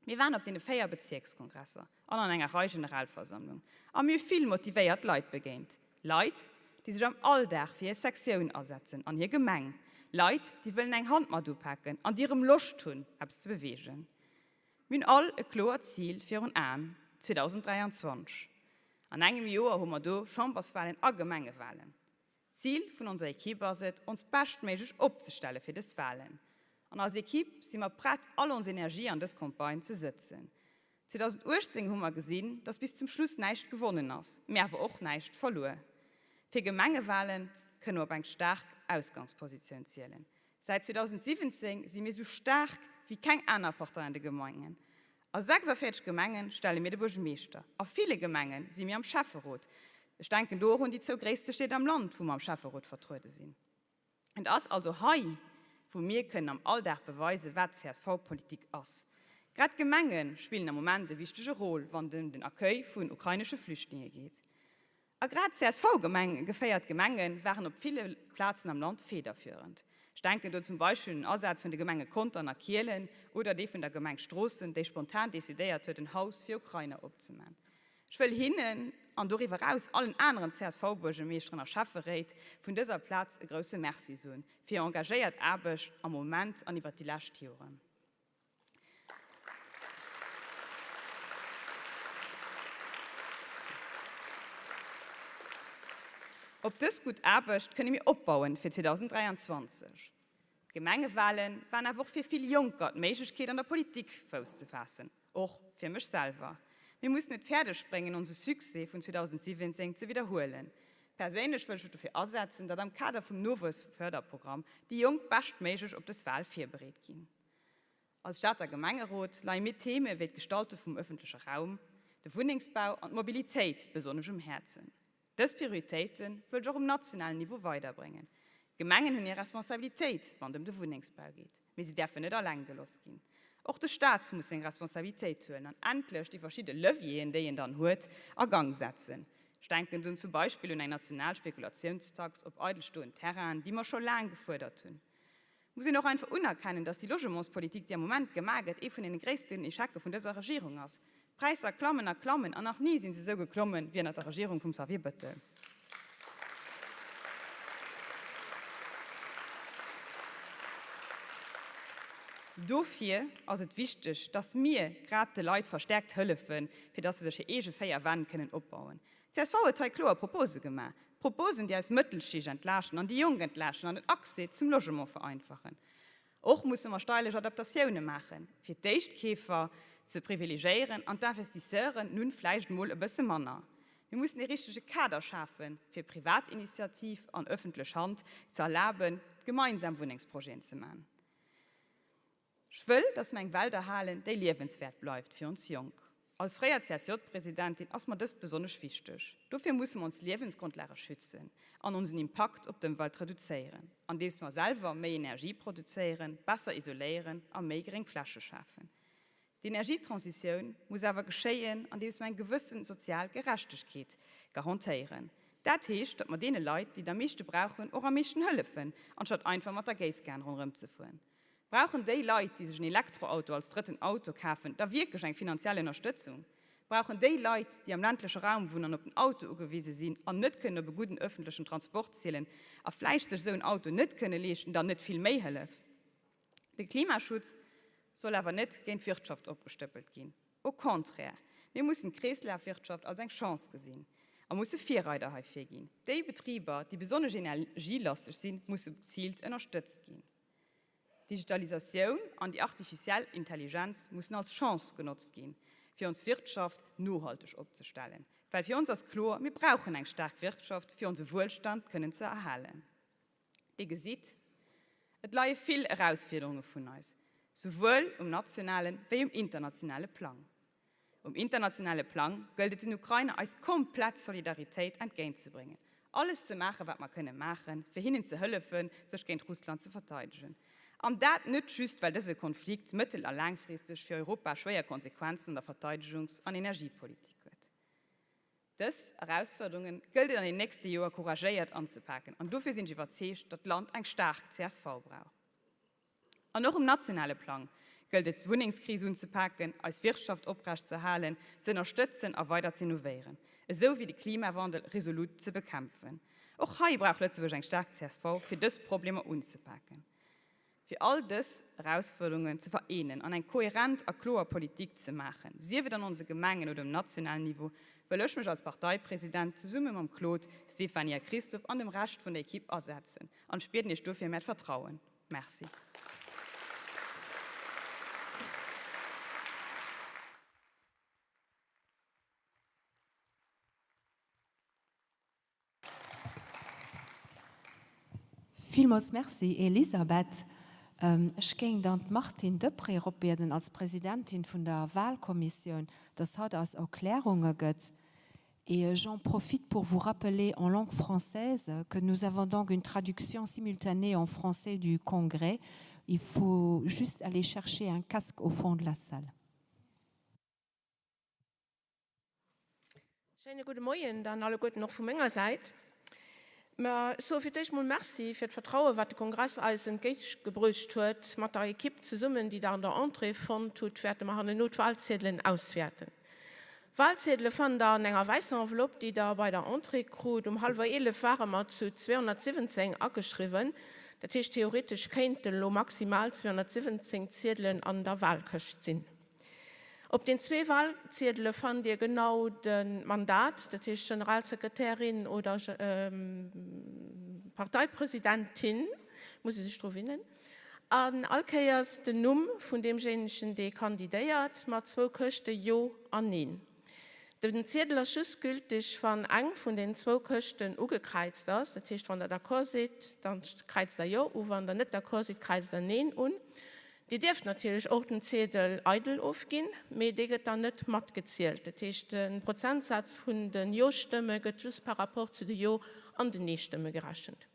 Mir waren op deene 4 Bezierkskongresser an an enger Rei Generalversammlung a mir hu vill motivéiert Leit begéint. Leit, déi sech am Alldag fir hir Sektioun asetzen an hir Gemeng. Leit, déi wëllen eng Hand mat upaken an déi erëm Loscht hunn, eppes ze beweegen. Mir hunn all e kloert Zil virun Aen, 2023. An engem Joer hu mer do Chamberswalen a Gemengewalen. D'Zil vun onser Equipe ass et, ons beschtméiglech opzestelle fir dës Walen. An als Equipe si mer prett all ons Energie an dës Campagne ze sëtzen. 2018 hu mer gesinn, dass bis zum Schluss näischt gewonnen ass, mee awer och näischt verluer. Fir Gemengewalen kënne mer op eng staark Ausgangspositioun zielen. Säit 2017 si mir sou staark wéi keng aner Partei an de Gemengen. A 46 Gemenge stelle mir de Buergermeeschter. A ville Gemenge si mir am Schäfferot. Ech denken do och un déi zwou gréisste Stied am Land, wou mer am Schäfferot vertruede sinn. Et ass also hei, wou mir kënnen am Alldag beweisen, wat CSV-Politik ass. Grad d'Gemenge spillen am Moment e wichtege Rôle, wann et ëm den Accueil vun ukrainesche Flüchtlinge geet. A grad CSV-geféiert Gemenge waren op ville Plazen am Land federführend. Ech denken do zum Beispill un den Asaz vun de Gemenge Contern a Kielen oder dee vun der Gemeng Stroossen, déi spontan decidéiert huet, en Haus fir Ukrainer opzeman. Ech wëll hinnen an doriwwer eraus allen aneren CSV-Buergermeeschteren a Schäfferéit vun dëser Plaz e grousse Merci soen fir hir engagéiert Aarbecht am Moment an iwwert déi lescht Joren. Op dës gutt Aarbecht kënne mir opbauen fir 2023. D'Gemengewale waren awer och fir vill Jonker d'Méiglechkeet an der Politik Fouss ze faassen, och fir mech selwer. Mir mussen et fäerdeg bréngen onse Succès vun 2017 ze widderhuelen. Perséinlech wëll ech mech dofir asetzen, datt am Kader vum Nowuessförderprogramm déi Jonk beschtméiglech op dës Wal virbereet ginn. Als Stater Gemengerot leie mir Theme wéi d'Gestalte vum ëffentleche Raum, de Wunnengsbau an d'Mobilitéit besonnesch um Häerzen. Dës Prioritéite wëll ech och um nationalen Niveau weiderbréngen. D'Gemengen hunn hir Responsabilitéit, wann et ëm de Wunnengsbau geet, mee si däerfen net alleng geloss ginn. Och de Staat muss seng Responsabilitéit huelen an endlech déi verschidde Levieren, déi en dann huet, a Gang setzen. Ech denken dunn zum Beispill un eng national Spekulationstax op eidelstoend Terrainen, déi mer scho laang gefuerdert hunn. Muss een och einfach unerkennen, dass déi Logementspolitik, déi am Moment gemaach gëtt, ee vun deene gréissten Echecke vun dëser Regierung ass. D'Präisser klammen a klammen an nach ni si se esou geklommen, wéi ënnert der Regierung vum Xavier Bëttel. Dofir ass et wichteg, dass mir grad de Leit verstärkt hëllefen, fir dass se sech hir eege 4 Wänn kënnen opbauen. Csv huet hei kloer Propose gemaach, Proposen, déi eis Mëttelschicht entlaaschten an déi Jonk entlaaschten an den Accès zum Logement vereinfachen. Och musse mer steierlech Adaptatioune maachen, fir d'Éischtkeefer ze privilegéieren an d'Investisseuren nun vläicht emol e bësse manner. Mir mussen ee richtege Kader schafen, fir Privatinitiativ an ëffentlech Hand ze erlaben, gemeinsam Wunnengsprojeten ze man. Ech wëll, dass mer eng Welt erhalen, déi liewenswäert bleift fir ons Jonk. Als fréier CSJ-Presidentin ass mer dëst besonnesch wichteg. Dofir musse mer ons Liewensgrondlage schützen an onsen Impakt op d'Ëmwelt reduzéieren, andeems mer selwer méi Energie produzéieren, besser isoléieren a méi gréng Fläche schafen. D'Energietransitioun muss awer geschéien, andeems mer eng gewësse sozial Gerechtegkeet garantéieren. Dat heescht, datt mer deene Leit, déi et am meeschte brauchen, och am meeschten hëllefen, anstatt einfach mat der Géisskan ronderëmzefueren. Brauchen déi Leit, déi sech en Elektroauto als drëtten Auto kafen, da wierklech eng finanziell Ënnerstëtzung? Brauchen déi Leit, déi am ländleche Raum wunnen an op den Auto ugewise sinn an net kënnen op e gudden ëffentlechen Transport zielen a vläicht sech esou en Auto net kënne leeschten, dann net vill méi Hëllef? De Klimaschutz soll awer net géint d'Wirtschaft opgestëppelt ginn. Au contraire, mir mussen d'Kreeslafwirtschaft als eng Chance gesinn a musse Virreider heifir ginn. Déi Betriber, déi besonnesch energielasteg sinn, musse geziilt ënnerstëtzt ginn. D'Digitalisatioun an déi artificiell Intelligenz mussen als Chance genotzt ginn, fir ons Wirtschaft nohalteg opzestellen. Well fir ons ass kloer, Mir brauchen eng staark Wirtschaft, fir onse Wuelstand kënnen ze erhalen. Dir gesitt, et leie vill Erausfierderunge vun eis, souwuel um nationale wéi um internationale Plang. Um internationale Plang gëllt et den Ukrainer eis komplett Solidaritéit entgéintzebréngen, alles ze maachen, wat mer kënne maachen, fir hinnen ze hëllefen, sech géint Russland ze verteidegen. An dat net just, well dëse Konflikt mëttel a laangfristeg fir Europa schwéier Konsequenzen an der Verteidegungs an Energiepolitik huet. Dës Erausfuerderunge gëllt et an den nächste Joer couragéiert anzepaken an dofir sinn ech iwwerzeegt, datt d'Land eng staark csv brauch. An och um nationale Plang gëllt et, d'Wunnengskris unzepaken, eis Wirtschaft oprecht ze halen, ze ënnerstëtzen a weider ze innovéieren, esou wéi de Klimawandel resolut ze bekämpfen. Och hei brauch Lëtzebuerg eng staark csv, fir dës Problemer unzepaken. Fir all dës Erausfuerderungen ze vereenen an eng kohärent a kloer Politik ze maachen, sief et an onse Gemengen oder um nationalen Niveau, wëll ech mech als Parteipresident zesumme mam Claude, Stéphanie a Christophe an dem Rescht vun der Equipe asetzen. An ech bieden Iech dofir ëm Äert Vertrauen. Merci. Villmools Merci, Elisabeth. Ech géing dann d'Martine Deprez eropbieden als Presidentin vun der Wahlkommissioun, dass hatt eis Erklärunge gëtt. Et j'en profite pour vous rappeler en langue française que nous avons donc une traduction simultanée en français du congrès. Il faut juste aller chercher un casque au fond de la salle. Schéine gudde Moien dann alleguerten och vu menger Säit. Mä ech soe fir d'éischt mol Merci fir d'Vertraue wat de Kongress eis entgéigtgebruecht huet. Mat der Ekipp zesummen, déi Der an der Entrée fonnt hutt, wäerte mer hanneno d'Wahlziedelen auswäerten. D'Wahlziedele fannt der an enger wäisser Enveloppe, déi der bei der Entrée krut. Um hallwer 11 ware mer zu 217 ageschriwwen. Dat heescht, theoretesch kéinten elo maximal 217 Ziedelen an der Wahlkëscht sinn. Op den zwee Wahlziedele fannt Dir genau de Mandat, dat heescht Generalsekretärin oder Parteipresidentin, muss ee sech dru winnen, an all Kéiers den Numm vun deemjéinegen, dee kandidéiert, mat zwou Këschte Jo an Neen. Den Ziedel ass just gültig, wann eng vun den zwou Këschten ugekräizt ass. Dat heescht, wann Der d'accord sidd, dann kräizt Der Jo u, wann Der net d'accord sidd, kräizt Der Neen un. Dir dierft natierlech och den Ziedel eidel ofginn, mee dee gëtt dann net matgezielt. Dat heescht, de Prozentsaz vun de Jo-Stëmme gëtt just par rapport zu de Jo an den Nee-Stëmme gerechent.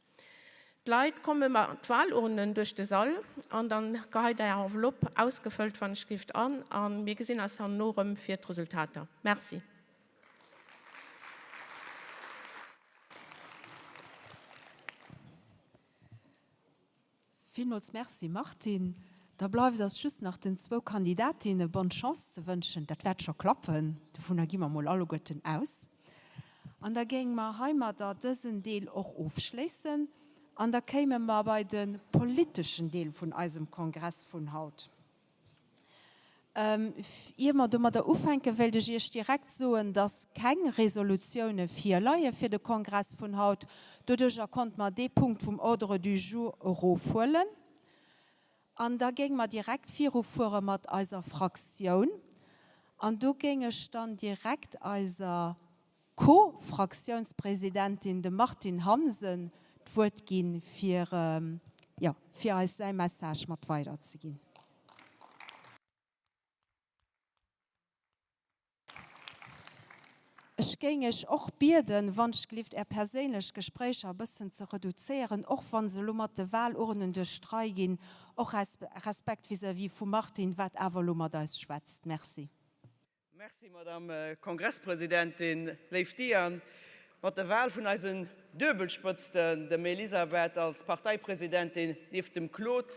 D'Leit komme mat Walurnen duerch de Sall an dann geheit Är Enveloppe ausgefëllt wann ech gift an a mir gesinn eis herno erëm fir d'Resultater. Merci. Villmools Merci Martine. Da bleift eis just nach den zwou Kandidatinne bonne Chance ze wënschen. Dat wäert scho klappen, dovunner gi mer mol alleguerten aus. An da géinge mer heimadder dësen Deel och ofschléissen an da kéime mer bei de politeschen Deel vun eisem Kongress vun haut. Ier mer domadder ufänken, wéilt ech Iech direkt soen, dass keng Resolutioune virleie fir de Kongress vun haut. Doduercher konnte mer dee Punkt vum Ordre du jour erofhuelen. An da géinge mer direkt virufuere mat eiser Fraktioun. An do géing ech dann direkt eiser Co-Fraktiounspresidentin, dem Martine Hansen, d'Wuert ginn, fir, jo, fir eis säi Message mat weiderzeginn. Ech géing Iech och bieden, wannschglift Är perséinlech Gespréicher e bëssen ze reduzéieren, och wa se elo mat de Wahlurnen duerch d'Rei ginn, och aus Respekt vis-à-vis vum Martine, wat awer elo mat eis schwätzt. Merci. Merci, Madame Kongresspresidentin. Léif Diane, mat der Wahl vun eisen Duebelspëtzten, dem Elisabeth als Parteipresidentin nieft dem Claude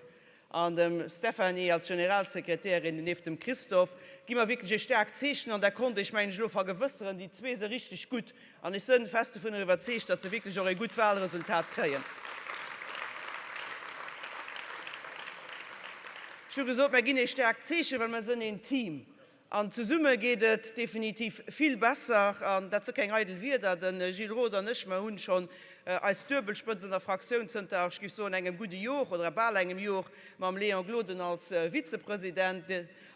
an dem Stéphanie als Generalsekretärin nieft dem Christophe, gi mer wierklech ee staarkt Zeechen. An dat konnt ech, mengen ech, elo vergewësseren, déi zwee se richteg gutt. An ech sënn fest dovunner iwwerzeegt, datt se wierklech och ee gutt Wahlresultat kréien. Ech hu gesot, mer ginn ee staarkt Zeechen, well mer sënn een Team. An zesumme geet et definitiv vill besser. An dat si keng eidel Wierder. De Gilles Roth an ech, mer hunn schonn eis Duebelspëtz an der Fraktioun zënter, ech géif soen, engem gudde Jor oder bal engem Jor mam Léon Gloden als Vizepresident.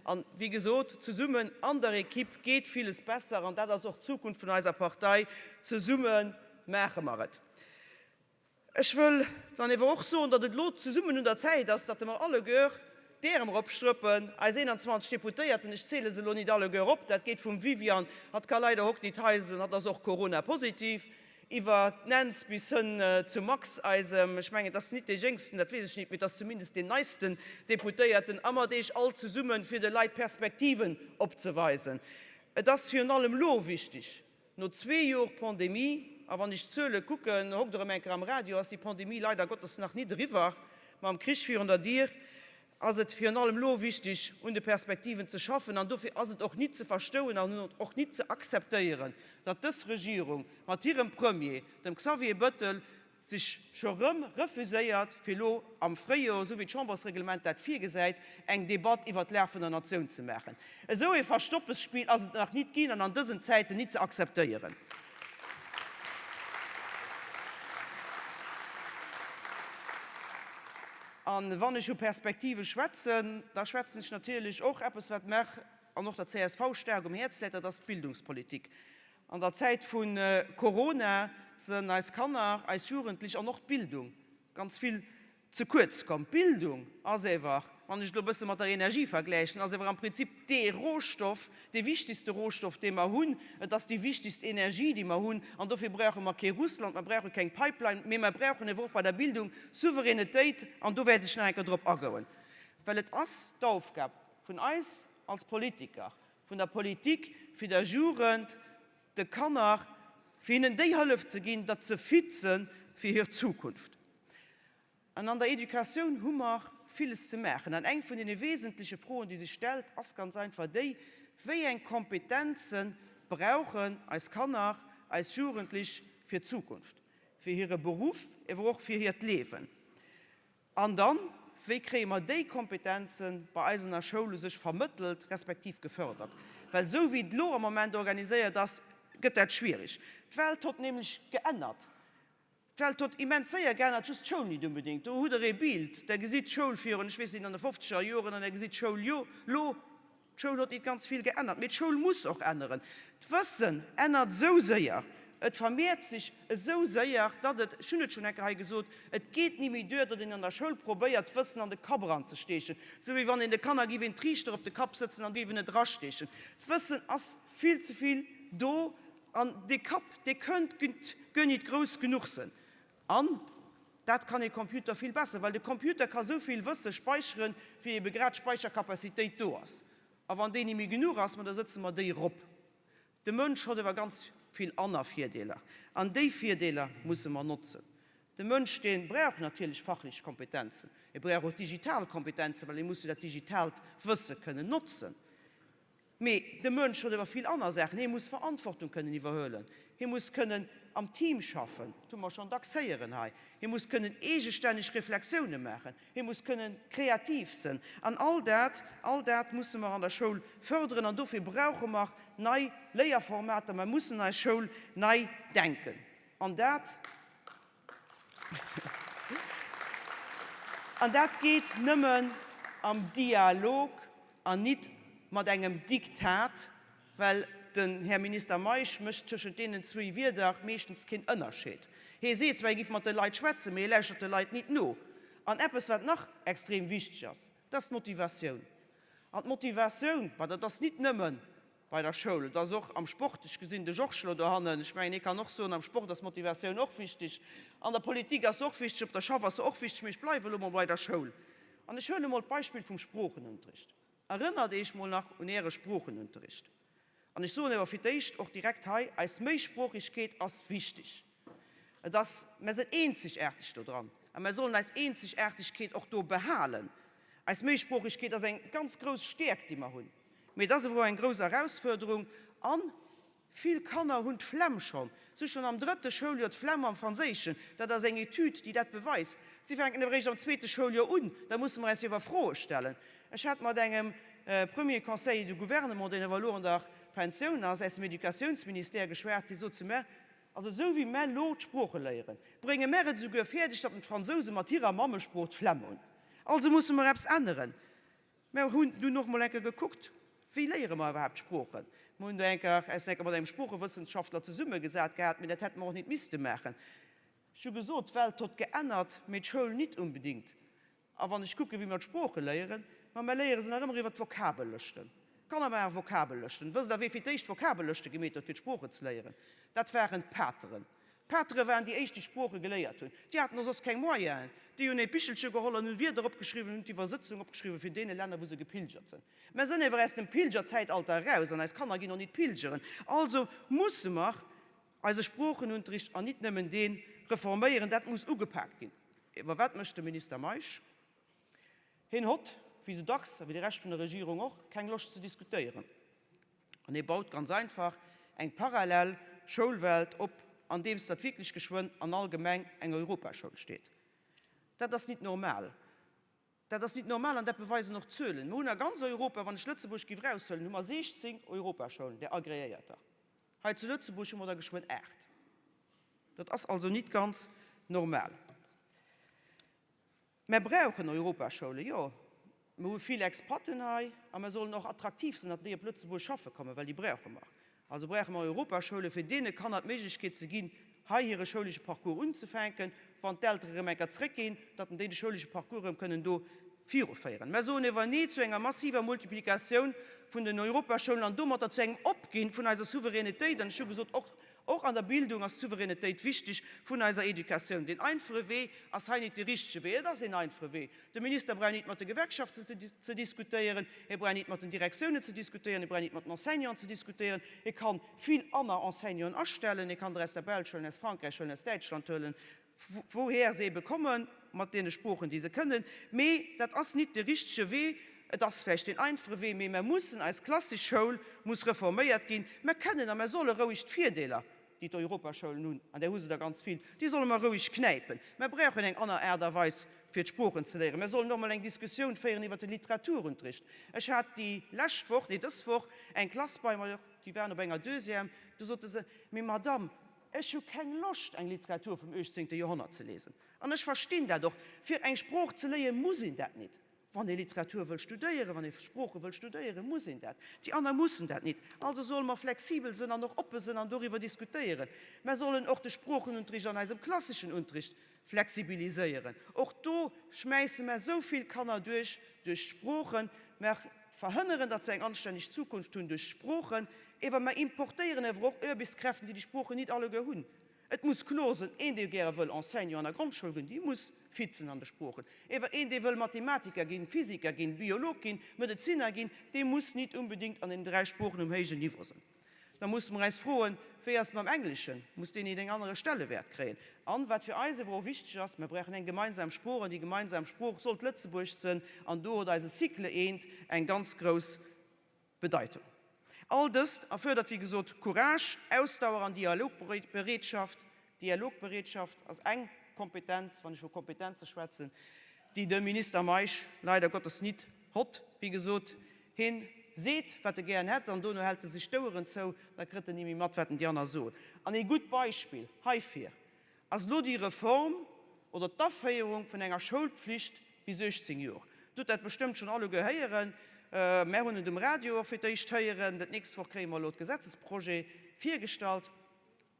An, wéi gesot, zesummen an der Equipe geet villes besser. An dat ass och d'Zukunft vun eiser Partei. Zesumme maache mer et. Ech wëll dann ewer och soen, datt et elo zesummen un der Zäit ass, datt mer alleguer d'Ärem eropstrëppen, eis 21 Deputéierten, ech ziele se elo nit alleguer op, dat geet vum Viviane, hatt ka leider hokt nit hei sinn, hatt ass och Corona-positiv, iwwer d'Nancy bis hënn zum Max, eisem, ech mengen, et ass nit dee jéngsten, dat weess ech nit, mee et ass zumindest deen neisten Deputéierten, a mat Eech all zesummen, fir de Leit Perspektiven opzeweisen. Et ass virun allem elo wichtig, No zwee Jor Pandemie, a wann ech d'Zuele kucken, hokt erëm eng Kéier am Radio, ass déi Pandemie leider Gottes nach nit eriwwer, mam Krich virun der Dier, ass et virun allem elo wichtig, un de Perspektiven ze schaffen. An dofir ass et och nit ze verstouen an och nit ze akzeptéieren, datt dës Regierung mat hirem Premier, dem Xavier Bettel, sech scho rëm refuséiert, fir elo am Fréijoer, esou wéi d'Chambersreglement dat virgesäit, eng Debatt iwwert d'Lag vun der Natioun ze maachen. Esou ee Verstoppesspill ass et nach nit ginn an an dësen Zäiten nit ze akzeptéieren. A wann ech vu Perspektive schwätzen, da schwätzen ech natierlech och eppes, wat mer an och der csv staark um Häerz läit, dat ass d'Bildungspolitik. An der Zäit vu Corona sënn eis Kanner, eis Jugendlech an och d'Bildung ganz vill ze kuerz komm. D'Bildung ass ewer, wann ech et elo e bësse mat der Energie vergläichen, ass ewer am Prinzip dee Rohstoff, dee wichtigste Rohstoff, dee mer hunn. Et ass déi wichtigst Energie, déi mer hunn. An dofir brauche mer kee Russland, mer brauche keng Pipeline, mee mer brauchen ewer och bei der Bildung Souveränetéit. An do wäert ech nach eng Kéier drop agoen, well et ass d'Aufgab vun eis als Politiker, vun der Politik fir der Jugend, de Kanner, fir hinnen déi Hëllef ze ginn, datt se fit se fir hir Zukunft. An an der Educatioun hu mer villes ze maachen. An eng vun deene wesentleche Froen, déi sech stellt, ass ganz einfach déi, Wéi eng Kompetenze brauchen eis Kanner, eis Jugendlech fir d'Zukunft, fir hire Beruff, ewer och fir hiert Liewen? An dann, wéi kréie mer déi Kompetenze bei eis an der Schoul u sech vermëttelt respektiv gefördert? Well esou wéi et elo am Moment organiséiert ass, gëtt dat schwierig. D'Welt hott nämlech geännert. D'Welt hott immens séier geännert, just d'Schoul nit unbedéngt. Do hutt Der ee Bild, Der gesitt d'Schoul virun, ech weess nit, an de fofzeger Joren an Der gesitt d'Schoul elo. D'Schoul hott nit ganz vill geännert, mee d'Schoul muss och änneren. D'Wëssen ännert esou séier, et vermehrt sech esou séier, datt et, ech hunn et schonn eng Kéier hei gesot, et geet ni méi duer, datt een an der Schoul probéiert, d'Wëssen an de Kapp eranzesteechen, esou wéi wann een de Kanner géif een Triichter op de Kapp sëtzen an géif en et erasteechen. D'Wëssen ass vill ze vill do an dee Kapp, dee kënnt guer nit grouss genuch sënn. An dat kann ee Computer vill besser, well de Computer ka sou vill Wësse speicheren, wéi ebe grad Speichercapacitéit do ass. A wann déi ni méi genuch ass, ma da sëtze mer déi erop. De Mënsch hott ewer ganz vill anner Virdeeler, an déi Virdeeler musse mer notzen. De Mënsch, dee brauch natierlech fachlech Kompetenzen, e brauch och digital Kompetenzen, well e muss jo dat digitaalt Wësse kënnen notzen. Mee de Mënsch huet awer vill aner Saachen. Hie muss Verantwortung kënnen iwwerhuelen. Hie muss kënnen am Team schaffen, dat hu mer schonn dacks héieren hei. Hie muss kënnen eegestänneg Reflexioune maachen. Hie muss kënnen kreativ sënn. An all dat, all dat musse mer an der Schoul fërderen. An dofir brauche mer nei Léierformater. Mer mussen eis Schoul nei denken. An dat. An dat geet nëmmen am Dialog an nit mat engem Diktat, well den Här Minister Meisch mécht tëschent deenen zwéi Wierder meeschtens keen Ënnerscheed. Hie seet zwar, hie giff mat de Leit schwätzen, mee hie lauschtert de Leit nit no. An eppes, wat nach extrem wichteg ass, dat ass d'Motivatioun. An d'Motivatioun, ma dat ass nit nëmmen Bei der Schoul, et ass och am Sport, ech gesinn de Georges elo dohannen, ech mengen, hie kann och soen, am Sport ass Motivatioun och wichtig, an der Politik ass se och wichtig, op der Schaff ass se och wichtig, mee ech bleiwe elo mol bei der Schoul an ech huele mol d'Beispill vum Sproochenunterricht. Erënnert Eech mol nach un Äre Sproochenunterricht. An ech soen awer fir d'éischt och direkt hei, eis Méisproochegkeet ass wichtig. Et ass, mer sinn eenzegaarteg do dran a mer sollen eis Eenzegaartegkeet och do behalen. Eis Méisproochegkeet ass eng ganz grouss Stäerkt, déi mer hunn, mee et ass awer och eng grouss Erausfuerderung. A vill Kanner hunn d'Flemm schonn, si hu schonn am drëtte Schouljoer d'Flemm am Franséischen. Dat ass eng Etüd, déi dat beweist. Si fänken awer eréischt am zweete Schouljoer un. Da musse mer eis jo awer Froe stellen. Ech hat mat engem Premier Conseiller du Gouvernement, deen awer elo an der Pensioun ass, aus dem Educatiounsministère geschwat, dee sot zu mer, Also esou wéi mär lo d'Sprooche léieren, brénge mär et esouguer fäerdeg, datt d'Fransouse mat hirer Mammesprooch d'Flemm hunn. Also musse mer eppes änneren. Mär hunn dunn och mol enker gekuckt, wéi léiere mer iwwerhaapt d'Sproochen. Mer hunn do enker eis enker mat engem Sproochewëssenschaftler zesummegesat gehat, mee dat hätte mer och nit misste maachen. Ech hu gesot, d'Welt hott geännert, mee d'Schoul nit unbedingt. A wann ech kucken, wéi mer d'Sprooche léieren, ma mer léiere se nach ëmmer iwwer d'Vokabellëschten. D'Kanner maache Vokabellëschten. Wësst Der, wee fir d'éischt Vokabellëschte gemeet huet, fir d'Sproochen ze léieren? Dat waren d'Pateren. D'Patere waren déi éischt, déi Sprooche geléiert hunn. Déi haten och soss keng Moyenen. Déi hunn ee Bichelche geholl an hunn Wierder opgeschriwwen, hunn d'Iwwersëtzung opgeschriwwen fir deene Länner, wou se gepilgert sinn. Mer sënn ewer aus dem Pilgerzäitalter eraus an eis Kanner ginn och nit pilgeren. Also musse mer eise Sproochenunterricht, an nit nëmmen deen, reforméieren. Dat muss ugepaakt ginn. Ewer wat mécht de Minister Meisch? Hien hott, wéi sou dacks, a wéi de Rescht vun der Regierung och, keng Loscht ze diskutéieren. An hie baut ganz einfach eng parallel Schoulwelt op, andeems datt wierklech geschwënn an all Gemeng eng Europaschoul steet. Dat ass nit normal. Dat ass nit normal an dat beweisen och d'Zuelen. Mer hunn a ganz Europa, wann ech Lëtzebuerg géif eraushuelen, hu mer 16 Europaschoulen, där agreéierter. Hei zu Lëtzebuerg hu mer der geschwënn 8. Dat ass also nit ganz normal. Mer brauchen Europaschoulen, jo. Mer hu vill Expaten hei a mer sollen och attraktiv sinn, datt déi op Lëtzebuerg schaffe kommen, well déi brauche mer. Also brauche mer Europaschoule fir deene Kanner d'Méiglechkeet ze ginn, hei hire schoulesche Parcours unzefänken, wann d'Eltere erëm eng Kéier zréckginn, datt déi de schoulesche Parcours erëm kënnen do viruféieren. Mer soen ewer Nee zu enger massiver Multiplikatioun vun den Europaschoulen an domatter zu engem Opginn vun eiser Souveränetéit. An ech hu gesot, och Och an der Bildung ass d'Souveränetéit wichteg vun eiser Educatioun. Deen einfache Wee ass hei nit de richtege Wee. Et ass een einfache Wee. De Minister brauch nit mat de Gewerkschaften ze diskutéieren, hie brauch nit mat den Direktiounen ze diskutéieren, hie brauch nit mat den Enseignanten ze diskutéieren. Hie kann vill anner Enseignanten astellen, hie kann der aus der Belsch huelen, aus Frankräich huelen, aus Däitschland huelen, wouhär se ebe kommen, mat deene Sproochen, déi se kënnen. Mee dat ass nit de richtege Wee. Et ass vläicht deen einfache Wee, mee mer mussen, eis klassesch Schoul muss reforméiert ginn. Mer kënnen a mer solle roueg d'Virdeeler, déi d'Europaschoulen hunn, an där hu se der ganz vill, déi solle mer roueg knäipen. Mer brauchen eng aner Aart a Weis, fir d'Sproochen ze léieren. Mer sollen och emol eng Diskussioun féieren iwwert de Literaturunterricht. Ech hat déi lescht Woch, nee dës Woch, eng Klass bei mer, déi waren op enger Deuxième, du sote se, Mee Madamm, Ech hu keng Loscht eng Literatur vum 18. Joerhonnert ze lesen. An ech verstinn dat och. Fir eng Sprooch ze léien, muss een dat nit. Wann ee Literatur wëll studéieren, wann ee Sprooche wëll studéieren, muss een dat. Déi aner mussen dat nit. Also solle mer flexibel sënn an och oppe sënn an doriwwer diskutéieren. Mer sollen och de Sproochenunterricht an eisem klasseschen Unterricht flexibiliséieren. Och do schmäisse mer esou vill Kanner duerch, duerch d'Sproochen. Mer verhënneren, datt se eng anstänneg Zukunft hunn duerch d'Sproochen. Ewer mer importéieren ewer och Uerbichskräften, déi déi Sproochen nit alleguer hunn. Et muss kloer sinn, een dee gäre wëll Enseignant an der Grondschoul ginn, dee muss fit sinn an de Sproochen. Ewer een dee wëll Mathematiker ginn, Physiker ginn, Biolog ginn, Medezinner ginn, dee muss nit unbedingt an den 3 Sproochen um héijen Niveau sinn. Da musse mer äis froen, wéi ass et mam Engleschen? Muss deen nit eng anere Stellewäert kréien? An, wat fir eis ewer och wichteg ass, mer brauchen eng gemeinsam Sprooch an déi gemeinsam Sprooch soll d'Lëtzebuergescht sënn an do huet eise Cycle eent eng ganz grouss Bedeitung. All dëst erfuerdert wéi gesot Courage, Ausdauer an Dialogbereetschaft. Dialogbereetschaft ass eng Kompetenz, wann ech vu Kompetenze schwätzen, déi de Minister Meisch leider Gottes nit hott. Wéi gesot, hien seet, wat e gären hätt, an dono hält e sech d'Oueren zou, da kritt en ni méi mat, wat en déi anner soen. An ee gutt Beispill heifir Ass elo déi Reform oder d'Aféierung vun enger Schoulpflicht bis 18 Jor. Dir hutt dat bestëmmt schonn alleguer héieren. Mär hunn et um Radio och fir d'éischt héieren. Dat nächst Woch kréie mer elo d'Gesetzesprojet virgestallt.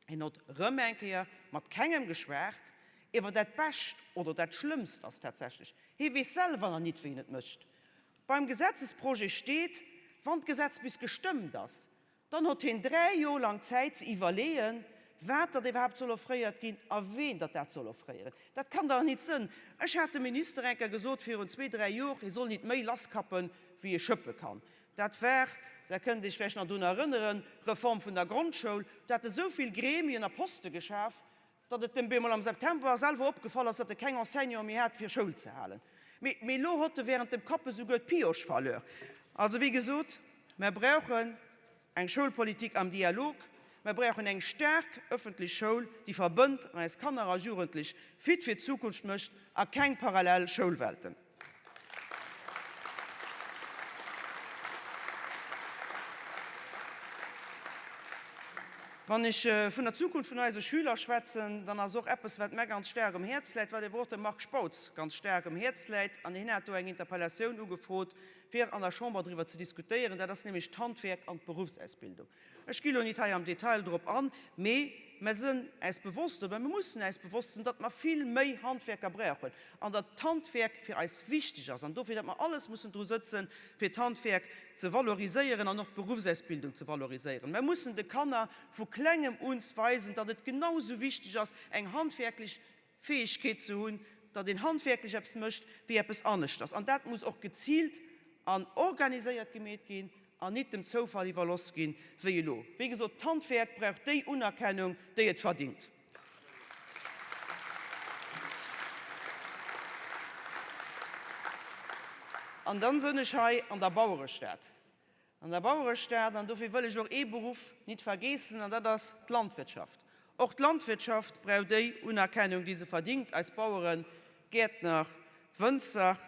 Hien hott rëm eng Kéier mat kengem geschwat iwwer dat Bescht oder dat Schlëmmst ass tatsächlech, hie weess selwer nach nit, wéi en et mécht. Beim Gesetzesprojet steet, wann d'Gesetz bis gestëmmt ass, Dann hott heen 3 Jor lang Zäit ze iwwerleeën, wat datt iwwerhaapt soll offréiert ginn a ween datt dat soll offréieren. Dat kann dach nit sënn. Ech hat dem Minister eng Kéier gesot virun zwee, dräi Jor, hie soll nit méi lasskappen, wéi e schëppe kann. Dat war, Der kënnt Iech vläicht nach drun erënneren, Reform vun der Grondschoul. Do hat e sou vill Gremien a Poste geschaf, datt et dem bemol am September selwer opgefall ass, datt e keng Enseignanten méi hat fir Schoul ze halen. Mee, mee elo hott e während dem Kappe souguer d'Pioche verluer. Also wéi gesot, mer brauchen eng Schoulpolitik am Dialog, mer brauchen eng staark öffentlech Schoul, déi verbënnt an eis Kanner a Jugendlech fit fir d'Zukunft mécht a keng parallel Schoulwelten. Wann ech vun der Zukunft vun eise Schüler schwätzen, dann ass och eppes, wat mär ganz staark um Häerz läit, wat ewer och dem Marc Spautz ganz staark um Häerz läit, an hien hat do eng Interpellatioun ugefrot, fir an der Chamber driwwer ze diskutéieren, dat ass nämlech d'Handwerk an d'Beruffsausbildung. Ech gi lo nit hei am Detail drop an, mee mer sënn äis bewosst, oder mer mussen äis bewosst sënn, datt mer vill méi Handwerker brauchen an datt d'Handwerk fir eis wichteg ass an dofir, datt mer alles mussen dru sëtzen, fir d'Handwerk ze valoriséieren an och d'Beruffsausbildung ze valoriséieren. Mer mussen de Kanner vu Klengem uns weisen, datt et genau esou wichteg ass, eng handwerklech Fäegkeet ze hunn, datt een handwierklech eppes mécht, wéi eppes aneschters. An dat muss och geziilt an organiséiert gemeet ginn an nit dem Zoufall iwwerloss ginn, wéi elo. Wéi gesot, d'Handwerk brauch déi Unerkennung, déi et verdingt. An dann sënn ech hei an der Bauerestad. An der Bauerestad, an dofir wëll ech och ee Beruff nit vergeessen, an dat ass d'Landwirtschaft. Och d'Landwirtschaft brauch déi Unerkennung, déi se verdingt. Eis Baueren, Gäertner, Wënzer,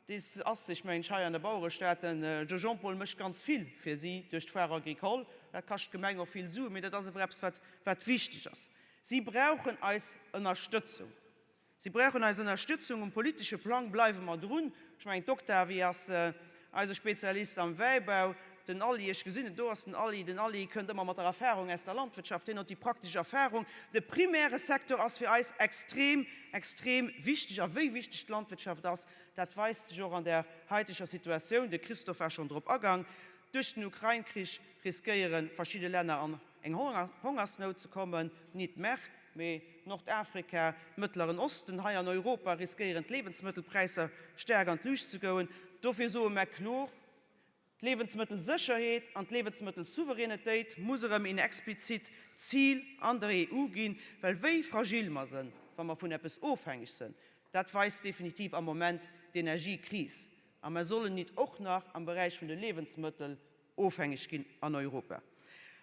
dees ass sech, mengen ech, hei an der Bauerestad, den Jo Jean-Paul mécht ganz vill fir si duerch d'Foire agricole. Dat kascht d'Gemeng och vill Suen, mee dat ass ewer eppes, wat, wat wichteg ass. Si brauchen eis Ënnerstëtzung. Si brauchen eis Ënnerstützung. Um politesche Plang bleiwe mer drun. Ech mengen, d'Octavie ass eise Spezialist am Wäibau. Den Aly, ech gesinn en, do ass den Aly. Den Aly kënnt ëmmer mat der Erfahrung aus der Landwirtschaft. Hien huet déi praktesch Erfahrung. De primäre Secteur ass fir eis extrem, extrem wichteg. A wéi wichteg d'Landwirtschaft ass, dat weist sech och an der haiteger Situatioun. De Christophe war schonn drop agang. Duerch den Ukrain-Krich riskéiere verschidde Länner an eng Hongersnout ze kommen, nit mer, mee Nordafrika, Mëttleren Osten. Hei an Europa riskéieren d'Liewensmëttelpräisser staark an d'Luucht ze goen. Dofir soe mer kloer, D'Liewensmëttelsécherheet an d'Liewensmëttelsouveränetéit muss erëm een explizit Zil an der EU ginn, well wéi fragil mer sënn, wa mer vun eppes ofhängeg sënn, dat weist definitiv am Moment d'Energiekris. A mer sollen nit och nach am Beräich vun de Liewensmëttel ofhängeg ginn an Europa.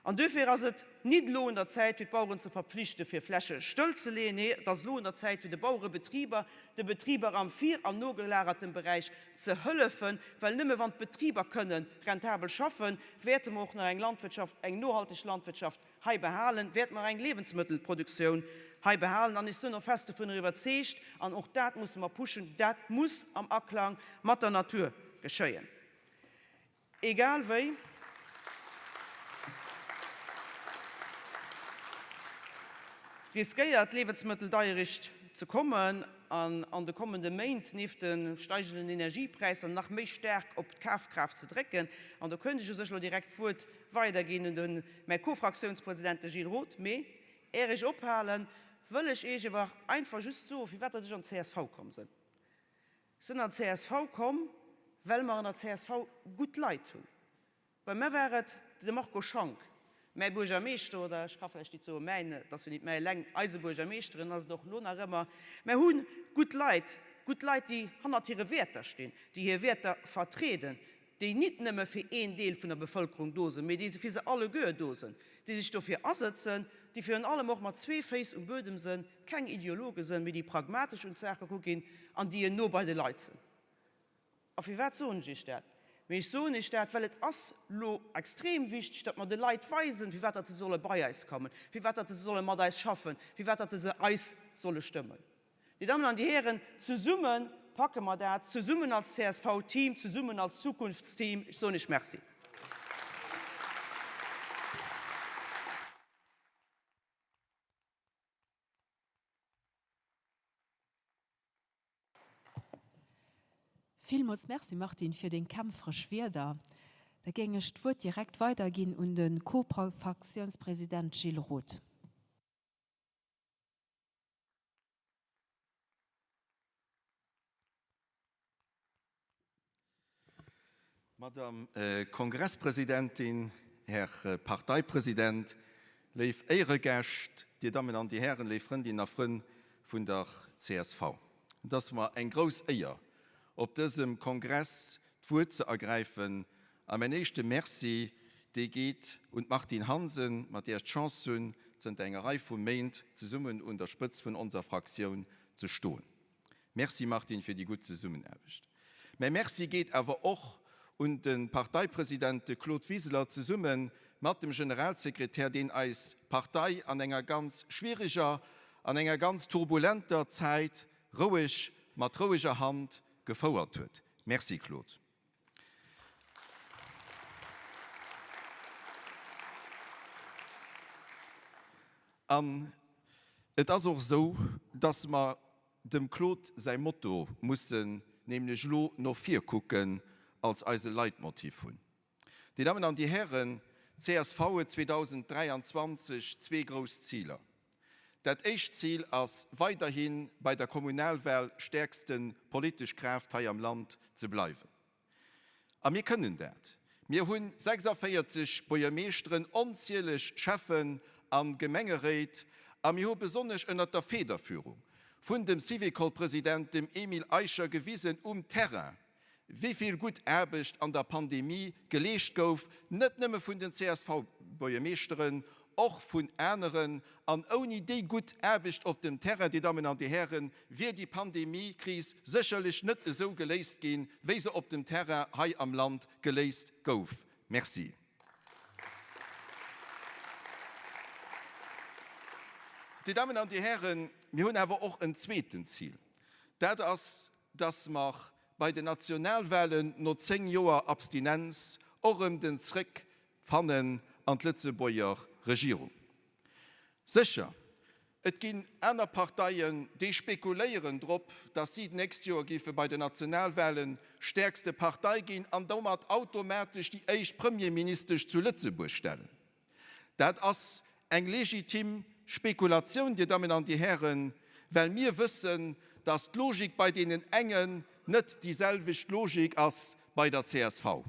An duerfir ass et nit elo un der Zäit, fir d'Baueren ze verpflichte fir Fläche stëllzeleeën. Nee, et ass elo un der Zäit, fir de Bauerebetriber, de Betriber am vir an nogelagertem Beräich ze hëllefen, well nëmme wann d'Betriber kënne rentabel schaffen, wäerte mer och nach eng Landwirtschaft, eng nohalteg Landwirtschaft hei behalen, wäerte mer eng Liewensmëttelproduktioun hei behalen. An ech sinn och fest dovunner iwwerzeegt, an och dat musse mer pushen, dat muss am Aklang mat der Natur geschéien. Egal wéi, riskéiert d'Liewensmëtteldeierecht ze kommen an an de kommende Méint nieft de steigenden Energiepräisser nach méi staark op d'Kafkraaft ze drécken. An do kënnt ech u sech elo direkt d'Wuert weiderginn un de mäi Co-Fraktiounspresident, de Gilles Roth. Mee är ech ophalen, wëll ech Iech ewer einfach just soen, firwat datt ech an d'CSV komm sënn. Sënn an d'CSV komm, well mer an der csv gutt Leit hunn. Bei mär war et de Marco Schank, mäi Buergermeeschter, oder ech ka vläicht nit soe mäin, et ass jo nit mäi eleng, eise Buergermeeschter, en ass et och elo nach ëmmer. Mär hu gutt Leit, gutt Leit, déi hannert hire Wäerter stinn, déi hir Wäerter vertrieden, déi nit nëmme fir een Deel vun der Bevëlkerung do sinn, mee déi fir se alleguer do sinn, déi sech dofir asëtzen, déi virun allem och mat zwee Féiss um Buedem sinn, keng Ideologe sinn, mee déi pragmatesch un d'Saache ruginn an déi en no bei de Leit sinn. A firwat soen ech Iech dat? Mee ech soen Iech dat, well et ass lo extrem wichteg, datt mer de Leit weisen, firwat datt se solle bei eis kommen, firwat datt se solle mat eis schaffen, firwat datt se eis solle stëmmen. Dir Dammen an Dir Hären, zesumme packe mer dat, zesummen als CSV-Team, zesummen als Zukunftsteam. Ech soen Iech Merci. Villmools Merci Martine fir deng kämpferesch Wierder. Da géing ech d'Wuert direkt weiderginn un de Co-Fraktiounspresident Gilles Roth. Madame Kongresspresidentin, Här Parteipresident, léif Éieregäscht, Dir Dammen an Dir Hären, léif Frëndinnen a Frënn vun der csv. Et ass mer eng grouss Éier, op dësem Kongress d'Wuert ze ergräifen A mäin éischte Merci, dee geet un d'Martine Hansen, mat där ech d'Chance hunn, zënter enger Rei vu Méint zesummen un der Spëtzt vun onser Fraktioun ze stoen. Merci Martine fir déi gutt Zesummenaarbecht. Mäi Merci geet awer och un de Parteipresident, de Claude Wiseler, zesumme mat dem Generalsekretär, deen eis Partei an enger ganz schwieriger, an enger ganz turbulenter Zäit roueg, mat roueger Hand gefouert huet. Merci Claude. An et ass och esou, dass mer dem Claude säi Motto mussen, nämlech elo no vir kucken, als eise Leitmotiv hunn. Dir Dammen an Dir Hären, csv huet 2023 zwee grouss Ziler. Dat éischt Zil ass, weiderhi bei der Kommunalwahl stäerkste politesch Kraaft hei am Land ze bleiwen. A mir kënnen dat. Mir hu 46 Buergermeeschteren, onzieleg Schäffen a Gemengeréit a mir hu besonnesch ënnert der Federführung vun dem Syvicol-President, dem Emile Eicher, gewisen um Terrain, wéi vill gutt Aarbecht an der Pandemie geleescht gouf, net nëmme vun den CSV-Buergermeeschteren, och vun aneren. An ouni déi gutt Aarbecht op dem Terrain, Dir Dammen an Dir Hären, wier déi Pandemiekris sécherlech net esou geléist ginn, wéi se op dem Terrain hei am Land geléist gouf. Merci. Dir Dammen an Dir Hären, mir hunn awer och en zweeten Zil, dat ass, dass mer bei den Nationalwahlen no 10 Joer Abstinenz och erëm den Zréck fannen an d'Lëtzebuerger Regierung. Sécher, et ginn aner Parteien, déi spekuléieren drop, dass si d'nächst Joer géife bei den Nationalwahlen stäerkste Partei ginn an domat automatesch déi éischt Premierministesch zu Lëtzebuerg stellen. Dat ass eng legitim Spekulatioun, Dir Dammen an Dir Hären, well mir wëssen, dass d'Logik bei deenen engen net déi selwecht Logik ass bei der csv.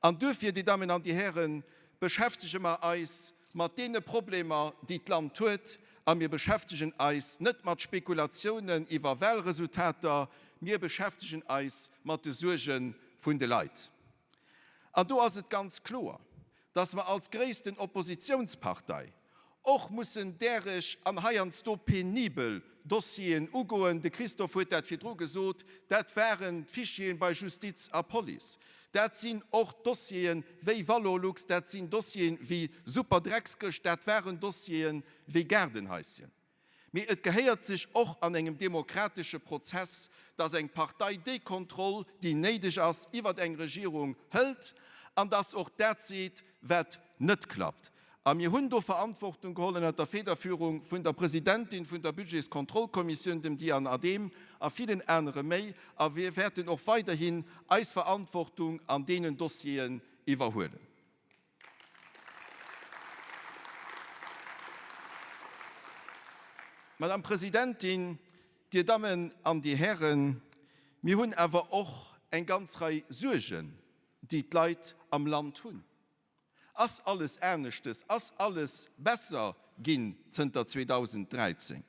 An duerfir, Dir Dammen an Dir Hären, beschäftege mer eis mat deene Problemer, déi d'Land huet, a mir beschäftegen eis net mat Spekulatiounen iwwer Wahlresultater, mir beschäftegen eis mat de Suerge vun de Leit. An do ass et ganz kloer, dass mer als gréissten Oppositionspartei och mussen däreg an heiansdo penibel Dossieren ugoen. De Christophe huet dat virdru gesot, dat waren d'Fichieren bei Justiz a Police, dat sinn och Dossiere wéi Valorlux, dat sinn Dossiere wéi Superdreckskëscht, dat waren Dossiere wéi Gaardenhaischen. Mee et gehéiert sech och an engem demokratesche Prozess, dass eng Partei déi Kontroll, déi néideg ass, iwwert eng Regierung hëlt an dass och dat seet, wat net klappt. A mir hunn do Verantwortung geholl ënnert der Federführung vun der Presidentin vun der Budgetskontrollkommissioun, dem Diane Adehm, a villen anere méi. A mir wäerten och weiderhin eis Verantwortung an deenen Dossieren iwwerhuelen. Madame Presidentin, Dir Dammen an Dir Hären, mir hunn awer och eng ganz Rei Suergen, déi d'Leit am Land hunn. Ass alles aneschtes, ass alles besser ginn zënter 2013?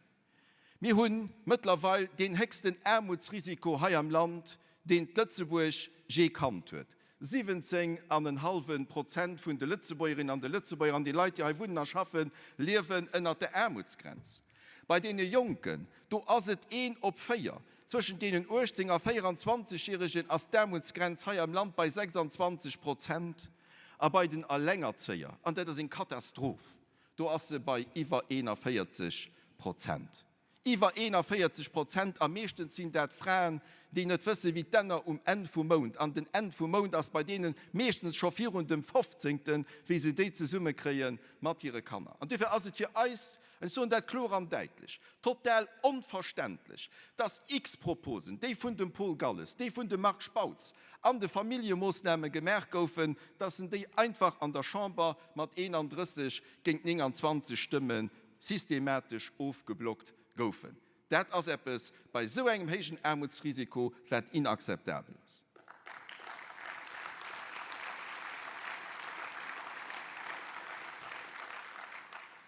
Mir hu mëttlerweil deen héchsten Aarmutsrisiko hei am Land, deen d'Lëtzebuerg jee kannt huet. 17 an en hallwe Prozent vun de Lëtzebuergerinnen an de Lëtzebuerger an déi Leit, déi hei wunnen a schaffen, liewen ënnert der Aarmutsgrenz. Bei deene Jonken, do ass et een op véier. Zwëschent deenen 18 a 24 Järegen ass d'Aarmutsgrenz hei am Land bei 26 Prozent a bei den Allengerzéier, an dat ass eng Katastroph, Do ass se bei iwwer 41 Prozent. Iwwer 41 Prozent! A meeschtens sinn dat Fraen, déi net wëssen, wéi d'Enner um Enn vum Mount, an den Enn vum Mount ass bei deene meeschtens scho virun dem Fofzéngten, wéi se déi zesummekréie mat hire Kanner. An duerfir ass et fir eis, an ech soen dat kloer an däitlech, total onverständlech, dass x Proposen, déi vun dem Paul Galles, déi vun dem Marc Spautz an de Familljemoossname gemaach goufen, dass en déi einfach an der Chamber mat 31 géint 29 Stëmme systematesch ofgeblockt goufen. Dat ass eppes bei esou engem héijen Aarmutsrisiko, wat inakzeptabel ass.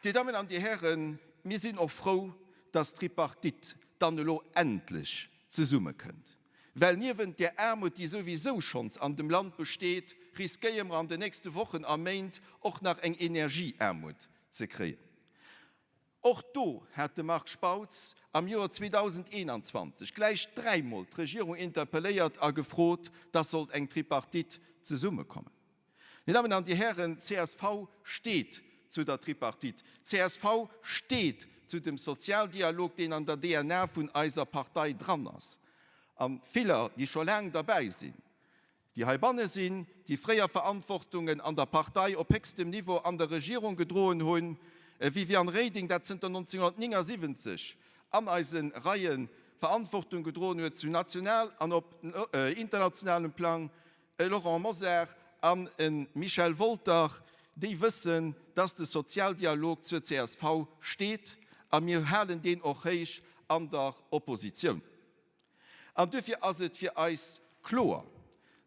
Dir Dammen an Dir Hären, mir sinn och frou, dass d'Tripartite dann elo endlech zesummekënnt. Well niewent där Aarmut, déi souwisou schonns an dem Land besteet, riskéiere mer an den nächste Wochen a Méint och nach eng Energieaarmut ze kréien. Och do hat de Marc Spautz am Joer 2021 gläich dräimol d'Regierung interpelléiert a gefrot, dass sollt eng Tripartite zesummekommen. Dir Dammen an Dir Hären, csv steet zu der Tripartite. Csv steet zu dem Sozialdialog, deen an der DNA vun eiser Partei dran ass. A viller, déi scho laang derbäi sinn, déi heibanne sinn, déi fréier Verantwortungen an der Partei op héchstem Niveau an der Regierung gedroen hunn, e Viviane Reding, dat zënter 1979 an eise Reie Verantwortung gedroen huet zu national an op internationalem Plang, E Laurent Mosar an e Michel Wolter, déi wëssen, dass de Sozialdialog zur csv steet, a mir halen deen och héich an der Oppositioun. An duerfir ass et fir eis kloer,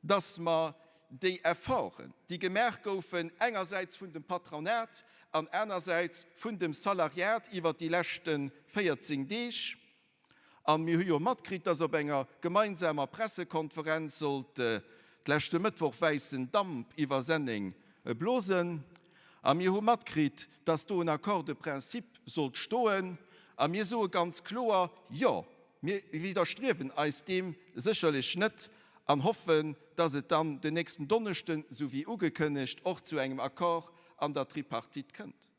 dass mer déi Efforten, déi gemaach goufen, engersäits vun dem Patronat an anersäits vun dem Salariat iwwert déi leschte 14 Deeg, An mir hu jo matkritt, dass op enger gemeinsamer Pressekonferenz sollt d'leschte Mëttwoch wäissen Damp iwwer Senneng blosen. A mir hu matkritt, dass do en Accord de principe sollt stoen. A mir soe ganz kloer, Jo, mir widderstriewen eis deem sécherlech net an hoffen, dass et dann den nächsten Donneschden, sou wéi ugekënnegt, och zu engem Accord an der Tripartite kënnt.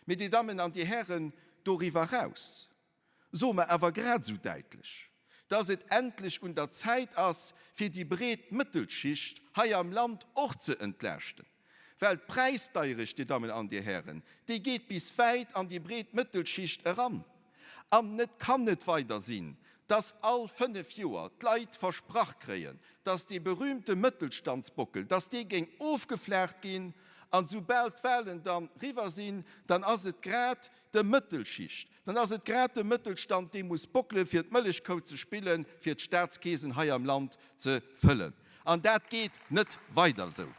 Mee, Dir Dammen an Dir Hären, doriwwer eraus soe mer awer grad esou däitlech, dass et endlech un der Zäit ass, fir déi breet Mëttelschicht hei am Land och ze entlaaschten. Well d'Präisdeierecht, Dir Dammen an Dir Hären, déi geet bis wäit an déi breet Mëttelschicht eran. An et kann net weider sinn, dass all fënnef Joer d'Leit versprach kréien, dass dee berühmte Mëttelstandsbockel, dass dee géing ofgeflaacht ginn, an soubal d'Wahlen dann riwwer sinn, dann ass et grad de Mëttelschicht, dann ass et grad de Mëttelstand, dee muss bockelen, fir d'Mëllechkou ze spillen, fir d'Staatskeesen hei am Land ze fëllen. An dat geet net weider esou.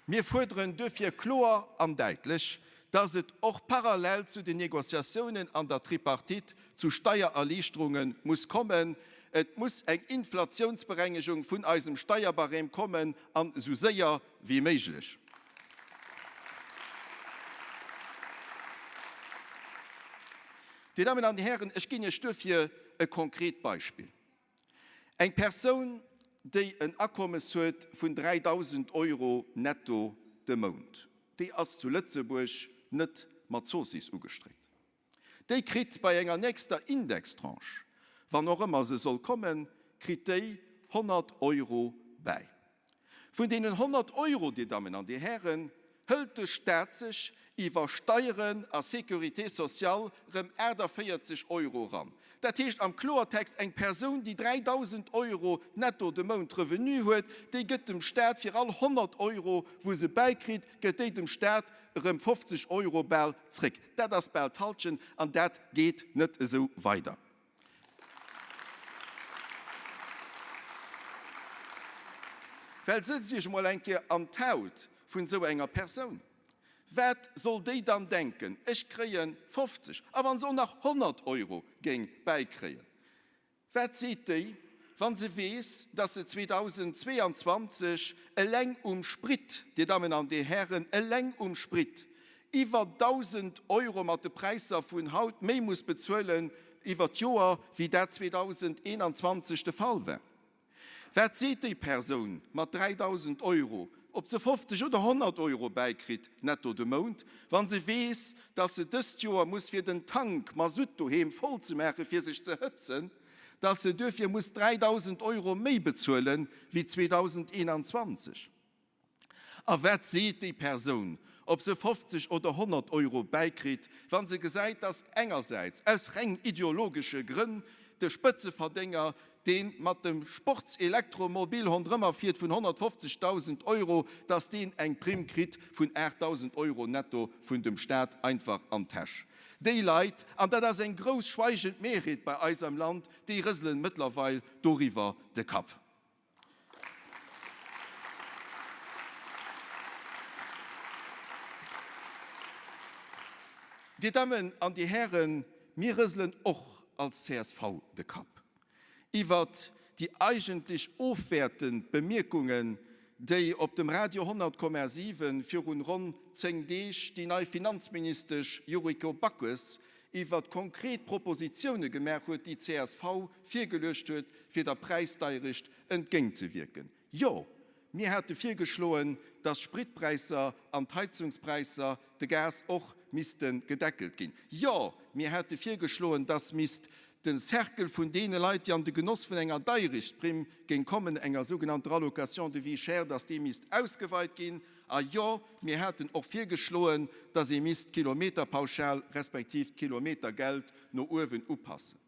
Mir fuerderen duerfir kloer an däitlech, dass et och parallel zu den Négociatiounen an der Tripartite zu Steiererliichterunge muss kommen. Et muss eng Inflatiounsberengegung vun eisem Steierbarème kommen, an esou séier wéi méiglech. Dir Dammen an Dir Hären, ech ginn Iech duerfir e konkret Beispill. Eng Persoun, déi en Akommes huet vun 3.000 Euro netto de Mount, déi ass zu Lëtzebuerg net mat Zoossiss ugestréckt. Déi kritt bei enger nächster Indextranche, wann och ëmmer se soll kommen, kritt déi 100 Euro bäi. Vun deenen 100 Euro, Dir Dammen an Dir Hären, hëlt de Staat sech iwwer Steieren a Sécurité sociale rëm 48 Euro ran. Dat heescht am Kloertext, eng Persoun, déi 3.000 Euro netto de Mount Revenu huet, déi gëtt dem Staat fir all 100 Euro, wou se bäikritt, gëtt déi dem Staat erëm 50 Euro bal zréck. Dat ass bal d'Halschent an dat geet net esou weider. Well sëtzt Iech emol eng Kéier an d'Haut vun esou enger Persoun. Wat soll déi dann denken, ech kréie 50, a wa se och nach 100 Euro géing bäikréien? Wat seet déi, wa se weess, dass se 2022 eleng um Sprit, Dir Dammen an Dir Hären, eleng um Sprit iwwer 1.000 Euro mat de Präisser vun haut méi muss bezuelen iwwer d'Joer, wéi dat 2021 de Fall war? Wat seet déi Persoun mat 3.000 Euro, ob se 50 oder 100 Euro bäikritt netto de Mount, wa se weess, dass se dëst Joer muss fir den Tank Masutt doheem voll ze maachen, fir sech ze hëtzen, dass se duerfir muss 3.000 Euro méi bezuele wéi 2021? A wat seet déi Persoun, ob se 50 oder 100 Euro bäikritt, wa se gesäit, dass engersäits aus reng ideologesche Grënn de Spëtzeverdénger, dee mat dem Sportselektromobil hondrëmmer fiert vun 150.000 Euro, dass deen eng Primm kritt vun 8.000 Euro netto vun dem Staat einfach an d'Täsch. Déi Leit, an dat ass eng grouss schweigend Mehrheet bei eis am Land, déi rëselen mëttlerweil doriwwer de Kapp. Dir Dammen an Dir Hären, mir rëselen och als csv de Kapp iwwert déi eigentlech ofwäertend Bemierkungen, déi op dem Radio 100,7 virun ronn 10 Deeg déi nei Finanzministesch Yuriko Backes iwwert konkret Propositioune gemaach huet, déi csv virgeluecht huet, fir der Präisdeierecht entgéintzewierken. Jo, mir hate virgeschloen, dass d'Spritpräisser an d'Heizungspräisser, de Gas och, misste gedeckelt ginn. Jo, mir hate virgeschloen, dass misst de Cercle vun deene Leit, déi an de Genoss vun enger Deierechtsprimm géing kommen, enger sougenannter Allocation de vie chère, dass dee misst ausgeweit ginn. A jo, mir haten och virgeschloen, dass ee misst d'Kilometerpauschal respektiv d'Kilometergeld no uewen upassen.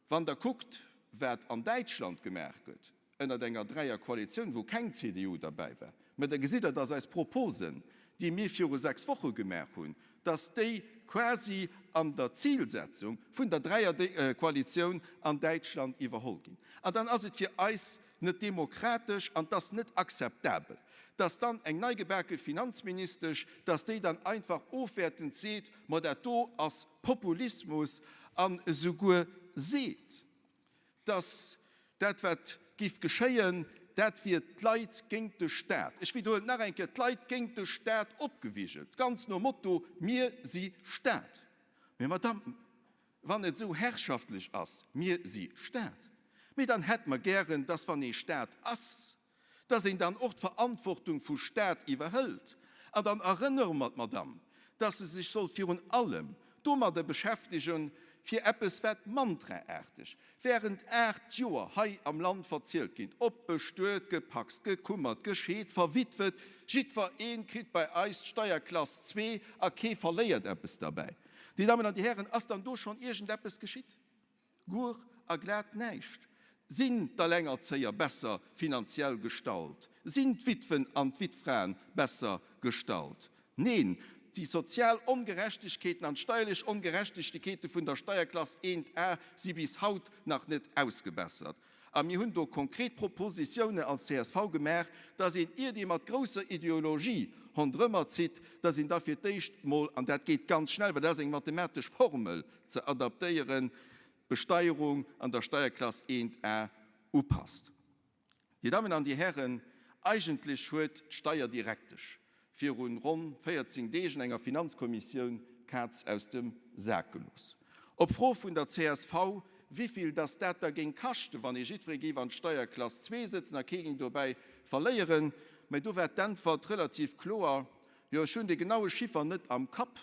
Wann Der kuckt, wat an Däitschland gemaach gëtt ënnert enger Dräierkoalitioun, wou keng CDU derbäi war, mä da gesitt Der, dass eis Proposen, déi mir viru 6 Woche gemaach hunn, dass déi quasi an der Zilsetzung vun der Dräierkoalitioun an Däitschland iwwerholl ginn. An dann ass et fir eis net demokratesch an 't ass net akzeptabel, dass dann eng neigebake Finanzministesch, dass déi dann einfach ofwäertend seet, ma dat do ass Populismus an esouguer seet, dass dat wat giff geschéien, dat wier d'Leit géint de Staat, ech widderhuelen et nach eng Kéier, d'Leit géint de Staat opgewigelt, ganz nom Motto, mir si Staat. Mä Madame, Wann et esou herrschaftlech ass, mir si Staat, mee dann hätt mer gären, dass wann ee Staat ass, dass een dann och d'Verantwortung vu Staat iwwerhëlt. An dann erënnere mer d'Madame, dass se sech soll virun allem domadder beschäftegen, fir eppes wat mantraaarteg während 8 Joer hei am Land verzielt ginn, ob bestuet, gepacst, gekummert, gescheet, verwitwet, jiddweree kritt bei eis d'Steierklass zwee a kee verléiert eppes derbäi. Dir Dammen an Dir Hären, ass dann do schonn iergendeppes geschitt? Guer a glat näischt. Sinn d'Allengerzéier besser finanziell gestallt? Sinn d'Witwen an d'Wittfraen besser gestallt? Neen, déi sozial Ongerechtegkeeten an d'steierlech Ongerechtegtekeete vun der Steierklass 1a si bis haut nach net ausgebessert. A mir hunn do konkret Propositioune als csv gemaach, dass een, iert ee mat grousser Ideologie hondrëmmer zitt, dass een da fir d'éischt mol, an dat geet ganz schnell, well dat ass eng mathematesch Formel ze adaptéieren. d'Besteierung an der Steierklass 1a upasst. Dir Dammen an Dir Hären, eigentlech huet d'Steierdirektesch virun ronn 14 Deeg an enger Finanzkommissioun d'Kaz aus dem Sak gelooss. Op Fro vun der csv, wivill dass dat da géing kaschten, wann ee jiddweree géif an d'Steierklass 2 sëtzen a kee géing dobäi verléieren, mä do war d'Äntwert relativ kloer, Jo, ech hunn de genaue Chiffer net am Kapp,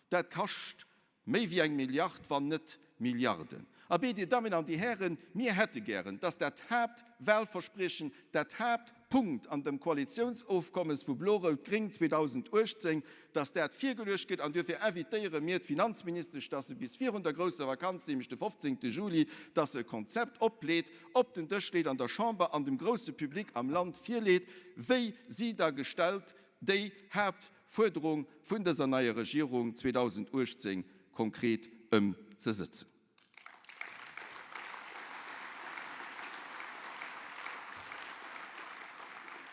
dat kascht Méi wéi eng Milliard, wann net Milliarden. Abee, Dir Dammen an Dir Hären, mir hätte gären, dass dat Haaptwahlverspriechen, dat Haaptpunkt an dem Koalitionsofkommes vu Blo-Rout-Gréng 2018, dass dat virgeluecht gëtt. An duerfir invitéiere mir d'Finanzministesch, dass se bis virun der grousser Vakanz, nämlech de 15. Juli, dass se e Konzept opleet, op den Dësch leet an der Chamber an dem grouse Public am Land virleet, wéi si da gestellt déi Haaptfuerderung vun dëser neier Regierung 2018 konkret ëmzesëtzen.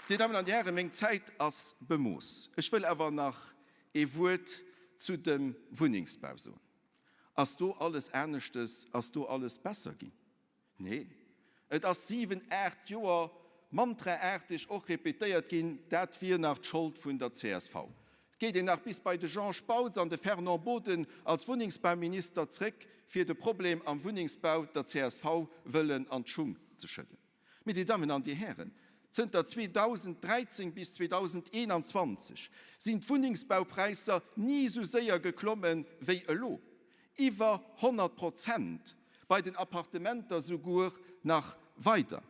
Dir Dammen an Dir Hären, meng Zäit ass bemooss. Ech wëll awer nach ee Wuert zu dem Wunnengsbau soen. Ass do alles aneschtes, ass do alles besser ginn? Nee, et ass 7, 8 Joer mantraaarteg och repetéiert ginn, dat wier nach d'Schold vun der csv. Et geet een nach bis bei de Jean Spautz an de Fernand Boden als Wunnengsbauminister zréck, fir de Problem am Wunnengsbau der csv wëllen an d'Schung ze schëdden. Mee, Dir Dammen an Dir Hären, zënter 2013 bis 2021 sinn d'Wunnengsbaupräisser ni esou séier geklomme wéi elo. Iwwer 100 Prozent, bei den Appartementer souguer nach weider.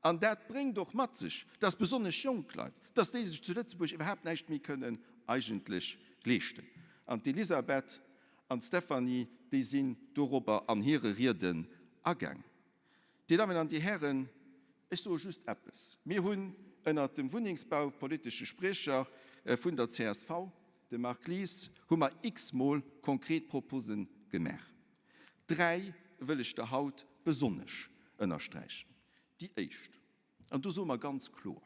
An dat bréngt och mat sech, dass besonnesch jonk Leit, dass déi sech zu Lëtzebuerg iwwerhaapt näischt méi kënnen eigentlech leeschten. An d'Elisabeth an d'Stéphanie, déi sinn dorobber an hire Rieden agaang. Dir Dammen an Dir Hären, ech soe just eppes, Mir hunn ënnert dem wunnengsbaupolitesche Spriecher vun der csv, dem Marc Lies, hu mer x-mol konkret Propose gemaach. Dräi wëll ech der haut besonnesch ënnersträichen. Déi éischt, An do soe mer ganz kloer,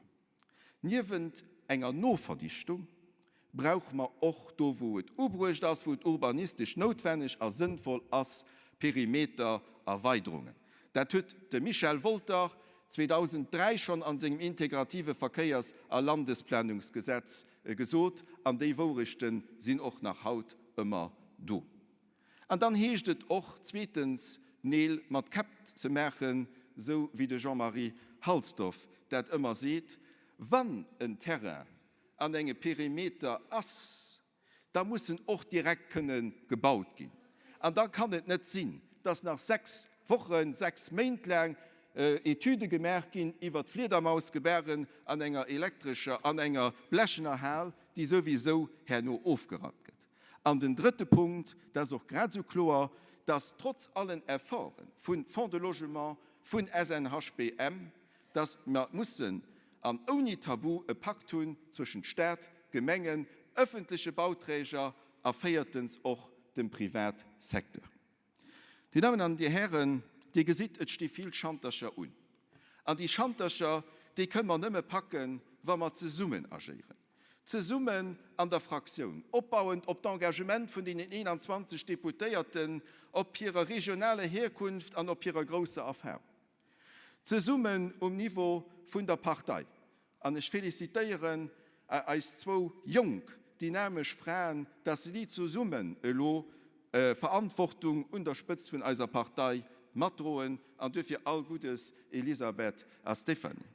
Niewent enger Noverdichtung brauche mer och do, wou et ubruecht ass, wou et urbanistesch noutwenneg a sënnvoll ass, Perimetererweiderungen. Dat huet de Michel Wolter 2003 schonn an sengem integrative Verkéiers a Landesplanungsgesetz gesot, an déi Wourechte sinn och nach haut ëmmer do. An dann heescht et och zweetens, Neel mat Käpp ze maachen, esou wéi de Jean-Marie Halsdorf dat ëmmer seet, Wann en Terrain an enge Perimeter ass, da muss en och direkt kënne gebaut ginn. An da kann et net sinn, dass nach 6 Wochen, 6 Méint laang Etüde gemaach ginn iwwert d'Fliedermausgebaren an enger elektrescher, an enger blechener Hal, déi souwisou herno ofgerappt gëtt. An den drëtte Punkt, dat ass och grad esou kloer, dass trotz allen Efforte vu Fonds de Logement, vun SNHBM, dass mer mussen an ouni Tabu e Pakt hunn zwëschent Stat, Gemengen, öffentleche Bauträger a véiertens och dem Privatsecteur. Dir Dammen an Dir Hären, Dir gesitt, et sti vill Schantercher un. An déi Schantercher, déi kënne mer nëmme packen, wa mer zesummen agéieren. Zesummen an der Fraktioun, opbauend op d'Engagement vun deenen 21 Deputéierten, op hirer regionaler Hierkunft an op hirer grousser Erfahrung. Zesummen um Niveau vun der Partei. An ech felicitéieren eis zwou jonk, dynamesch Fraen, dass si zesummen elo Verantwortung un der Spëtzt vun eiser Partei matdroen. An duerfir all Guddes, Elisabeth a Stéphanie.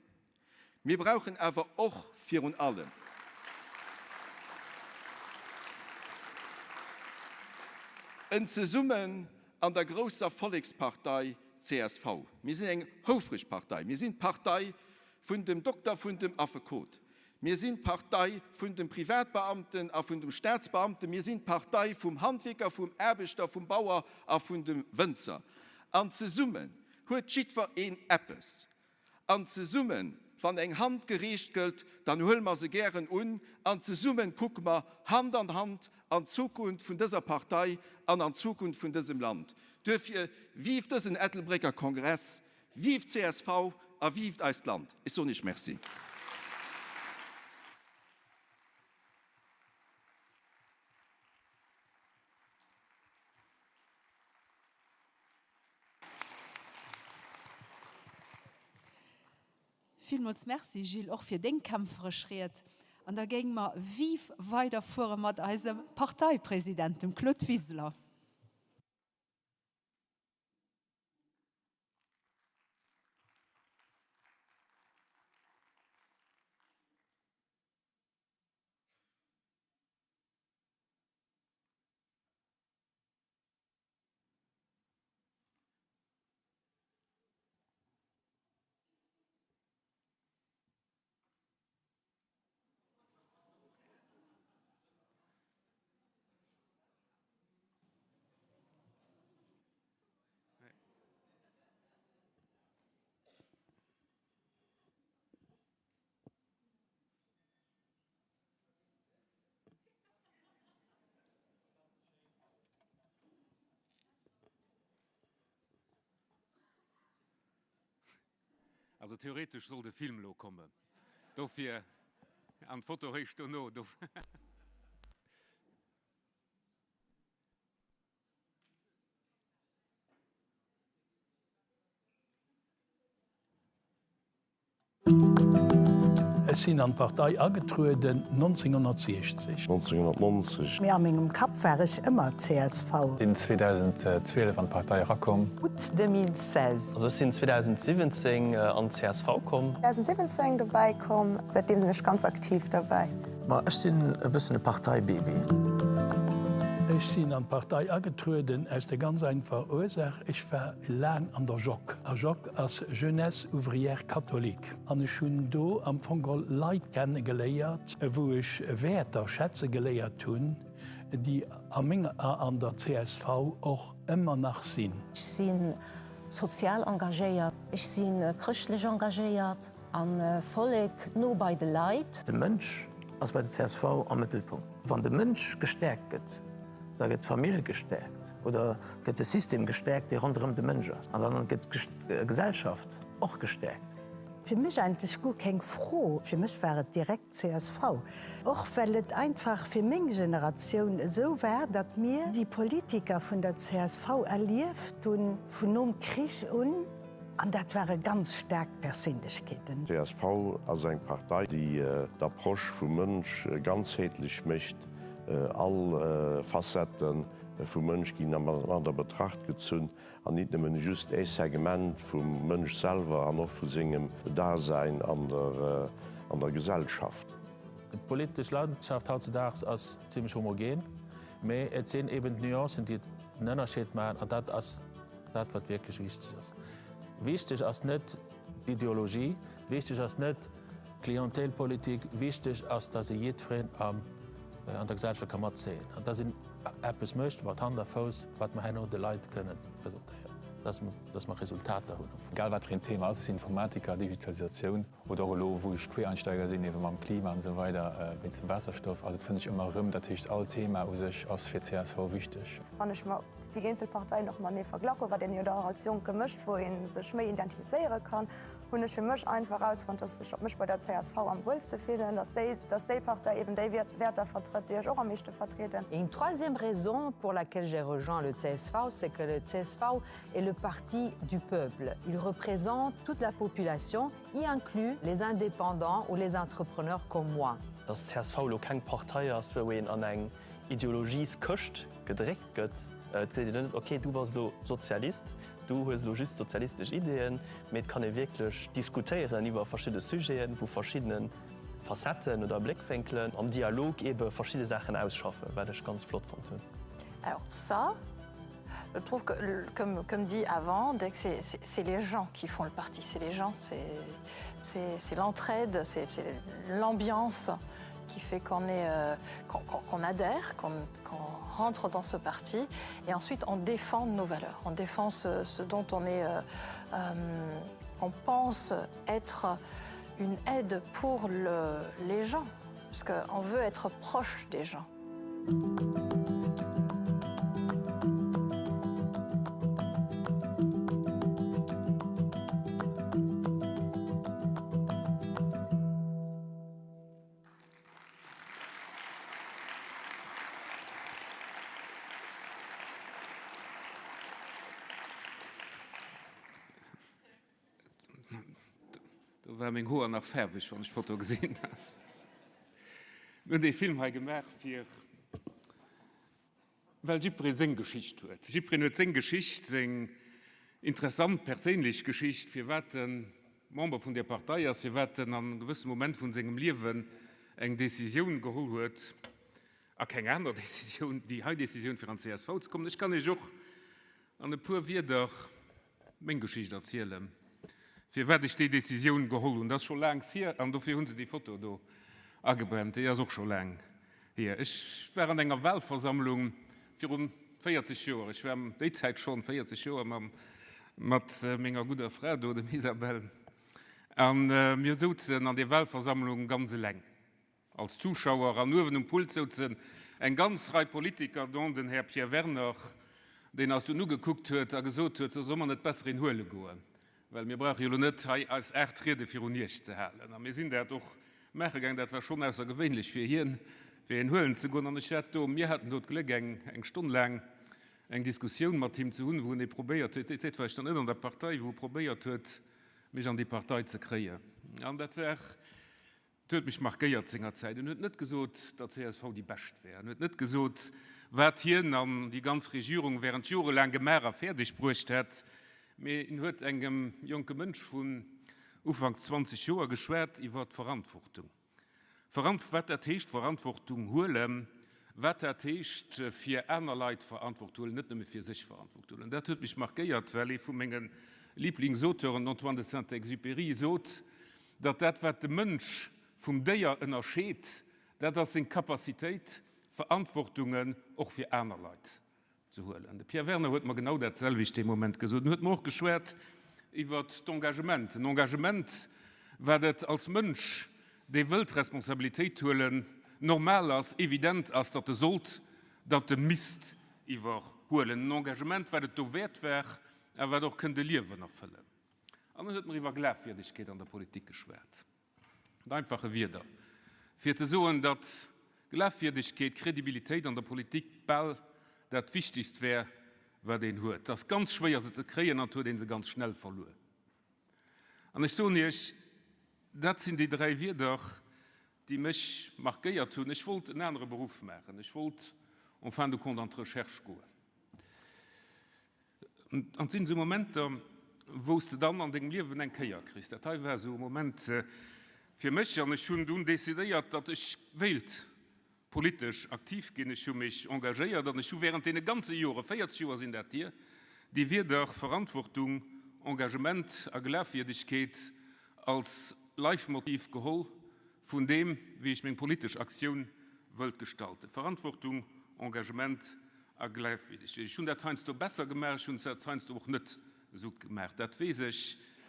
Mir brauchen awer och virun allem. En Zesummen an der grousser Vollekspartei csv. Mir sinn eng houfreg Partei. Mir sinn d'Partei vun dem Dokter, vun dem Affekot. Mir sinn d'Partei vun dem Privatbeamten a vun dem Staatsbeamten. Mir sinn d'Partei vum Handwierker, vum Aarbechter, vum Bauer a vun dem Wënzer. An zesummen huet jiddwer een eppes. An zesummen, wann eng Hand gereecht gëllt, dann huele mer se gären un. An zesummen kucke mer Hand an Hand an d'Zukunft vun dëser Partei an an d'Zukunft vun dësem Land. Duerfir, Vive dësen Ettelbrécker Kongress, Vive csv a vive eist Land! Ech soen Iech Merci. Villmools Merci Gilles, och fir deng kämpferesch Ried. An da géinge mer vive weiderfuere mat eisem Parteipresident, dem Claude Wiseler. Also theoretesch soll de Film elo kommen, dofir an d'Foto réischt dono. Ech sinn an d'Partei agetrueden 1960. 1990. Mee a mengem Kapp war ech ëmmer csv. Sinn 2012 an d'Partei erakomm. Août 2016. Also ech sinn 2017 an d'CSV komm. 2017 dobäi komm. Säitdeem sinn ech ganz aktiv derbäi. Ma ech sinn e bëssen e Parteibaby. Ech sinn an d'Partei agetrueden aus der ganz einfacher Ursaach, ech war laang an der JOK. A JOK ass Jeunesse Ouvrière Catholique. An ech hunn do am Fong geholl Leit kenne geléiert, wou ech Wäerter schätze geléiert hunn, déi a menger A an der csv och ëmmer nach sinn. Ech si sozial engagéiert, ech si chrëschtlech engagéiert a Vollek no bei de Leit. De Mënsch ass bei der csv am Mëttelpunkt. Wann de Mënsch gestäerkt gëtt, da gëtt d'Famill gestäerkt oder gëtt de System gestäerkt, dee ronderëm de Mënsch ass. An dann gëtt d'Gesellschaft och gestäerkt. Fir mech eigentlech guer keng Fro. Fir mech war et direkt csv. Och well et einfach fir meng Generatioun esou war, datt mir déi Politiker vun der csv erlieft hunn vun nom Krich un. An dat ware ganz staark Perséinlechkeeten. Csv ass eng Partei, déi d'Approche vum Mënsch ganzheetlech mécht. All Facettë vum Mënsch ginn mat a Betracht gezunn an nit nëmmen just ee Segment vum Mënsch selwer an och vu sengem Dasein an der Gesellschaft. D'politesch Landschaft hautzedaags ass zimmlech homogen, mee et sinn eben d'Nuancen, déi den Ënnerscheed maachen, an dat ass dat, wat wierklech wichteg ass. Wichteg ass net d'Ideologie, wichteg ass net d'Klientelpolitik, wichteg ass, datt ee jiddwereen an der Gesellschaft ka matzéien an datt een eppes mécht mat Hand a Fouss, wat mer herno de Leit kënnen presentéieren, datt mer Resultater hunn. Egal wat fir een Thema ass, ech sinn Informatiker, Digitalisatioun oder och elo wou ech Quereinsteiger sinn, ebe mam Klima an esou weider wéinst dem Waasserstoff, also et fënnt sech ëmmer erëm. Dat heescht all Thema u sech ass fir csv wichteg. Wann ech mer déi eenzel Parteien och matenee verglach hunn, wat een jo da och als Jonke mécht, wou ee sech méi identifizéiere kann, hunn ech fir mech einfach erausfonnt, dass ech mech bei der csv am wuelste fillen, dass déi, dass déi Partei eben déi Wäerter vertrëtt, déi ech och am meeschte vertrieden. Et une troisième raison pour laquelle j'ai rejoint le csv, c'est que le csv est le parti du peuple. Il représente toute la population, y inclus les indépendants ou les entrepreneurs comme moi. Dass csv elo keng Partei ass, wou een an eng Ideologieskëscht gedréckt gëtt. Et seet een net, ok, du bass elo Sozialist, du hues elo just sozialistesch Ideeën, mee et kann ee wierklech diskutéieren iwwer verschidde Sujeten, vu verschiddene Facetten oder Bléckwénkelen, am Dialog eebe verschidde Saachen ausschaffen, wat ech ganz flott fonnt hunn. Alors ça, je trouve que, comme, comme dit avant, c'est les gens qui font le parti, c'est les gens, c'est l'entraide, c'est l'ambiance qui fait qu'on est euh, qu'on adhère, qu'on qu rentre dans ce parti et ensuite on défend nos valeurs, on défend ce, ce dont on est euh, euh, on pense être une aide pour le, les gens parce qu'on veut être proche des gens. Do. ware meng Hoer nach faarweg, wann ech d'Foto gesinn has. Mir hunn dee Film hei gemaach, fir, well jiddweree seng Geschicht huet. Jiddwereen huet seng Geschicht, seng interessant perséinlech Geschicht, firwat e Member vun där Partei ass, firwat en an engem gewësse Moment vun sengem Liewen eng Decisioun geholl huet, a keng aner Decisioun, déi hei Decisioun, fir an d'CSV ze kommen. Ech kann Iech och an e puer Wierder meng Geschicht erzielen, firwat ech déi Decisioun geholl hunn. Dat ass scho laang hier an dofir hu se déi Foto do agebrennt. Déi ass och scho laang hier. Ech war an enger Wahlversammlung viru 40 Joer. Ech war déi Zäit schonn 40 Joer mam, mat menger gudder Fra do, dem Isabelle, a mir souzen an där Wahlversammlung ganz eleng. Als Zuschauer an uewen um Pult souzen eng ganz Rei Politiker, dont den Här Pierre Werner, deen eis dunn ugekuckt huet a gesot huet, So soll mer net besser een huele goen, well mir brauche jo elo net hei eis 8 Riede virun Iech ze halen. A mir sinn dat och maache gaangen. Dat war schonn aussergewéinlech fir hien, fir een huelen ze goen. An ech hat do, mir haten do d'Gléck, eng eng Stonn laang eng Diskussioun mat him ze hunn, wou en e probéiert huet, déi Zäit war ech dann net an der Partei, wou e probéiert huet, mech an déi Partei ze kréien. An dat war Et huet mech markéiert sengerzäit. En huet net gesot, datt csv déi bescht wär. En huet net gesot, wat hien an déi ganz Regierung während jorelaang gemaach a fäerdeg bruecht hätt, mee en huet engem jonke Mënsch vun ufanks 20 Joer geschwat iwwer d'Verantwortung. Wat dat heescht, Verantwortung huelen, wat dat heescht, fir aner Leit Verantwortung huelen, net nëmme fir sech Verantwortung huelen. Dat huet mech markéiert, well ee vu menge Liblingsauteuren, den Antoine de Saint-Exupéry, sot, Datt dat, wat de Mënsch vum Déier ënnerscheet, dat ass seng Capacitéit, Verantwortungen och fir aner Leit ze huelen. De Pierre Werner huet mer genau dat selwecht dee Moment gesot. En huet mer och geschwat iwwert d'Engagement. En Engagement, wat et als Mënsch, dee wëllt Responsabilitéit huelen, normal ass, evident ass, datt e sollt, datt e misst iwwerhuelen. En Engagement, wat et dowäert war a wat och kënnt e Liewen erfëllen. An en huet mer iwwer Glafwierdegkeet an der Politik geschwat. Mat einfache Wierder, fir ze soen, datt Glafwierdegkeet, Kredibilitéit an der Politik bal dat Wichtegst wär, wat een huet. Et ass ganz schwéier, se ze kréien, an et huet ee se ganz schnell verluer. An ech soen Iech, dat sinn déi dräi Wierder, déi mech markéiert hunn. Ech wollt en anere Beruff maachen. Ech wollt en fin de compte an d'Recherche goen. An et sinn esou Momenter, wou s de dann an dengem Liewen eng Kéier kriss. Dat hei war esou e Moment fir mech an ech hunn dunn decidéiert, datt ech wéilt politesch aktiv ginn. Ech hu mech engagéiert an ech hu während deene ganze Joren, 40 Joer sinn dat hier, déi Wierder Verantwortung, Engagement a Glafwierdegkeet als Leifmotiv geholl vun deem, wéi ech meng politesch Aktioun wëllt gestalten. Verantwortung, Engagement A gläifwierdeg. Ech hunn dat heiansdo besser gemaach, ech hunn dat heiansdo och net esou gutt gemaach, dat weess ech,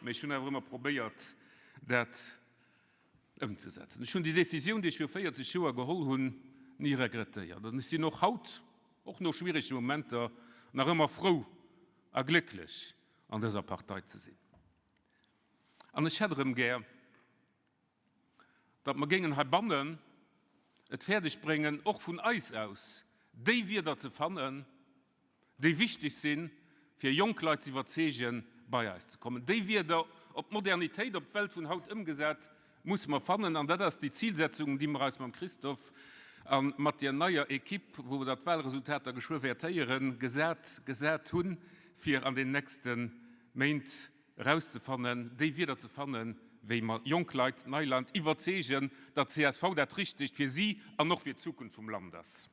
mä ech hunn awer ëmmer probéiert, dat ëmzesetzen. Ech hunn déi Décisioun, déi ech viru 40 Joer geholl hunn, ni regrettéiert. An ech sinn och haut, och no schwierege Momenter, nach ëmmer frou a glécklech, an dëser Partei ze sinn. An ech hätt erëm gär, datt mer géingen heibannen et fäerdeg bréngen, och vun eis aus déi Wierder ze fannen, déi wichteg sinn, fir jonk Leit ze iwwerzeegen, bei eis ze kommen. Déi Wierder op d'Modernitéit, op d'Welt vun haut ëmgesat, musse mer fannen. An dat ass déi Zilsetzung, déi mer eis mam Christophe a mat deer neier Equipe, wou Der d'Wahlresultater geschwë wäert héieren, gesat gesat hunn, fir an den nächste Méint erauszefannen, déi Wierder ze fannen, wéi mer jonk Leit, nei Leit iwwerzeegen, datt csv dat Richtegt fir si an och fir d'Zukunft vum Land ass.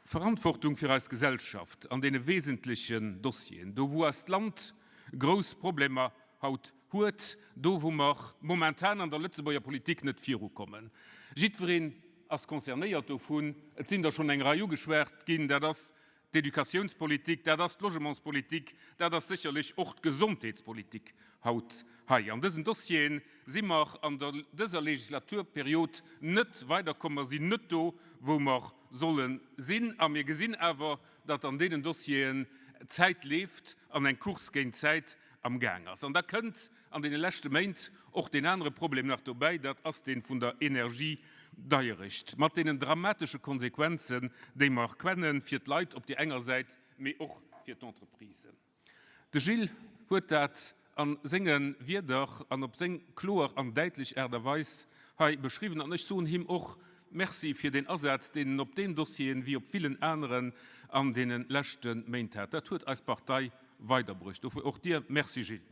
Verantwortung fir eis Gesellschaft an deene wesentlechen Dossieren, do wou eist Land grouss Problemer haut huet, do wou mer momentan an der Lëtzebuerger Politik net virukommen. Jiddwereen ass concernéiert dovun. Et sinn der schonn eng Rei ugeschwat ginn, dat ass d'Éducatiounspolitik, dat ass d'Logementspolitik, dat ass sécherlech och d'Gesondheetspolitik haut hei. An dësen Dossiere si mer an der dëser Legislaturperiod net weiderkomm. Mer sinn net do, wou mer solle sinn. A mir gesinn awer, datt an deenen Dossieren d'Zäit leeft an eng Course géint d'Zäit am Gaang ass. An da kënnt an deene leschte Méint och deen anere Problem nach dobäi, dat ass dee vun der Energiedeierecht, mat deenen dramatesche Konsequenzen, déi mer kennen, fir d'Leit op där enger Säit, mee och fir d'Entreprisen. De Gilles huet dat a senge Wierder an op seng kloer an däitlech Aart a Weis hei beschriwwen. An ech soen him och Merci fir deen Asaz, deen en op deem Dossier wéi op villen aneren an deene leschte Méint hat. Dat huet eis Partei weiderbruecht. Dofir och dir Merci, Gilles.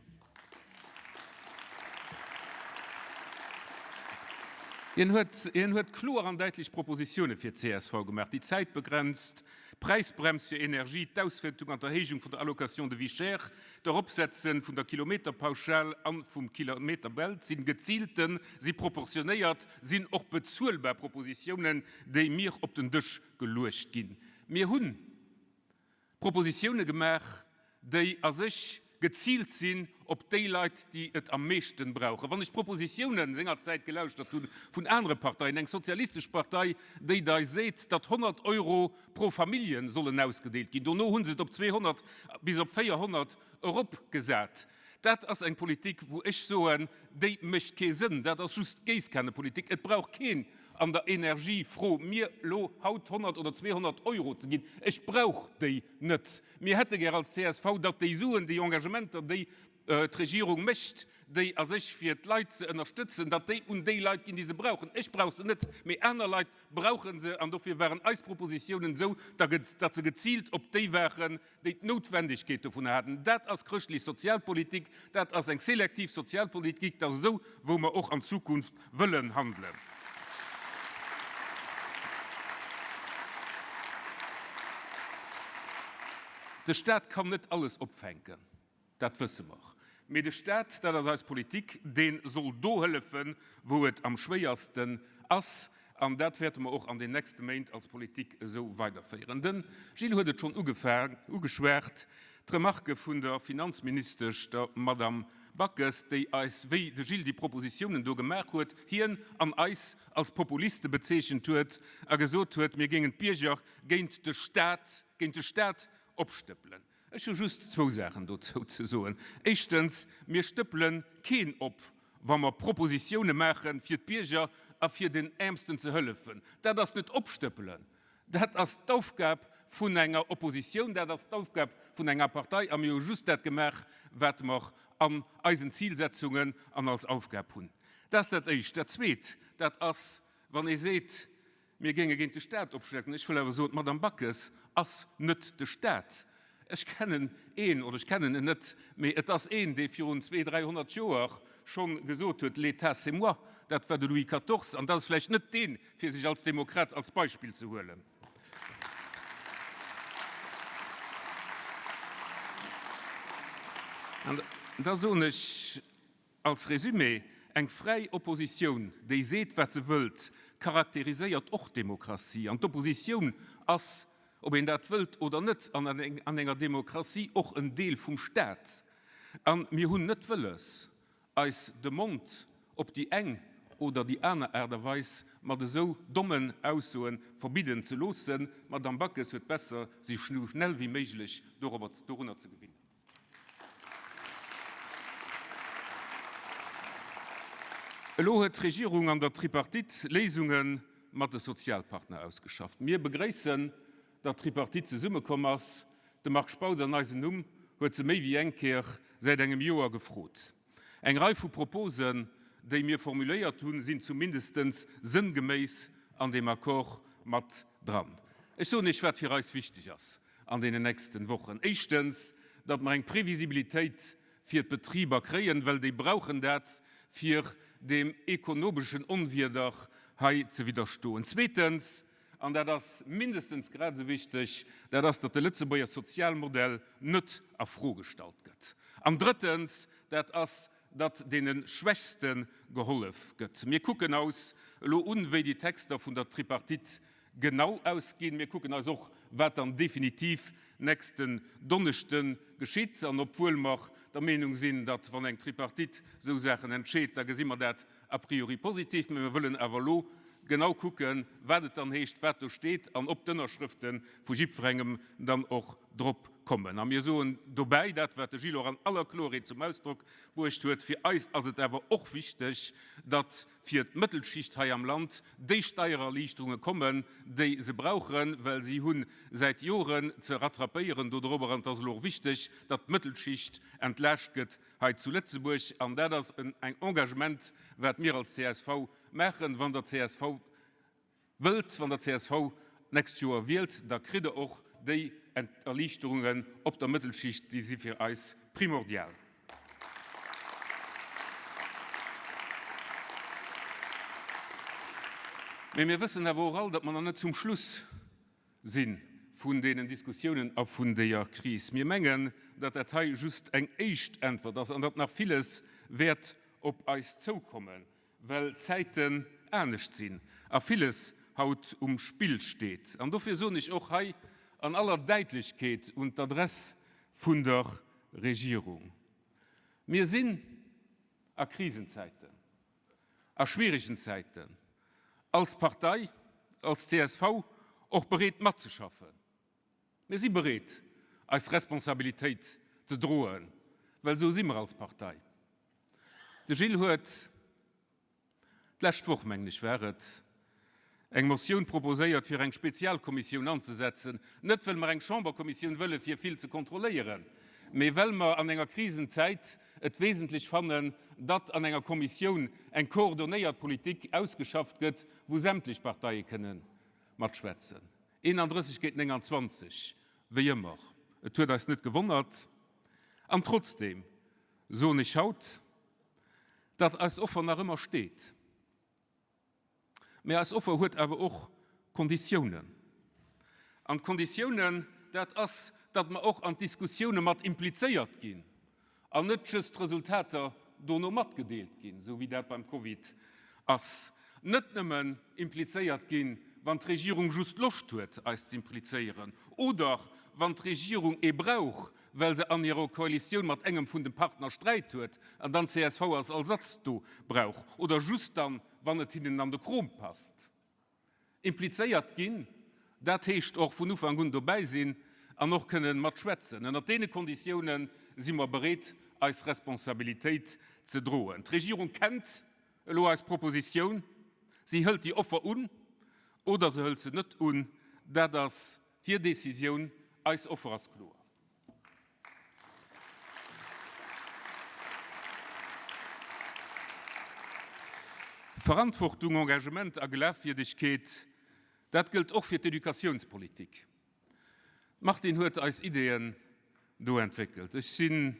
Hien huet, hien huet kloer an däitlech Propositioune fir d'CSV gemaach, déi zäitbegrenzt Präisbrems fir Energie, d'Auswäitung an d'Erhéijung vun der Allocation de vie chère, d'Eropsetze vun der Kilometerpauschal a vum Kilometerbelt sinn geziilten, si proportionéiert, sinn och bezuelbar Propositiounen, déi mir op den Dësch geluecht ginn. Mir hunn Propositioune gemaach, déi a sech geziilt sinn op déi Leit, déi et am meeschten brauchen. Wann ech d'Propositiounen sengerzäit gelauschtert hunn vun anere Parteien, eng sozialistesch Partei, déi dei seet, datt 100 Euro pro Famillje sollen ausgedeelt ginn, dono hu se et op 200 bis op 400 eropgesat, dat ass eng Politik, wou ech soen, déi mécht kee Sënn, dat ass just Géisskanepolitik. Et brauch keen an der Energiefro mir elo haut 100 oder 200 Euro ze ginn. Ech brauch déi net. Mir hätte gär als csv, datt déi Suen, déi Engagementer, déi d'Regierung mécht, déi a sech fir d'Leit ze ënnerstëtzen, datt déi un déi Leit ginn, déi se brauchen. Ech brauch se net, mee aner Leit brauche se. An dofir waren eis Propositiounen esou, datt se geziilt op déi waren, déi d'Noutwendegkeet dovunner haten. Dat ass chrëschtlech Sozialpolitik, dat ass eng selektiv Sozialpolitik, dat ass esou, wou mer och an Zukunft wëllen handelen. De Stat kann net alles opfänken. Dat wësse mer. Mee de Staat, dat ass eis Politik, dee soll do hëllefen, wou et am schwéiersten ass. An dat wäerte mer och an den nächste Méint als Politik esou weiderféieren. De Gilles huet et schonn ugeschwat, d'Remarque vun der Finanzministesch, der Madame Backes, déi eis, wéi de Gilles déi Propositiounen do gemaach huet, hien an eis als Populiste bezeechent huet a gesot huet, mir géingen d'Bierger géint de Staat, géint de Staat opstëppelen. Ech hu just zwou Saachen dozou ze soen. Éischtens, mir stëppele keen op, wa mer Propositioune maache fir d'Bierger a fir den Äermsten ze hëllefen. Dat ass net opstëppelen, dat ass d'Aufgab vun enger Oppositioun, dat ass d'Aufgab vun enger Partei. A mir hu just dat gemaach, wat mer an eisen Zilsetzungen an als Aufgab hunn. Dat ass dat Éischt. Dat Zweet, dat ass, wann ee seet, Mir géinge géint de Staat opschrecken. Ech wëll awer soen, d'Madame Backes ass net de Staat. Ech kennen een, oder ech kennen en net, mee et ass een, dee virun zwee, 300 Joer schonn gesot huet, L'État, c'est moi. Dat war de Louis quatorze. An dat ass vläicht net deen, fir sech als Demokrat als Beispill ze huelen. An da soen ech, Als Resumé, Eng fräi Oppositioun, déi seet, wat se wëllt, charakteriséiert och d'Demokratie. An d'Oppositioun ass, ob een dat wëllt oder net, an an enger Demokratie och en Deel vum Staat. A mir hunn net wëlles, eis de Mond op déi eng oder déi aner Aart a Weis mat esou dommen Aussoe verbidden ze loossen. D'Madamm Backes huet besser, sech esou schnell wéi méiglech dorunner ze gewinnen. Elo huet d'Regierung an der Tripartite Léisunge mat de Sozialpartner ausgeschafft. Mir begréissen, datt d'Tripartite zesummekomm ass. De Marc Spautz an eisen Numm huet se méi wéi eng Kéier säit engem Joer gefrot. Eng Rei vu Proposen, déi mir formuléiert hunn, sinn zumindestens sënngeméiss an deem Accord mat dran. Ech soen Iech, wat fir eis wichteg ass. an deenen nächsten Wochen. Éischtens, datt mer eng Previsibilitéit fir d'Betriber kréien, well déi brauchen dat, fir deem ekonomeschen Onwieder hei ze widderstoen. Zweetens, an dat ass mindestens grad esou wichteg, dat ass, datt de Lëtzebuerger Sozialmodell net a Fro gestallt gëtt. An drëttens, dat ass, datt deene Schwächste gehollef gëtt. Mir kucken aus elo un, wéi déi Texter vun der Tripartite genau ausginn. Mir kucken eis och, wat dann definitiv nächsten Donneschde geschitt. An obwuel mer der Meenung sinn, datt wann eng Tripartite esou Saachen entscheet, da gesi mer dat a priori positiv, mä mir wëllen awer elo genau kucken, wat et dann heescht, wat do steet an ob d'Ënnerschrëfte vu jiddwerengem dann och drop. kommen. A mir soen dobäi dat, wat de Gilles och an aller Klorheet zum Ausdrock bruecht huet, Fir eis ass et awer och wichteg, datt fir d'Mëttelschicht hei am Land déi Steiererliichterunge kommen, déi se brauchen, well si hu säit Joren ze rattrapéieren dodrobber. An et ass elo och wichteg, datt d'Mëttelschicht entlaascht gëtt hei zu Lëtzebuerg. An dat ass en Engagement, wat mir als csv maachen. Wann Der csv wëllt, wann Der csv d'nächst Joer wielt, da kritt Der och déi Erliichterungen op der Mëttelschicht, déi si fir eis primordial. Mee mir wëssen awer och all, datt mer nach net zum Schluss si vun deenen Diskussiounen a vun deeër Kris. Mir mengen, datt dat hei just eng éischt Äntwert ass an datt nach villes wäert op eis zoukommen, well d'Zäiten anescht sinn a villes haut um Spill steet. An dofir soen ech och hei an aller Däitlechkeet un d'Adress vun der Regierung, Mir sinn a Krisenzäiten, a schwierigen Zäiten als Partei, als csv, och bereet matzeschaffen. Mir si bereet, eis Responsabilitéit ze droen, well esou si mer als Partei. De Gilles huet d'lescht Woch, mengen ech war et, eng Motioun proposéiert, fir eng Spezialkommissioun anzesetzen, net well mer eng Chamberkommissioun wëlle fir vill ze kontrolléieren, mee well mer an enger Krisenzäit et wesentlech fannen, datt an enger Kommissioun eng koordonéiert Politik ausgeschafft gëtt, wou sämtlech Parteie kënne matschwätzen. 31 géint 29, wéi ëmmer. Et huet eis net gewonnert. An trotzdeem soen ech haut, datt eis Offer nach ëmmer steet. Mä eis Offer huet awer och Konditiounen. An d'Konditiounen, dat ass, datt mer och an d'Diskussioune mat implizéiert ginn an net just d'Resultater dono matgedeelt ginn, esou wéi dat beim Covid ass. Net nëmmen implizéiert ginn, wann d'Regierung just Loscht huet, eis ze implizéieren, oder wann d'Regierung ee brauch, well se an hirer Koalitioun mat engem vun de Partner Sträit huet an dann csv als Ersatz do brauch, oder just dann, wann et hinnen an de Krom passt. Implizéiert ginn, dat heescht och vun Ufank un dobäi sinn an och kënnen matschwätzen. Ënnert deene Konditioune si mer bereet, eis Responsabilitéit ze droen. D'Regierung kennt elo eis Propositioun. Si hëlt déi Offer un oder se hëlt se net un. Dat ass hir Décisioun. Eis Offer ass kloer. Verantwortung, Engagement a Glafwierdegkeet, dat gëllt och fir d'Educatiounspolitik. D'Martine huet eis Ideeën do entwéckelt. Ech sinn.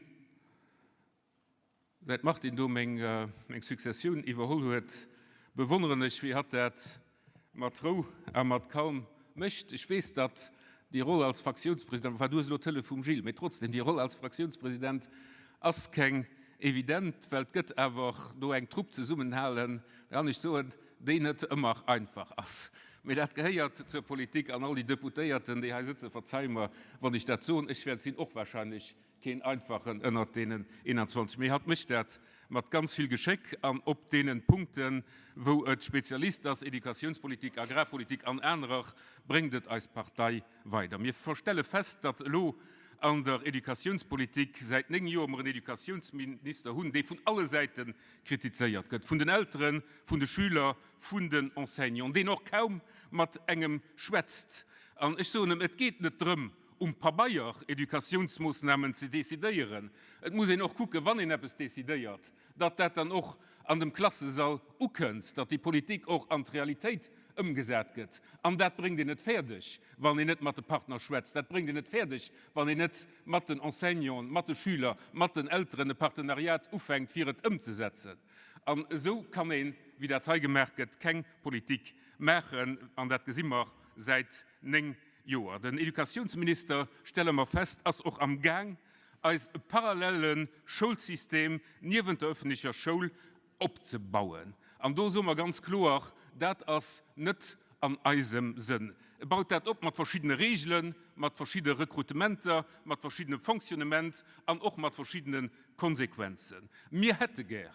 Säit d'Martine do meng Successioun iwwerholl huet, bewonneren ech, wéi hatt dat mat Rou a mat Calme mécht. Ech weess, datt déi Roll als Fraktiounspresident, enfin, du hues elo d'Hëllef vum Gilles, mee trotzdem, déi Roll als Fraktiounspresident ass keng evident, well et gëtt awer do eng Trupp zesummenhalen, kann ech soen, déi net ëmmer einfach ass. Mee dat gehéiert zur Politik an all déi Deputéierten, déi hei sëtzen, verzeie mer, wann ech dat soen, ech wäert sinn och wahrscheinlech Keen einfachen ënnert deenen 21, mee hatt mécht dat mat ganz vill Geschéck an op deenen Punkten, wou et Spezialist ass, Educatiounspolitik, Agrarpolitik an anerer, bréngt et eis Partei weider. Mir stelle fest, datt elo an der Educatiounspolitik säit 9 Joer mer en Educatiounsminister hunn, dee vun alle Säite kritizéiert gëtt, vun den Elteren, vun de Schüler, vun den Enseignanten, deen och kaum mat engem schwätzt. An ech soen em, et geet net drëm, um Pabeier Educatiounsmoossnamen ze decidéieren. Et muss een och kucken, wann een eppes decidéiert, datt dat dann och an dem Klassesall ukënnt, datt déi Politik och an d'Realitéit ëmgesat gëtt. An dat bréngt een net fäerdeg, wann een net mat de Partner schwätzt. Dat bréngt een net fäerdeg, wann een net mat den Enseignanten, mat de Schüler, mat den Elteren e Partenariat ufänkt, fir et ëmzesetzen. An esou kann een, wéi dat hei gemaach gëtt, keng Politik maachen. An dat gesi mer säit 9 Joer. Den Educatiounsminister, stelle mer fest, ass och am Gaang, eis e parallele Schoulsystem niewent der öffentlecher Schoul opzebauen. An do soe mer ganz kloer, dat ass net an eisem Sënn. E baut dat op mat verschiddene Regelen, mat verschidde Rekrutementer, mat verschiddene Fonctionnement an och mat verschiddene Konsequenzen. Mir hätte gär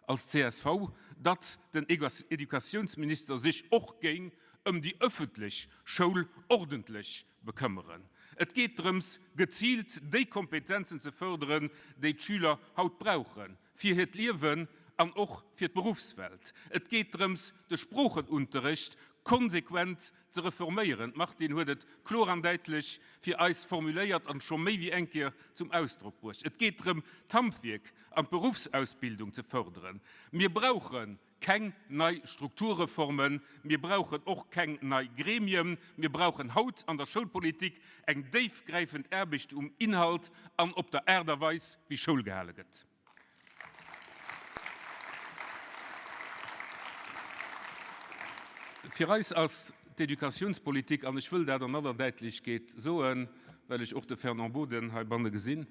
als csv, datt den Educatiounsminister sech och géing ëm déi ëffentlech Schoul ordentlech bekëmmeren. Et geet drëms, geziilt déi Kompetenzen ze fërderen, déi d'Schüler haut brauchen, fir hiert Liewen an och fir d'Beruffswelt. Et geet drëms, de Sproochenunterrecht konsequent ze reforméieren. D'Martine huet et kloer an däitlech fir eis formuléiert an scho méi wéi eng Kéier zum Ausdrock bruecht. Et geet drëm, d'Handwierk an d'Beruffsausbildung ze fërderen. Mir brauche keng nei Strukturreformen, mir brauchen och keng nei Gremien. Mir brauchen haut an der Schoulpolitik eng déifgräifend Aarbecht um Inhalt an op der Aart a Weis, wéi Schoul gehale gëtt. Fir eis ass d'Educatiounspolitik, an ech wëll dat an aller Däitlechkeet soen, well ech och de Fernand Boden heibanne gesinn,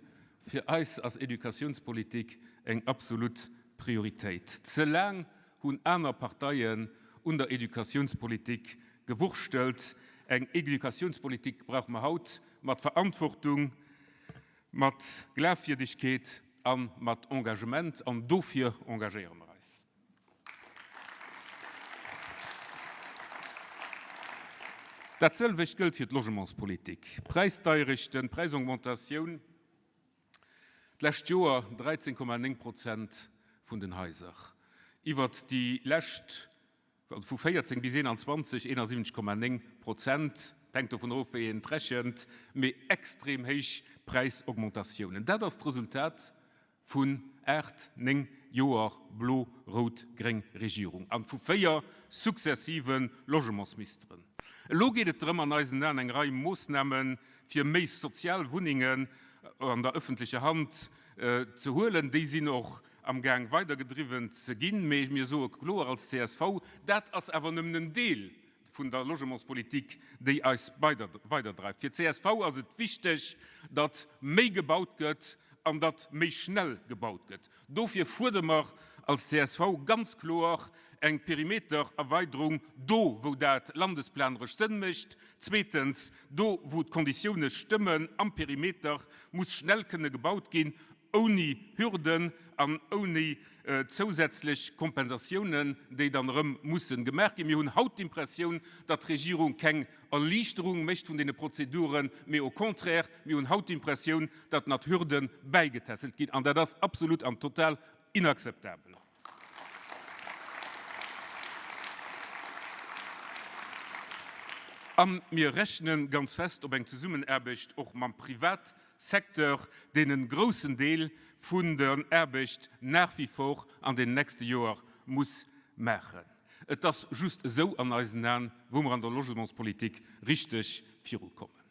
fir eis ass Educatiounspolitik eng absolut Prioritéit. Ze laang hunn aner Parteien un der Educatiounspolitik gewurschtelt. Eng Educatiounspolitik brauche mer haut mat Verantwortung, mat Glafwierdegkeet a mat Engagement. An dofir engagéiere mer eis. Dat sëlwecht gëllt fir d'Logementspolitik. D'Präisdeierechten, d'Präisaugmentatioun d'lescht Joer 13,9 Prozent vun den Haiser, iwwert déi lescht, vu 14 bis 21, 71,9 Prozent, et hänkt dovun of wéi een et rechent, mee extrem héich Präisaugmentatiounen. Dat ass d'Resultat vun 8, 9 Joer blo-rout-gréng Regierung an vu 4 successive Logementsmisteren. Elo geet et drëm, an eisen Aen eng Rei Moossname fir méi sozial Wunnengen an der öffentlecher Hand ze huelen. Déi sinn och am Gaang weidergedriwwen ze ginn. Mee mir soe kloer als csv, dat ass awer nëmmen en Deel vun der Logementspolitik, déi eis weiderdreift. Fir csv ass et wichteg, datt méi gebaut gëtt an datt méi schnell gebaut gëtt. Dofir fuerdere mer als csv ganz kloer eng Perimetererweiderung do, wou dat landesplaneresch Sënn mécht. Zweetens, do, wou d'Konditioune stëmmen am Perimeter, muss schnell kënne gebaut ginn, ouni Hürden an ouni zousätzlech Kompensatiounen, déi dann erëm mussen gemaach ginn. Mir hunn haut d'Impressioun, datt d'Regierung keng Erliichterung mécht vun deene Prozeduren, mee au contraire, mir hunn haut d'Impressioun, datt nach Hürde bäigetässelt ginn, an dat ass absolut an total inakzeptabel. A mir rechne ganz fest op eng Zesummenaarbecht och mam Privatsecteur, deen e groussen Deel vun der Aarbecht nach wie vor an den nächste Joer muss maachen. Et ass just esou an eisen Aen, wou mer an der Logementspolitik richteg virukommen.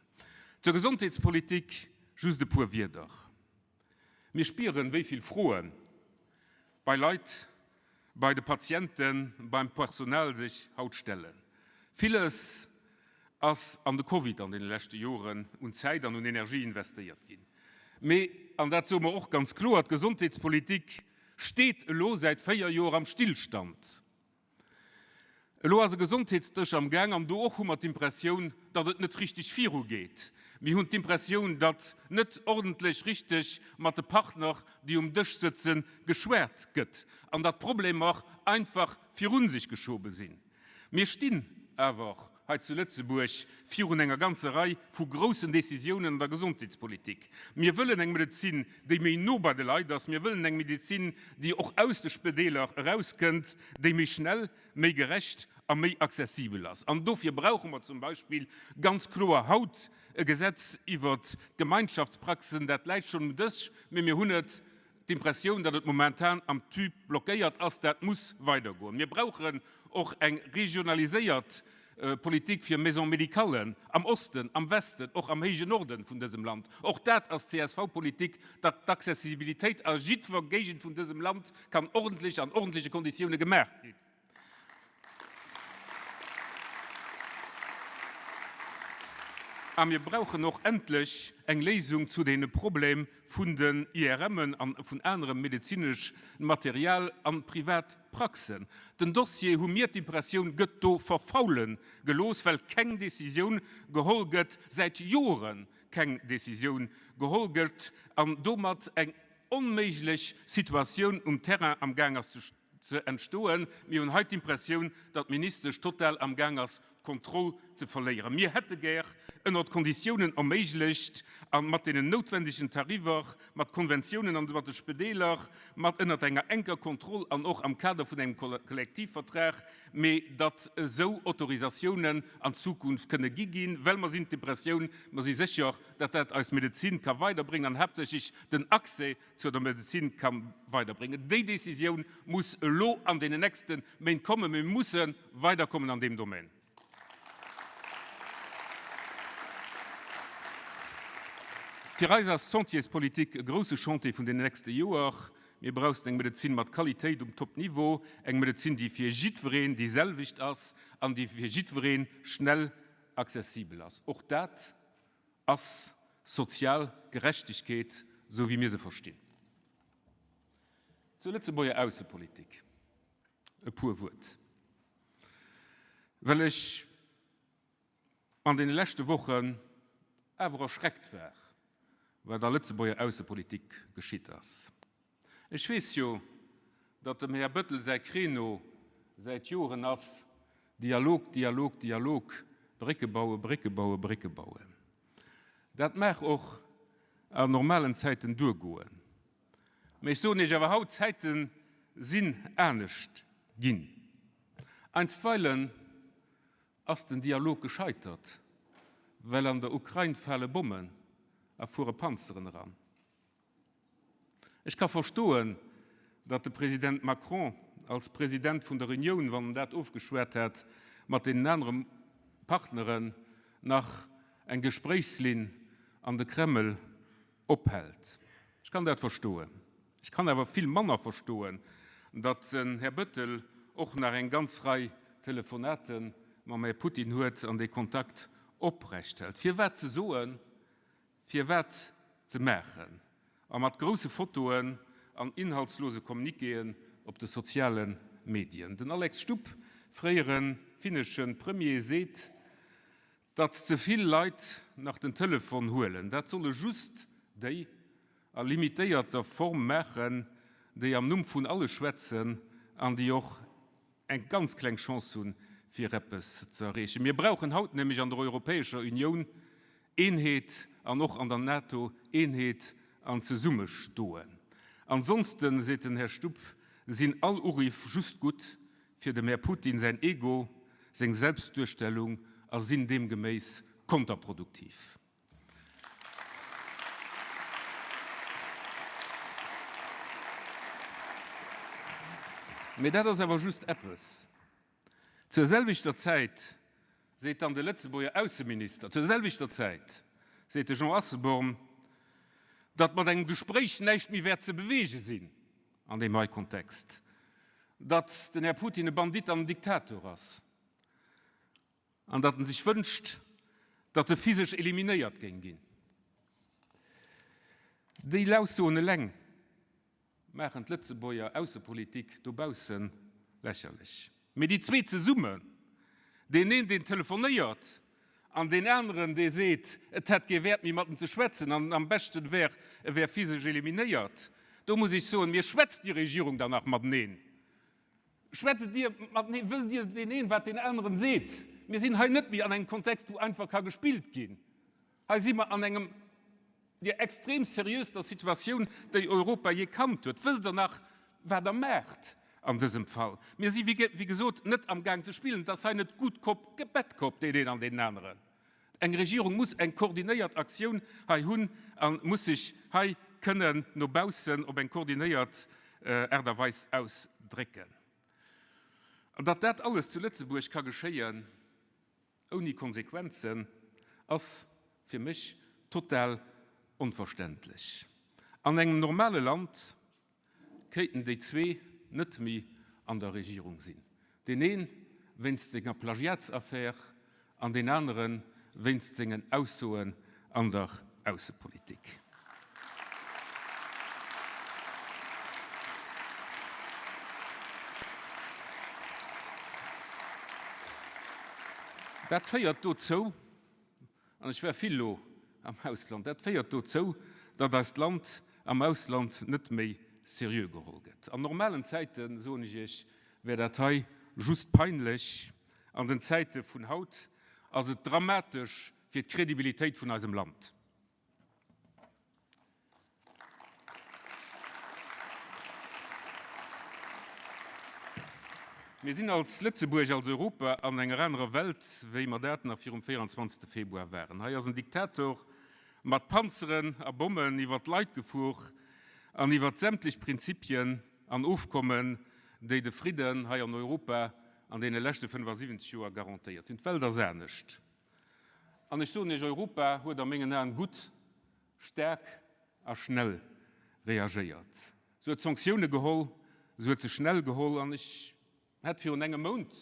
Zur Gesondheetspolitik just e puer Wierder. Mir spieren, wéi vill Froe bei Leit, bei de Patienten, beim Personal sech haut stellen. Villes ass an de Covid an deene leschte Joren un Zäit an un Energie investéiert ginn. Mee, an dat soe mer och ganz kloer, d'Gesondheetspolitik steet elo säit 4 Joer am Stillstand. Elo ass e Gesondheetsdësch am Gaang an do och hu mer d'Impressioun, datt et net richteg virugeet. Mir hunn d'Impressioun, datt net ordentlech richteg mat de Partner, déi um Dësch sëtzen, geschwat gëtt an datt d'Problemer einfach virun sech geschobe sinn. Mir stinn awer hei zu Lëtzebuerg virun enger ganzer Rei vu groussen Décisiounen an der Gesondheetspolitik. Mir wëllen eng Medezin, déi méi no bei de Leit ass. Mir wëllen eng Medezin, déi och aus de Spedeeler erauskënnt, déi méi schnell, méi gerecht a méi accessibel ass. An dofir brauche mer zum Beispill ganz kloer haut e Gesetz iwwert d'Gemeinschaftspraxen. Dat läit schonn um Dësch, mee mir hunn et d'Impressioun, datt et momentan am Tube blockéiert ass. Dat muss weidergoen. Mir brauchen och eng regionaliséiert Politik fir Maison-médicallen am Osten, am Westen, och am héijen Norden vun dësem Land. Och dat ass CSV-Politik, datt d'Accessibilitéit a jiddwer Géigend vun dësem Land kann ordentlech an ordentleche Konditioune gemaach ginn. A mir brauchen och endlech eng Léisung zu deene Problem vun den IRMen an vun anerem medezinesch Material an Privatpraxen. Den Dossier, hu mir d'Impressioun, gëtt do verfaule gelooss, well keng Décisioun geholl gëtt, säit Jore keng Décisioun geholl gëtt an domat eng onméiglech Situatioun um Terrain am Gaang ass ze entstoen. Mir hunn hei d'Impressioun, datt d'Ministesch total am Gaang ass, d'Kontroll ze verléieren. Mir hätte gär, ënnert Konditiounen erméiglecht a mat deenen noutwendegen Tarifer, mat Konventiounen an mat de Spedeeler, mat ënnert enger enker Kontroll an och am Kader vun engem Kollektivvertrag, mee datt esou Autorisatiounen an Zukunft kënne gi ginn, well mer sinn d'Impressioun, mer si sécher, datt dat eis Medezin ka weiderbréngen an haaptsächlech den Accès zur der Medezin ka weiderbréngen. Déi Décisioun muss elo an deenen nächste Méint kommen. Mir musse weiderkommen an deem Domän. Fir eis ass d'Santéspolitik e grouse Chantier vun den nächste Joer. Mir brauchen eng Medezin mat Qualitéit um Top-Niveau, eng Medezin, déi fir jiddwereen déi selwecht ass an déi fir jiddweree schnell accessibel ass. Och dat ass sozial Gerechtegkeet, esou wéi mir se verstinn. Zur Lëtzebuerger Aussepolitik e puer Wuert, well ech an deene leschte Wochen awer erschreckt war, wat a Lëtzebuerger Aussepolitik geschitt ass. Ech weess jo, datt dem Här Bettel säi Créneau säit Joren ass, Dialog, Dialog, Dialog, Brécke bauen, Brécke bauen, Brécke bauen. Dat mag och an normalen Zäiten duergoen, mä ech soen Iech awer haut, d'Zäite sinn anescht ginn. Einstweilen ass den Dialog gescheitert, well an der Ukrain fale Bommen a fuere Panzeren eran. Ech ka verstoen, datt de President Macron als President vun der Unioun, wann en dat ofgeschwat hat mat deenen anere Partneren, nach eng Gespréichslinn an de Kreml ophält. Ech kann dat verstoen. Ech kann awer vill manner verstoen, datt den Här Bettel och nach eng ganz Rei Telefonate mam Här Putin huet an dee Kontakt oprecht hält. Firwat ze soen, firwat ze maachen a mat grousse Fotoen an inhaltslose Communiquéen op de soziale Medien. Den Alex Stubb, fréiere finnesche Premier, seet, Datt ze vill Leit nach den Telefon huelen, dat solle just déi a limitéierter Form maachen, déi am Numm vun alle schwätzen an déi och eng ganz kleng Chance hunn, fir eppes ze erreechen. Mir brauchen haut nämlech an der Europäescher Unioun Eenheet an och an der NATO Eenheet an Zesummestoen. Ansonsten, seet den Här Stubb, sinn all Uriff just gutt, fir dem Här Putin säin Ego, seng Selbstduerstellung a sinn deemgeméiss konterproduktiv. Mee dat ass awer just eppes. Zur selwechter Zäit seet dann de Lëtzebuerger Ausseminister, zur selwechter Zäit seet de Jean Asselborn, datt mat engem Gespréich näischt méi wäert ze beweege sinn. An deem hei Kontext, datt den Här Putin e Bandit an en Diktator ass an datt en sech wënscht, datt e physesch eliminéiert géing ginn. Déi Aussoen eleng maachen d'Lëtzebuerger Aussepolitik dobausse lächerlech. Mee déi zwee zesummen, deen een, deen telefonéiert, an deen aneren, dee seet, et hätt kee Wäert méi mat em ze schwätzen an am beschten wär, e wär physesch eliminéiert, do muss ech soen, mir schwätzt déi Regierung dann nach mateneen? Schwätzt Dir mateneen? Wësst Dir deen een, wat deen aneren seet? Mir sinn hei net méi an engem Kontext, wou einfach ka gespillt ginn. Hei si mer an engem der extrem seriöster Situatioun, déi Europa jee kannt huet. Wësst Der nach, wat Der maacht an dësem Fall? Mir si wéi gesot net amgaang ze spillen. Et ass hei net good cop, bad cop, deen een an deen aneren. Eng Regierung muss eng koordinéiert Aktioun hei hunn a muss sech hei kënnen no baussen op eng koordinéiert Aart a Weis ausdrécken. An datt dat alles zu Lëtzebuerg ka geschéien, ouni Konsequenzen, ass fir mech total onverständlech. An engem normale Land kéinten déi zwee net méi an der Regierung sinn, deen ee wéinst senger Plagiatsaffär an deen anere wéinst sengen Aussoen an der Aussepolitik. Dat féiert dozou, an ech war vill elo am Ausland, dat féiert dozou, datt eist Land am Ausland net méi seriö geholl gëtt. An normalen Zäiten, soen ech Iech, wär dat hei just peinlech. An den Zäite vun haut ass et dramatesch fir d'Credibilitéit vun eisem Land. Mir sinn als Lëtzebuerg, als Europa an enger anerer Welt, wéi mer dat nach virum 24. Februar waren. Hei ass en Diktator mat Panzeren a Bommen iwwert d'Leit gefuer an iwwert sämtlech Prinzipien an Ofkommen, déi de Fridden hei an Europa an deene leschte 75 Joer garantéiert hunn. D'Welt ass anescht. An ech soen Iech, Europa huet a mengen Aen gutt, staark a schnell reagéiert. Se huet Sanktioune geholl, se huet se schnell geholl. An ech hätt virun engem Mount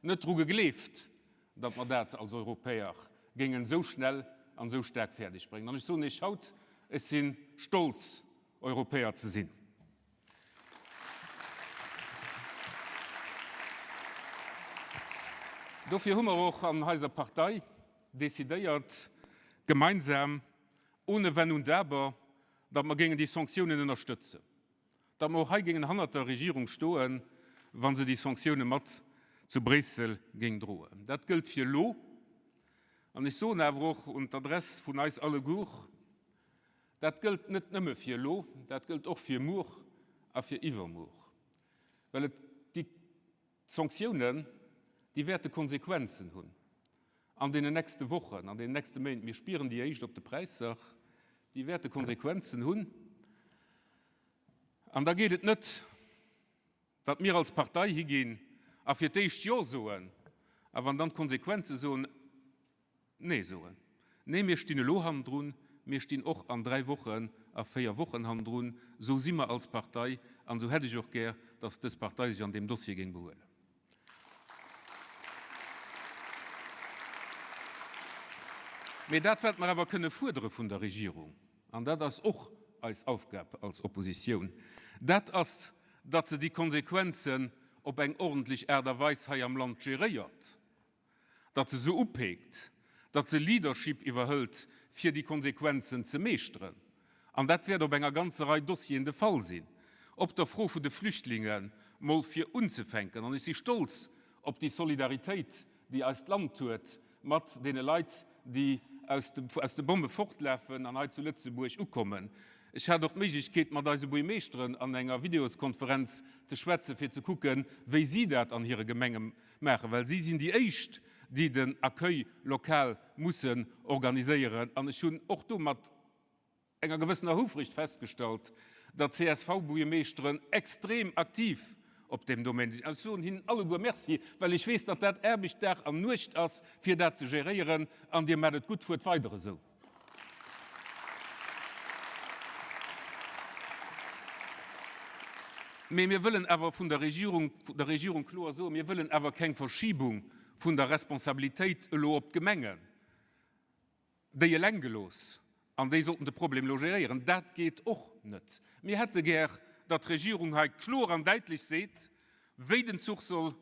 net dru gegleeft, datt mer dat als Europäer géingen esou schnell an esou staark fäerdeg bréngen. An ech soen Iech haut, ech si stolz, Europäer ze sinn. Dofir hu mer och an eiser Partei decidéiert, gemeinsam, ohne Wenn und Aber, datt mer géingen déi Sanktiounen ënnerstëtzen, datt mer och hei géingen hannert der Regierung stoen, wa se déi Sanktioune mat zu Bréissel géing droen. Dat gëllt fir elo. An ech soen awer och un d'Adress vun eis alleguer, Dat gëllt net nëmme fir elo, dat gëllt och fir muer a fir iwwermuer, well et déi Sanktiounen, déi wäerte Konsequenzen hunn an deenen nächste Wochen, an deenen nächste Méint. Mir spieren déi éischt op de Präisser, déi wäerte Konsequenzen hunn. An da geet et net, datt mir als Partei higinn a fir d'éischt Jo soen, a wann dann d'Konsequenze soen, Nee soen. Nee, mir stinn elo hannendrun, mir stinn och an 3 Wochen, a 4 Wochen hannendrun. Esou si mer als Partei an esou hätt ech och gär, datt dës Partei sech an deem Dossier géing behuelen. Mee dat, wat mer awer kënne fuerdere vun der Regierung, an dat ass och eis Aufgab als Oppositioun, dat ass, datt se déi Konsequenzen op eng ordentlech Aart a Weis hei am Land geréiert. datt se se upeekt, datt se Leadership iwwerhëlt, fir déi Konsequenzen ze meeschteren. An dat wäert op enger ganzer Rei Dossieren de Fall sinn. Op der Fro vu de Flüchtlinge mol fir unzefänken. An ech si stolz op déi Solidaritéit, déi eist Land huet mat deene Leit, déi aus de Bomme fortlafen an hei zu Lëtzebuerg ukommen. Ech hat och d'Méiglechkeet, mat eise Buergmeeschteren an enger Videoskonferenz ze schwätzen, fir ze kucken, wéi si dat an hire Gemenge maachen, well si sinn déi éischt, déi den Accueil local mussen organiséieren. An ech hunn och do mat enger gewëssener Houfregt festgestallt, datt d'CSV-Buergermeeschteren extrem aktiv op deem Domaine sinn. An ech soen hinnen alleguer Merci, well ech weess, datt dat Aarbecht Dag an Nuecht ass, fir dat ze geréieren. An Dir maacht et gutt, fuert weider esou. Mee mir wëllen awer vun der Regierung, der Regierung kloer soen, mir wëllen awer keng Verschibung vun der Responsabilitéit elo op d'Gemengen, déi eleng gelooss an déi sollten de Problem elo geréieren. Dat geet och net. Mir hätte gär, datt d'Regierung hei kloer an däitlech seet, wéi den Zuch soll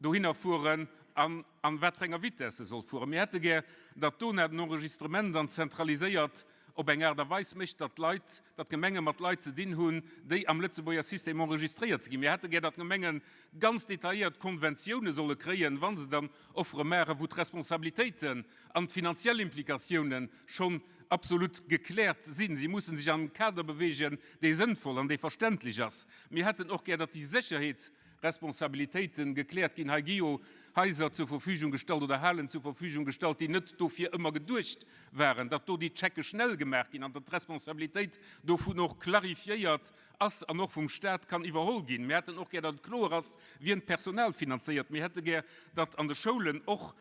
dohinner fueren an an wat fir enger Vitesse e soll fueren. Mir hätte gär, datt d'ONA den Enregistrement dann zentraliséiert op eng Aart a Weis mécht, datt d'Leit, datt d'Gemenge mat Leit ze dinn hunn, déi am Lëtzebuerger System enregistréiert ze ginn. Mir hätte gär, datt d'Gemenge ganz detailléiert Konventioune solle kréien, wa se dann Offere maachen, wou d'Responsabilitéiten an d'finanziell Implikatiounen schonn absolut gekläert sinn. Si mussen sech an engem Kader bewegen, dee sënnvoll an dee verständlech ass. Mir hätten och gär, datt déi Sécherheets Responsabilitéiten gekläert ginn. Hei gi jo Haiser zur Verfügung gestallt oder Halen zur Verfügung gestallt, déi net dofir ëmmer geduecht waren, datt do déi Checke schnell gemaach ginn an datt d'Responsabilitéit dovun och clarifiéiert ass an och vum Stat kann iwwerholl ginn. Mir hätten och gär, datt et kloer ass, wien d'Personal finanzéiert. Mir hätte gär, datt an de Schoulen och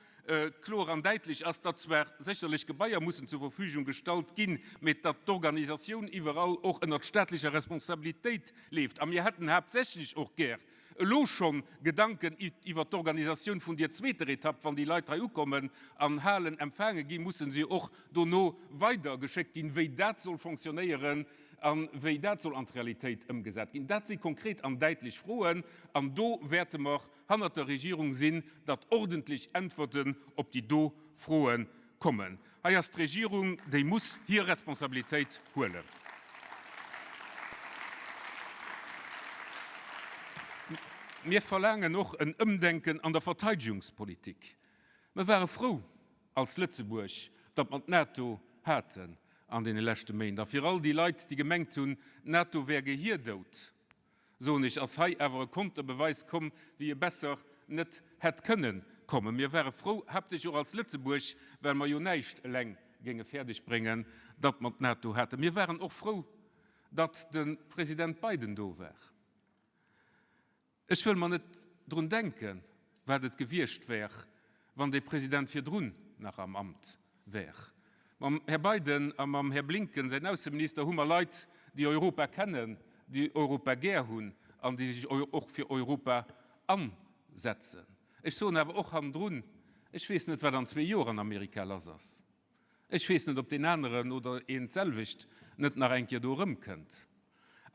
kloer an däitlech ass, datt zwar sécherlech Gebaier mussen zur Verfügung gestallt ginn, mee datt d'Organisatioun iwwerall och ënnert staatlecher Responsabilitéit leeft. A mir hätten haaptsächlech och gär elo schonn Gedanken iwwert d'Organisatioun vun dier zweeter Etapp. Wann déi Leit hei ukommen an Halen empfaange ginn, musse se och dono weidergeschéckt ginn. Wéi dat soll fonctionnéieren a wéi dat soll an d'Realitéit ëmgesat ginn, dat si konkret an däitlech Froen. An do wäerte mer hannert der Regierung sinn, datt ordentlech Äntwerten op déi do Froe kommen. Hei ass d'Regierung, déi muss hir Responsabilitéit huelen. Mir verlaangen och en Ëmdenken an der Verteidegungspolitik. Mer ware frou als Lëtzebuerg, datt mer d'NATO haten an deene leschte Méint. A fir all déi Leit, déi gemengt hunn, d'NATO wär gehierdout, soen ech, ass hei awer e Konterbeweis komm, wéi e besser net hätt kënnen kommen. Mir ware frou, haaptsächlech och als Lëtzebuerg, well mer jo näischt eleng géinge fäerdeg bréngen, datt mer d'NATO haten. Mir waren och frou, datt de President Biden do war. Ech wëll mer net drun denken, wat et gewiescht wär, wann dee President virdrun nach am Amt wär. Mam Här Biden a mam Här Blinken, säin Ausseminister, hu mer Leit, déi Europa kennen, déi Europa gär hunn an déi sech och fir Europa ansetzen. Ech soen awer och hannendrun, ech weess net, wat an zwee Joer an Amerika lass ass. Ech weess net, ob deen aneren oder een d'selwecht net nach eng Kéier do erëmkënnt.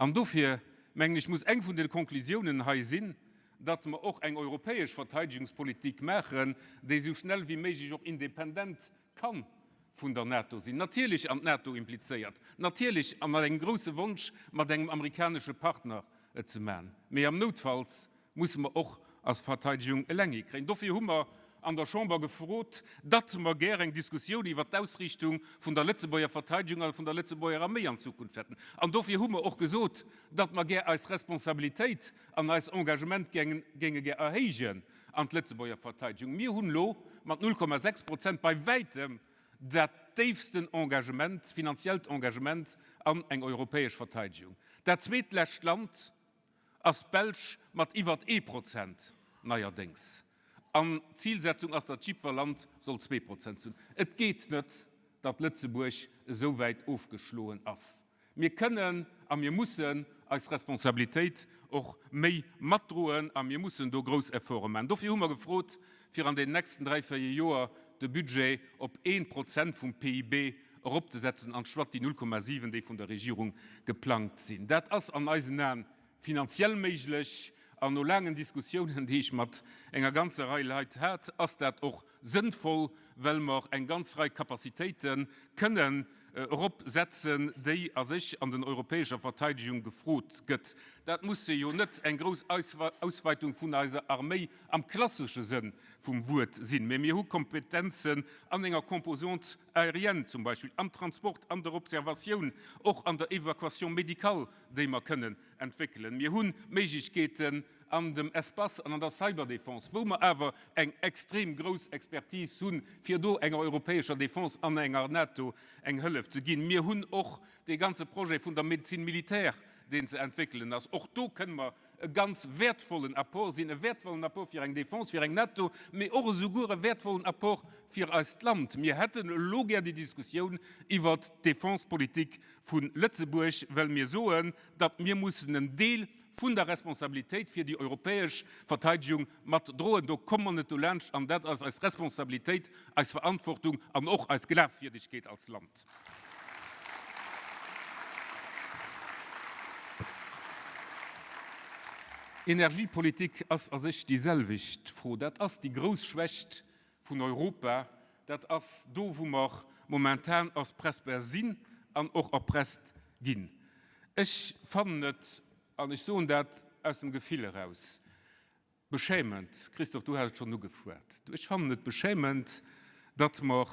An dofir, mengen ech, muss eng vun de Konklusiounen hei sinn, datt mer och eng europäesch Verteidigungspolitik maachen, déi esou schnell wéi méiglech och independent ka vun der NATO sinn. Natierlech an d'NATO implizéiert, natierlech a mat engem grouse Wonsch, mat engem amerikanesche Partner et ze maachen, mee am Noutfalls musse mer och als Verteidigung eleng hikréien. Dofir hu mer an der Chamber gefrot, datt mer gär eng Diskussioun iwwert d'Ausriichtung vun der Lëtzebuerger Verteidigung a vun der Lëtzebuerger Arméi an Zukunft hätten. An dofir hu mer och gesot, datt mer gär eis Responsabilitéit an eis Engagement géinge gär erhéijen an d'Lëtzebuerger Verteidigung. Mir hunn elo mat 0,6 Prozent bei wäitem dat déifsten Engagement, finanziellt Engagement an eng europäesch Verteidigung. Dat zweetlescht Land ass d'Belsch mat iwwert ee Prozent neierdéngs. An d'Zilsetzung ass, datt jiddwer Land soll 2% hunn. Et geet net, datt Lëtzebuerg esou wäit ofgeschloen ass. Mir kënnen a mir mussen eis Responsabilitéit och méi matdroen a mir mussen do grouss Efforte maachen. Dofir hu mer gefrot, fir an den nächsten dräi, véier Joer de Budget op ee Prozent vum PIB eropzesetzen, anstatt déi 0,7, déi vun der Regierung geplangt sinn. Dat ass an eisen Aen finanziell méiglech an no laangen Diskussiounen, déi ech mat enger ganzer Rei Leit hat, ass dat och sënnvoll, well mer eng ganz Rei Capacitéite kënnen eropsetzen, déi a sech an den europäescher Verteidigung gefrot gëtt. Dat musse jo net eng grouss Ausweitung vun eiser Arméi am klassesche Sënn vum Wuert sinn, mä mir hu Kompetenzen an enger Composante aérienne zum Beispill, am Transport, an der Observatioun, och an der Évacuation médicale, déi mer kënnen entwéckelen. Mir hu Méiglechkeeten an dem Espace an an der Cyberdéfense, wou mer awer eng extrem grouss Expertise hunn, fir do enger europäescher Défense an enger NATO eng Hëllef ze ginn. Mir hunn och dee ganze Projet vun der Médecine militaire, deen ze entwéckelen ass. Och do kënne mer e ganz wäertvollen Apport sinn, e wäertvollen Apport fir eng Défense, fir eng NATO, mee och esouguer e wäertvollen Apport fir eist Land. Mir hätten elo gär déi Diskussioun iwwert d'Défense-Politik vu Lëtzebuerg, well mir soen, datt mir mussen en Deel vun der Responsabilitéit fir déi europäesch Verteidigung mat droen. Do komme mer net dolaanscht an dat ass eis Responsabilitéit, eis Verantwortung an och eis Glafwierdegkeet als Land. Energiepolitik ass a sech déi selwecht Fro. Dat ass déi grouss Schwächt vun Europa. Dat ass do, wou mer momentan erpressbar sinn an och erpresst ginn. Ech fannen et, an ech soen dat aus dem Gefill eraus, Beschämend, Christophe, du has et schonn ugeschwat, ech fannen et beschämend, datt mer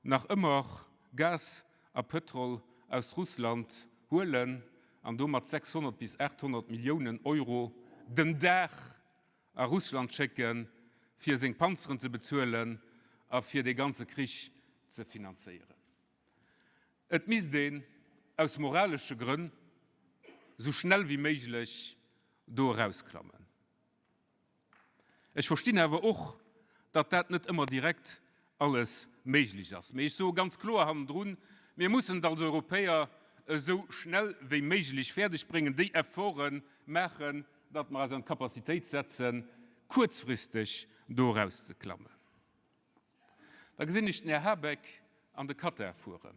nach ëmmer Gas a Pëtrol aus Russland huelen an domat 600 bis 800 Milliounen Euro den Dag a Russland schécken, fir seng Panzeren ze bezuelen a fir dee ganze Krich ze finanzéieren. Et misst een aus moralesche Grënn esou schnell wéi méiglech do erausklammen. Ech verstinn awer och, datt dat net ëmmer direkt alles méiglech ass. Mee ech soe ganz kloer hannendrun, Mir mussen et als Europäer esou schnell wéi méiglech fäerdeg bréngen, déi Efforte maachen, datt mer eis an d'Capacitéit setzen, kuerzfristeg do erauszeklammen. Da gesinn ech den Här Habeck an de Katar fueren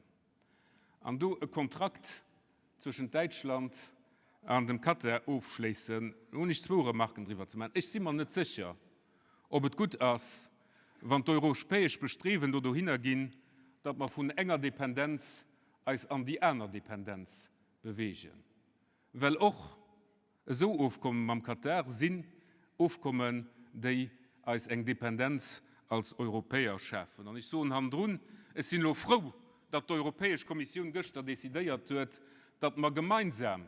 an do e Kontrakt zwëschent Däitschland an dem Katar ofschléissen. Do hunn ech zwou Remarken driwwer ze maachen. Ech si mer net sécher, ob et gutt ass, wann d'europäesch Bestrewen do dohinner ginn, datt mer vun enger Dependenz eis an déi aner Dependenz bewegen, well och Esou Ofkomme mam Katar sinn. Ofkommen, déi eis eng Dependenz als Europäer schafen. An ech soen hannendrun, ech sinn elo frou, datt d'Europäesch Kommissioun gëschter decidéiert huet, datt mer gemeinsam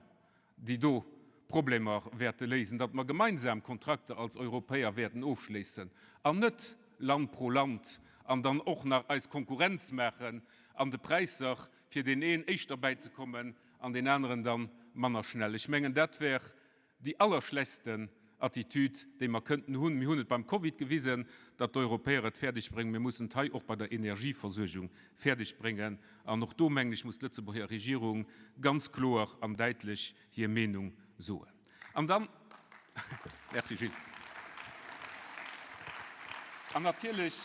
déi do Problemer wäerte léisen, datt mer gemeinsam Kontrakter als Europäer wäerten ofschléissen an net Land pro Land an dann och nach eis Konkurrenz maachen an de Präisser, fir deen een éischter bäizekommen an deen aneren dann manner schnell. Ech mengen, dat wär déi allerschlechsten Attitüd, déi mer kënnten hunn. Mir hunn et beim Covid gewisen, datt d'Europäer et fäerdeg bréngen. Mir mussen et hei och bei der Energieversuergung fäerdeg bréngen. An och do, mengen ech, muss d'Lëtzebuerger Regierung ganz kloer an däitlech hir Meenung soen. An dann, Merci Gilles. An natierlech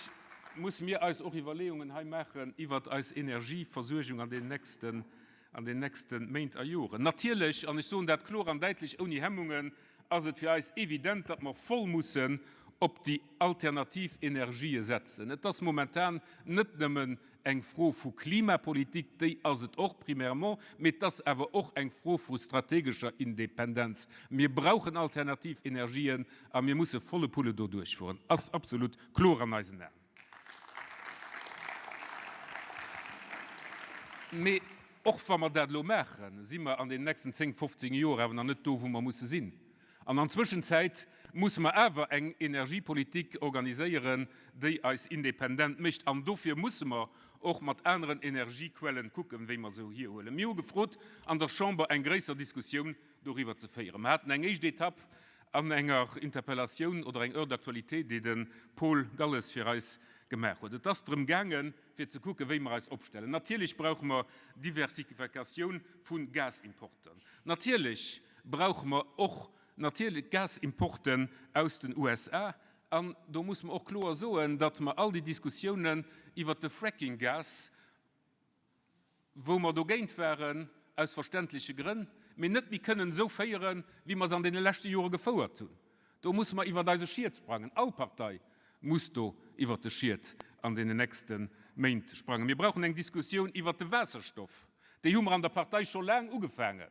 musse mir eis och Iwwerleeungen hei maachen iwwert eis Energieversuergung an deenen nächsten an den nächste Méint a Joren. Natierlech, an ech soen dat kloer an däitlech ouni Hemmungen, ass et fir eis evident, datt mer voll mussen op déi alternativ Energië setzen. Et ass momentan net nëmmen eng Fro vu Klimapolitik, déi ass et och primairement, mee et ass awer och eng Fro vu strategescher Independenz. Mir brauchen alternativ Energien a mir musse volle Pulle do duerchfueren. Ass absolut kloer an eisen Aen. Mee och wa mer dat elo maachen, si mer an den nächsten 10, 15 Joer awer nach net do, wou mer musse sinn. An an Zwëschenzäit musse mer awer eng Energiepolitik organiséieren, déi eis independent mécht. An dofir musse mer och mat aneren Energiequellen kucken, wéi mer se hierhuelen. Mir hu gefrot, an der Chamber eng gréisser Diskussioun doriwwer ze féieren. Mer haten eng éischt Etapp an enger Interpellatioun oder eng Heure d'actualité, déi de Paul Galles fir eis gemaach huet. Et ass drëm gaangen, fir ze kucken, wéi mer eis opstellen. Natierlech brauche mer Diversifikatioun vu Gasimporten. Natierlech brauche mer och natierlech Gasimporten aus den USA. An do muss mer och kloer soen, datt mer all déi Diskussiounen iwwert de Fracking-Gas, wou mer dogéint waren, aus verständleche Grënn, mee net méi kënnen esou féieren, wéi mer se an deene leschte Jore gefouert hunn. Do musse mer iwwert eise Schiet sprangen. All Partei muss do iwwert de Schiet an deenen nächste Méint sprangen. Mir brauchen eng Diskussioun iwwert de Waasserstoff. Déi hu mer an der Partei scho laang ugefaangen.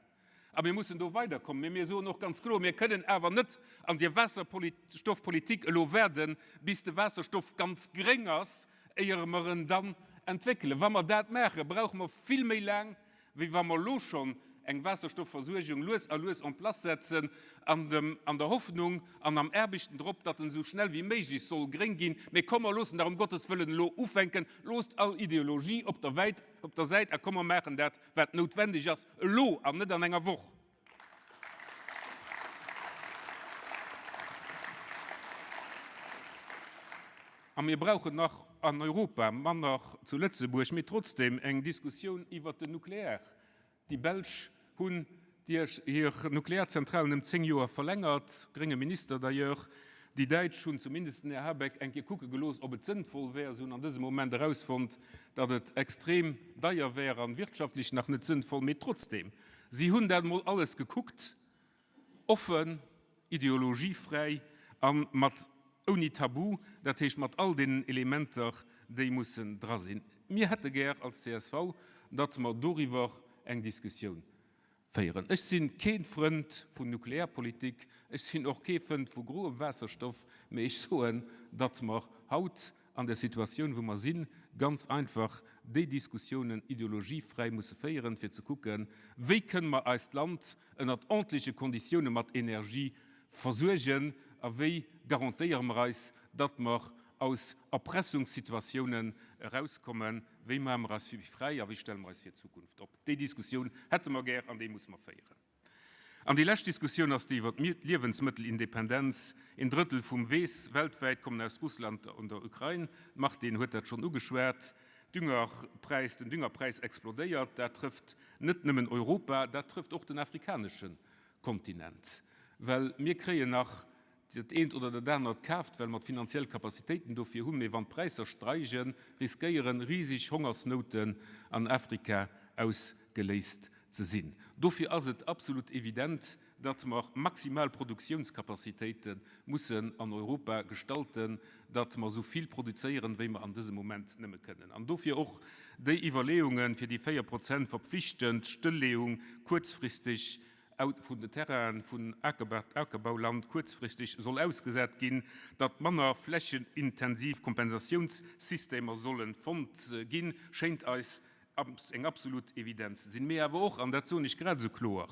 A mir mussen do weiderkommen. Mee mir soen och ganz kloer, Mir kënnen awer net an deer Waasserstoffpolitik elo waarden, bis de Waasserstoff ganz gréng ass, éier mer en dann entwéckelen. Wa mer dat maachen, brauche mer vill méi laang, wéi wa mer elo schonn eng Waasserstoffversuergung lues a lues en place setzen, an dem, an der Hoffnung an am Aarbechten drop, datt en esou schnell wéi méiglech soll gréng ginn. Mee komm, mer loossen dach ëm Gottes Wëllen elo ufänken, loosst all Ideologie op der Wäit, op der Säit a komm, mer maachen dat, wat noutwendeg ass, elo an net an enger Woch. A mir brauchen nach an Europa, manner zu Lëtzebuerg, mee trotzdem eng Diskussioun iwwert den Nuklear. Déi Belsch hunn hir Nuklearzentralen ëm 10 Joer verlängert, grénge Minister d'ailleurs. Déi Däitsch hunn zumindest den Här Habeck eng Kéier kucke gelooss, ob et sënnvoll wär. Se hunn an dësem Moment erausfonnt, datt et extrem deier wär an wirtschaftlech nach net sënnvoll. Mee trotzdem, si hunn dat emol alles gekuckt, offen, ideologiefräi a mat ouni Tabu, dat heescht mat all deenen Elementer, déi mussen dra sinn. Mir hätte gär als csv, datt mer doriwwer eng Diskussioun féieren. Ech si kee Frënd vun Nuklearpolitik, ech sinn och kee Fënd vu groem Waasserstoff, mee ech soen, datt mer haut an der Situatioun, wou mer sinn, ganz einfach déi Diskussiounen ideologiefräi musse féieren, fir ze kucken, wéi kënne mer eist Land ënnert ordentleche Konditioune mat Energie versuergen a wéi garantéiere mer eis, datt mer aus Erpressungssituatiounen erauskommen, wéi maache mer eis méi fräi a wéi stelle mer eis fir d'Zukunft op. Déi Diskussioun hätte mer gär an déi musse mer féieren. An déi lescht Diskussioun ass déi iwwer d'Liewensmëttelindependenz. Een Drëttel vum Weess weltwäit kommen aus Russland an der Ukrain. D'Martine huet dat schonn ugeschwat. D'Düngerpräis, den Düngerpräis explodéiert. Dat trëfft net nëmmen Europa, dat trëfft och den afrikanesche Kontinent. Well mir kréien nach dat eent oder dat anert kaaft, well mer d'finanziell Capacitéiten dofir hunn, mee wann d'Präisser steigen, riskéieren riseg Hongersnouten an Afrika ausgeléist ze sinn. Dofir ass et absolut evident, datt mer maximal Produktiounscapacitéite mussen an Europa gestalten, datt mer esou vill produzéieren, wéi mer an dësem Moment nëmme kënnen. An dofir och déi Iwwerleeungen, fir déi 4 Prozent verpflichtend Stëllleeung kuerzfristeg. vun den Terrainen vun Akerbauland kuerzfristeg soll ausgesat ginn, datt manner flächenintensiv Kompensatiounssystemer solle fonnt ginn, schéint eis eng absolut Evidenz ze sinn. Mee awer och, an dat soen ech grad esou kloer,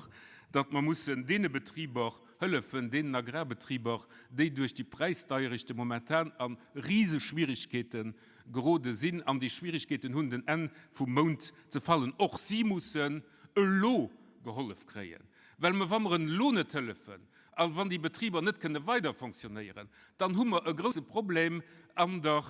datt mer mussen deene Betriber hëllefen, deenen Agrarbetriber, déi duerch déi Präisdeierechte momentan a Riseschwierigkeete gerode sinn an déi Schwierigkeeten hunn, den Enn vum Mount ze fallen. Och si mussen elo gehollef kréien, well mer, wa mer en elo net hëllefen a wann déi Betriber net kënne weider fonctionnéieren, dann hu mer e grouse Problem an der,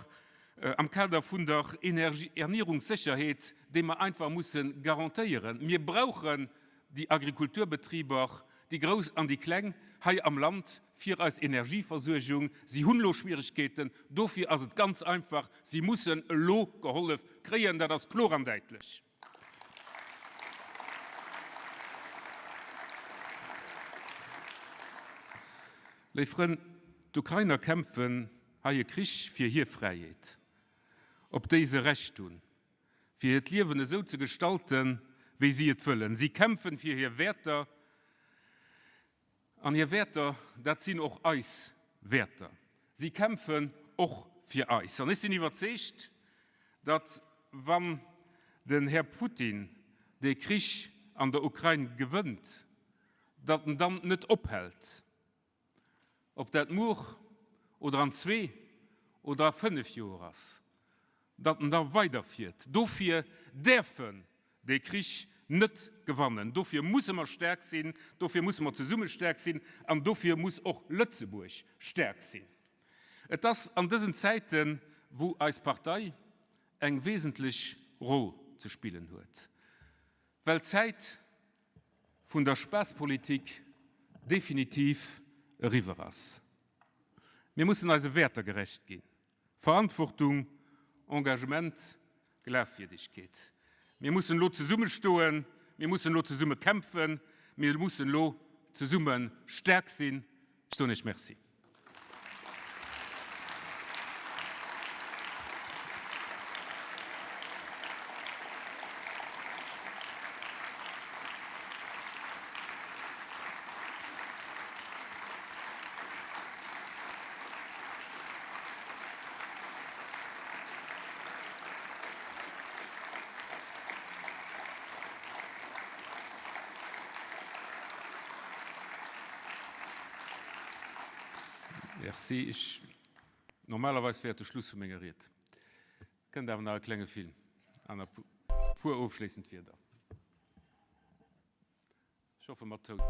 am Kader vun der Energie Ernierungssécherheet, déi mer einfach musse garantéieren. Mir brauchen déi Agrikulturbetriber, déi grouss an déi kleng, hei am Land fir eis Energieversuergung. Si hunn elo Schwierigkeeten. Dofir ass et ganz einfach, Si mussen elo gehollef kréien. Dat ass kloer an däitlech. Léif Frënn, d'Ukrainer kämpfen hei e Krich fir hir Fräiheet, op déi se Recht hunn, fir hiert Liewen esou ze gestalten, wéi si et wëllen. Si kämpfen fir hir Wäerter, an hir Wäerter, dat sinn och eis Wäerter. Si kämpfen och fir eis. An ech sinn iwwerzeegt, datt wann den Här Putin dee Krich an der Ukrain gewënnt, datt en dann net ophält. Ob dat muer oder an zwee oder a fënnef Joer ass, datt en da weiderfiert. Dofir däerf en dee Krich net gewannen. Dofir musse mer staark sinn, dofir musse mer zesumme staark sinn an dofir muss och Lëtzebuerg staark sinn. Et ass an dësen Zäiten, wou eis Partei eng wesentlech Roll ze spillen huet, well d'Zäit vun der Spaasspolitik definitiv eriwwer ass. Mir mussen eise Wäerter gerecht ginn, Verantwortung, Engagement, Glafwierdegkeet. Mir mussen elo zesummestoen, mir mussen elo zesumme kämpfen, mir mussen elo zesumme staark sinn. Ech soen Iech Merci. Merci. Ech, normalerweis wär et de Schluss vu menger Ried. Kënnt awer nach e klenge Film an e puer ofschléissend Wierder. Ech hoffe mat Toun.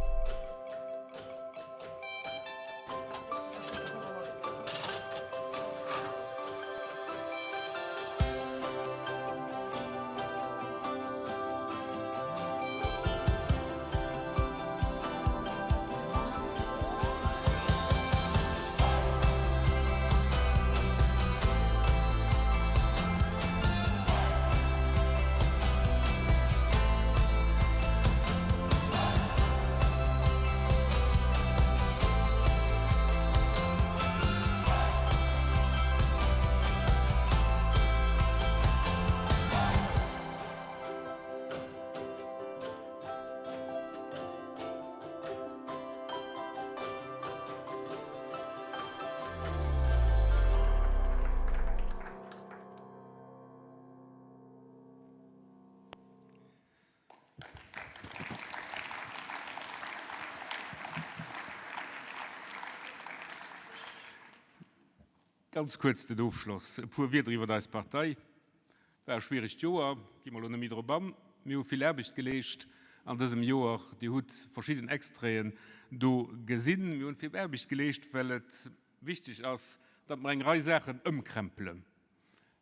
Ganz kuerz den Ofschloss, e puer Wierder iwwert eis Partei. War e schwieregt Joer, gi mer elo net méi drop an. Mir hu vill Aarbecht geleescht an dësem Joer. Dir hutt verschidden Extraiten do gesinn. Mir hunn vill Aarbecht geleescht, well et wichteg ass, datt mer eng Rei Saachen ëmkrempelen.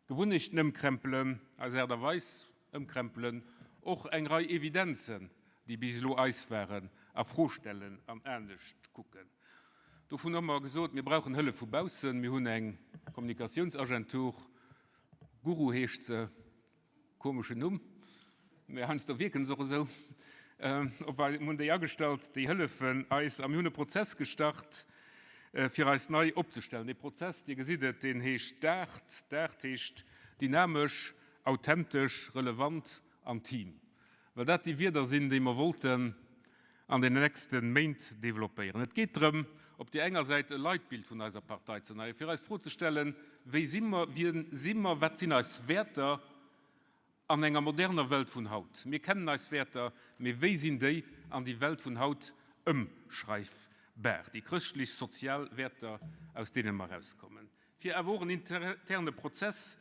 Gewunnechten ëmkrempelen, eis Aart a Weis ëmkrempelen, och eng Rei Evidenzen, déi bis elo eis waren, a Fro stellen an anescht kucken. Dovun hu mer gesot, mir brauchen Hëllef vu baussen. Mir hunn eng Kommunikatiounsagentur, Guru heescht se, Komeschen Numm, mä heiansdo wierken se och esou. Op mir hunn déi agestallt, déi hëllefen eis a mir hunn e Prozess gestart, fir eis nei opzestellen. Dee Prozess, Dir gesitt et, deen heescht DART. DART heescht dynamesch, authentesch, relevant an Team. Well dat déi Wierder sinn, déi mer wollten. an den nächste Méint developpéieren. Et geet drëm, op där enger Säit e Leitbild vun eiser Partei ze neien, fir eis d'Fro ze stellen, Wéi si mer, wien si mer, wat sinn eis Wäerter an enger moderner Welt vun haut? Mir kennen eis Wäerter, mee wéi sinn déi an déi Welt vun haut ëmschreifbar, déi chrëschtlech-sozial Wäerter, aus deene mer erauskommen? fir awer och en interne Prozess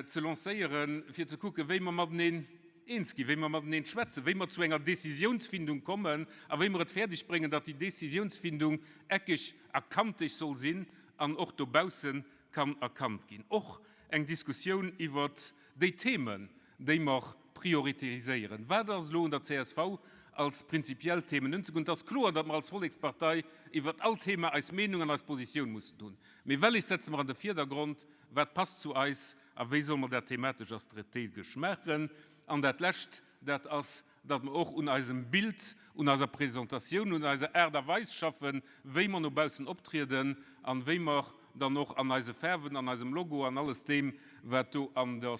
ze lancéieren, fir ze kucken, wéi mer mateneen eens ginn, wéi mer mateneen schwätzen, wéi mer zu enger Décisiounsfindung kommen a wéi mer et fäerdeg bréngen, datt déi Décisiounsfindung eckeg a kanteg soll sinn an och dobausse kann erkannt ginn. Och eng Diskussioun iwwert déi Themen, déi mer prioritiséieren. Wat ass elo un der csv als prinzipiell Themen unzegoen? Et ass kloer, datt mer als Vollekspartei iwwert all Thema eis Meenung an eis Positioun mussen hunn. Mee wellech setze mer an de Virdergrond? Wat passt zu eis a wéi solle mer dat thematesch a strategesch maachen? An dat Lescht, dat ass, datt mer och un eisem Bild, un eiser Presentatioun, un eiser Aart a Weis schaffen, wéi mer no baussen optrieden an wéi mer dann och an eise Faarwen, an eisem Logo, an alles deem, wat do an der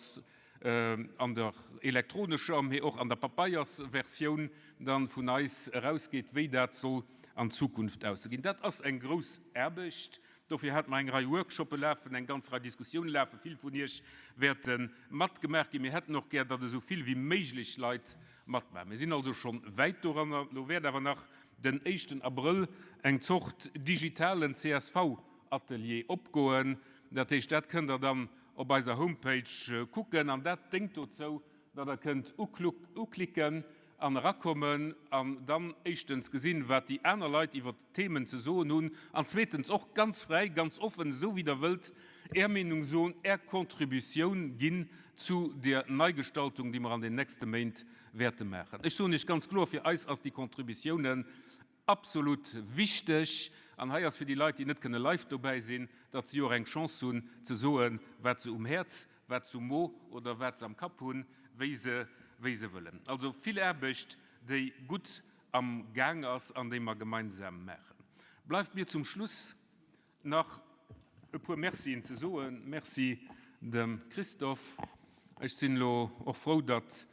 an der elektronescher, mee och an der Papeiersversioun dann vun eis erausgeet, wéi dat soll an Zukunft ausseginn. Dat ass eng grouss Aarbecht. Dofir hate mer eng Rei Workshoppe lafen, eng ganz Rei Diskussiounen lafen. Vill vun Iech wäerte matgemaach ginn. Mir hätten och gär, datt esou vill wéi méiglech Leit matmaachen. Mir sinn also scho wäit doranner. Lo wäert awer nach den éischten Abrëll eng Zort digitalen CSV-Atelier opgoen. Dat heescht, dat kënnt Der dann op eiser Homepage kucken an dat déngt dozou, datt Der kënnt uklicken an erakommen an dann éischtens gesinn, wat déi aner Leit iwwert d'Themen ze soen hunn an zweetens och ganz fräi, ganz offen, esou wéi Der wëllt, Är Meenung soen, Är Contributioun ginn zu der Neigestaltung, déi mer an den nächste Méint wäerte maachen. Ech soen Iech ganz kloer, fir eis ass déi Contributiounen Absolut wichteg, an hei ass fir déi Leit, déi net kënne live dobäi sinn, datt si och eng Chance hunn ze soen, wat se um Häerz, wat se um Mo oder wat se am Kapp hunn, wéi se, wéi se wëllen. Also vill Aarbecht, déi gutt am Gaang ass an déi mer gemeinsam maachen. Bleift mir zum Schluss Nach e puer Mercien ze soen. Merci dem Christophe. Ech sinn elo och frou, datt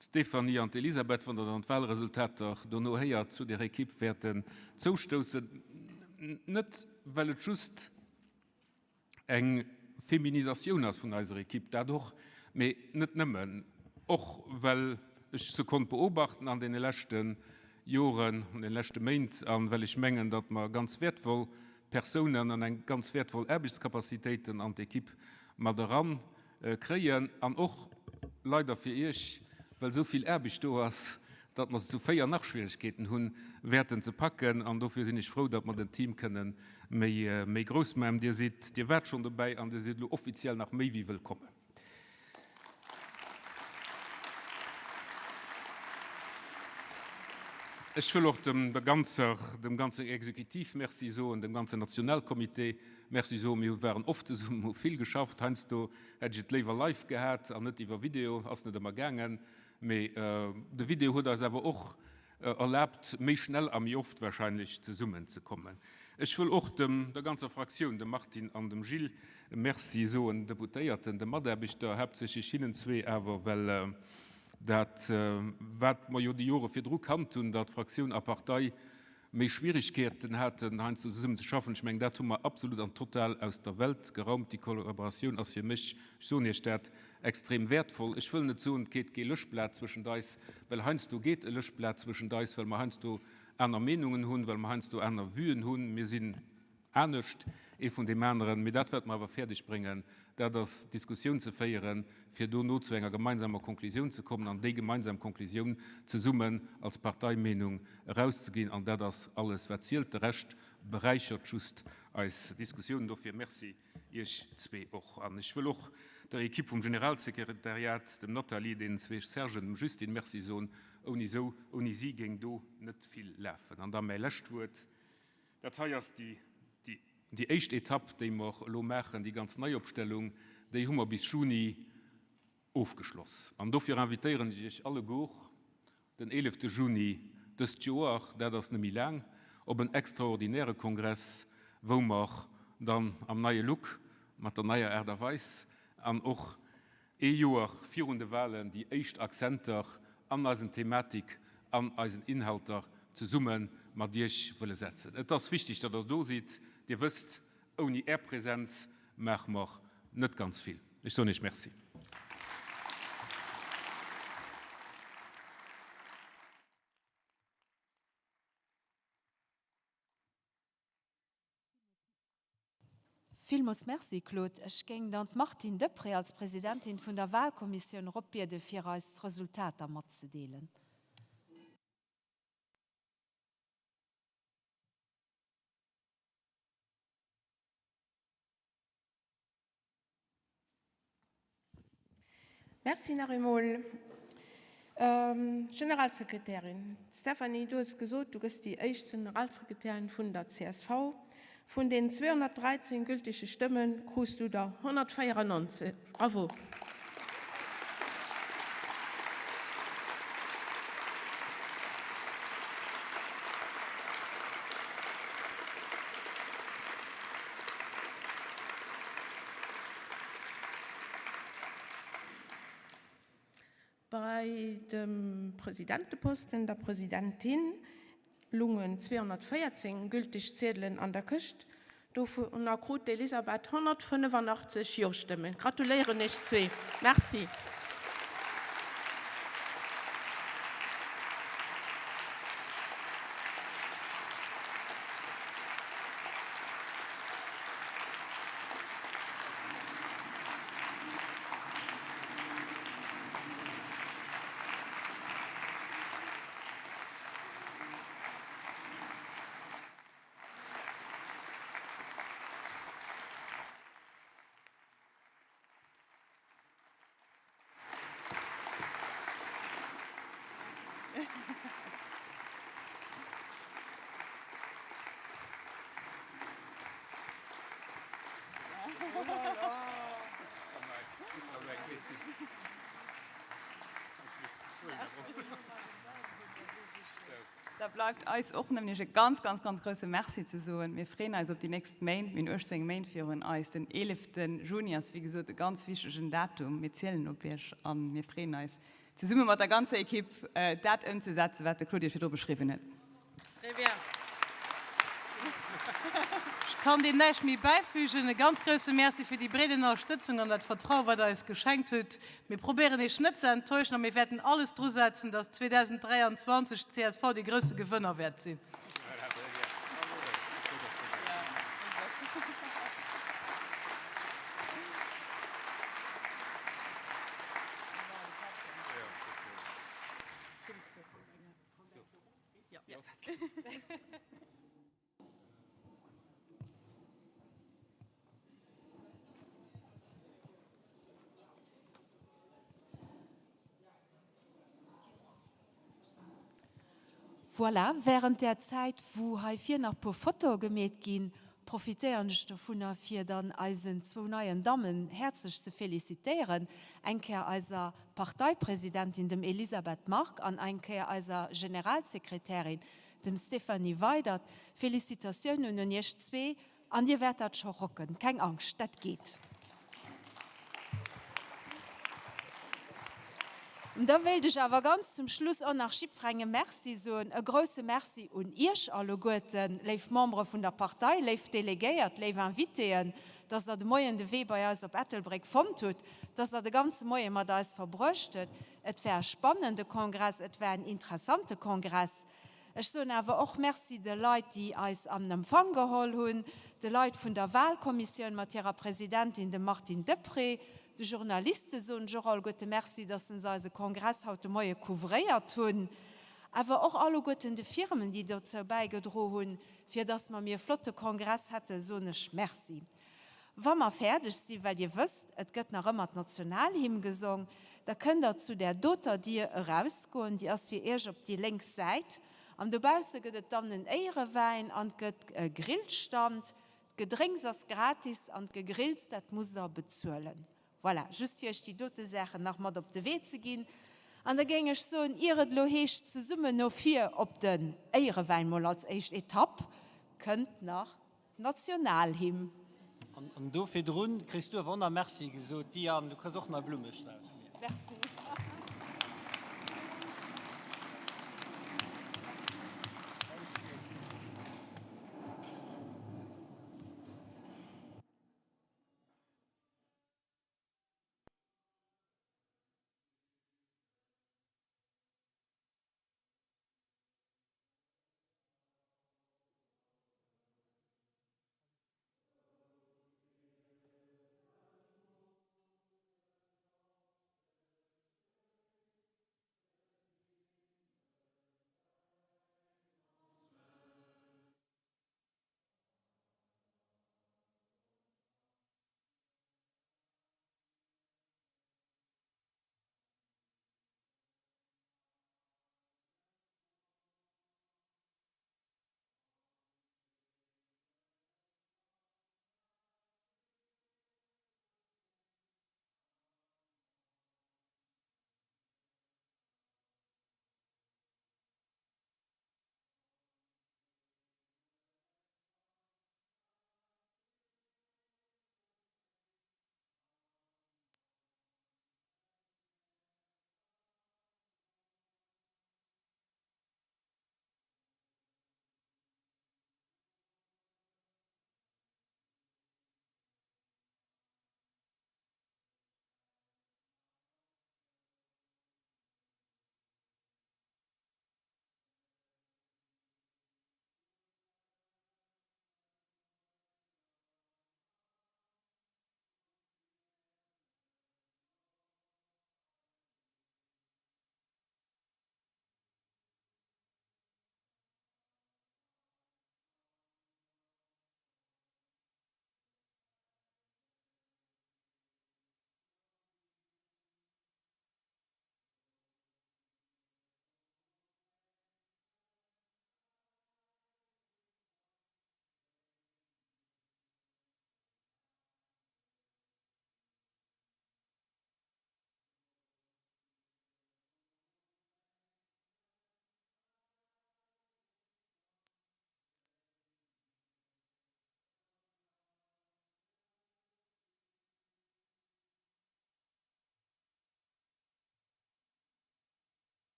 d'Stéphanie an d'Elisabeth, wann Der dann d'Wahlresultater dono héiert, zu där Ekipp wäerten zoustoussen. Net well et just eng Feminisatioun ass vun eiser Ekipp, dat och, mee net nëmmen, och well ech se konnt beobachten an deene leschte Joren, an deene leschte Méint, a well ech mengen, datt mer ganz wäertvoll Persounen an eng ganz wäertvoll Aarbechtscapacitéiten an d'Ekipp mat eran kréien an och leider fir Iech, well esou vill Aarbecht do ass, datt mer se zu 4 nach Schwierigkeeten hunn, wäerten ze packen. An dofir sinn ech frou, datt mer den Team kënnen méi, méi grouss maachen. Dir sidd, Dir waart schonn dobäi an Dir sidd elo offiziell nach méi wéi wëllkommen. Ech wëll och dem der ganzer, dem ganzen Exécutif Merci soen, dem ganzen Nationalcomité Merci soen. Mir waren oft zesummen, hu vill geschafft. Heiansdo hätt ech et léiwer live gehat an net iwwer Video, ass net ëmmer gaangen. Mee de Video huet eis awer och erlaabt, méi schnell a méi oft wahrscheinlech zesummen ze kommen. Ech wëll och dem, der ganzer Fraktioun, dem Martine an dem Gilles, Merci soen, den Deputéierten, de Mataarbechter, haaptsächlech hinnen zwee awer, well dat, wat mer jo déi Jore virdru kannt hunn, datt Fraktioun a Partei méi Schwierigkeeten haten, heiansdo zesummen ze schaffen, ech mengen, dat hu mer absolut an total aus der Welt geraumt. Déi Kollaboratioun ass fir mech, ech soen Iech dat, extrem wäertvoll. Ech wëll net soen, et geet kee Löschblat zwëschent eis, well heiansdo geet e Löschblat zwëschent eis, well mer heiansdo aner Meenungen hunn, well mer heiansdo aner Vuen hunn. Mir sinn anescht ee vun deem aneren. Mee dat, wat mer awer fäerdeg bréngen, dat ass, d'Diskussioun ze féieren, fir dono zu enger gemeinsamer Konklusioun ze kommen an déi gemeinsam Konklusioun zesummen als Parteimeenung erauszeginn. An dat ass alles, wat zielt. De Rescht beräichert just eis Diskussiounen. Dofir Merci Iech zwee och. An ech wëll och der Ekipp vum Generalsekretariat, dem Nathalie, deenen zwee Sergen, dem Justin Merci soen. Ouni sou, ouni si géing do net vill lafen. An da mäi lescht Wuert. Dat hei ass déi, déi, déi éischt Etapp, déi mer elo maachen, déi ganz Neiopstellung, déi hu mer bis Juni ofgeschloss. An dofir invitéieren ech Iech alleguer den 11 Juni dëst Joer, dat ass net méi laang, op en extraordinäre Kongress, wou mer dann am neie Look, mat der neier Aart a Weis an och ee Joer virun de Wahlen déi éischt Akzenter an eisen Thematik, an eisen Inhalter. zesumme mat Iech wëlle setzen. Et ass wichteg, datt Der do sidd. Dir wësst, ouni Är Präsenz maache mer net ganz vill. Ech soen Iech Merci. Villmools Merci, Claude. Ech géing dann d'Martine Deprez als Presidentin vun der Wahlkommissioun eropbiede fir eis d'Resultater matzedeelen. Merci nach eemol. Generalsekretärin Stephanie, du hues gesot, du gëss déi éischt Generalsekretärin vun der csv. Vun den 213 gültege Stëmme krus du der 194. Bravo! Bei dem Presidenteposten, der Presidentin, lungen 214 gülteg Ziedelen an der Këscht. Dovunner krut d'Elisabeth 185 Jo-Stëmmen. Gratuléieren iech zwee. Merci. Da bleift eis och nëmmen Iech e ganz, ganz, ganz grousse Merci ze soen. Mir freeën eis op déi nächst Méint. Mir hunn 18 Méint virun eis. Den 11. Juni ass, wéi gesot, e ganz wichtegen Datum. Mir zielen op Iech a mir freeën eis, zesumme mat der ganzer Ekipp dat ëmzesetzen, wat de Claude Iech virdru beschriwwen huet. Très bien. Ech kann deem näischt méi bäifügen. E ganz grousse Merci fir déi breet Ënnerstëtzung an dat Vertraue, wat Der eis geschenkt hutt. Mir probéieren Iech net ze enttäuschen a mir wäerten alles drusetzen, dass 2023 d'CSV dee grousse Gewënner wäert sinn. Voilà, während där Zäit wou hei vir nach puer Fotoe gemeet ginn, profitéieren ech dovunner fir dann eisen zwou neien Dammen häerzlech ze felicitéieren, eng Kéier eiser Parteipresidentin, dem Elisabeth Margue, an eng Kéier eiser Generalsekretärin, dem Stéphanie Weydert. Félicitatiounen un iech zwee an dir wäert dat scho rocken, keng Angscht, dat geet. Da wéilt ech awer ganz zum Schluss och nach jiddwerengem Merci soen. E grouse Merci un Iech alleguerten, léif Membere vun der Partei, léif Delegéiert, léif Invitéen, dass Der de Moien de Wee bei eis op Ettelbréck fonnt hutt, dass Der de ganze Moie mat eis verbruecht hutt. Et war e spannende Kongress, et war en interessante Kongress. Ech soen awer och Merci de Leit, déi eis an Empfang geholl hunn, de Leit vun der Wahlkommissioun mat hirer Presidentin, dem Martine Deprez, de Journaliste soen ech och alleguerte Merci, dass se eise Kongress haut de Moie couvréiert hunn, awer och alleguerten de Firmen, déi dozou bäigedro hunn, fir dass mer mir e flotte Kongress hätten, soen ech Merci. Wa mer fäerdeg sinn, well Dir wësst, et gëtt nach ëmmer d'Nationalhymn gesong, da kënnt Der zu där doter Dier erausgoen, déi ass fir Iech op déi lénks Säit, an dobausse gëtt et dann en Éierewäin an et gëtt e Grillstand. D'Gedrénks ass gratis an d'Gegrills, dat musst Der bezuelen. Voilà, just fir Iech déi dote Saachen nach mat op de Wee ze ginn. An da géing ech soen, ier et elo heescht, zesummen no vir op den Éierewäin, mol als éischt Etapp, kënnt nach D'Nationalhymn. An do virdrun kriss du awer och nach Merci gesot, Diane. Du kriss och nach e Blummestrauss vu mir. Merci.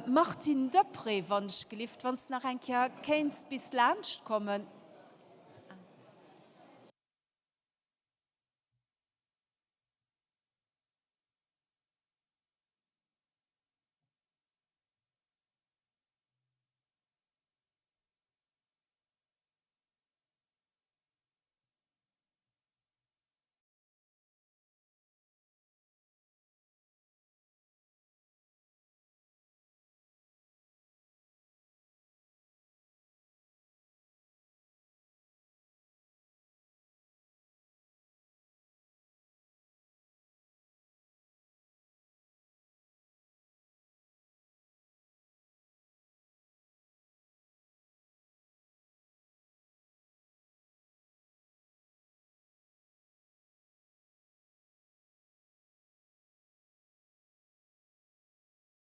Martine Deprez, wann ech gelift, wann s de nach eng Kéier kéints bis laanscht kommen.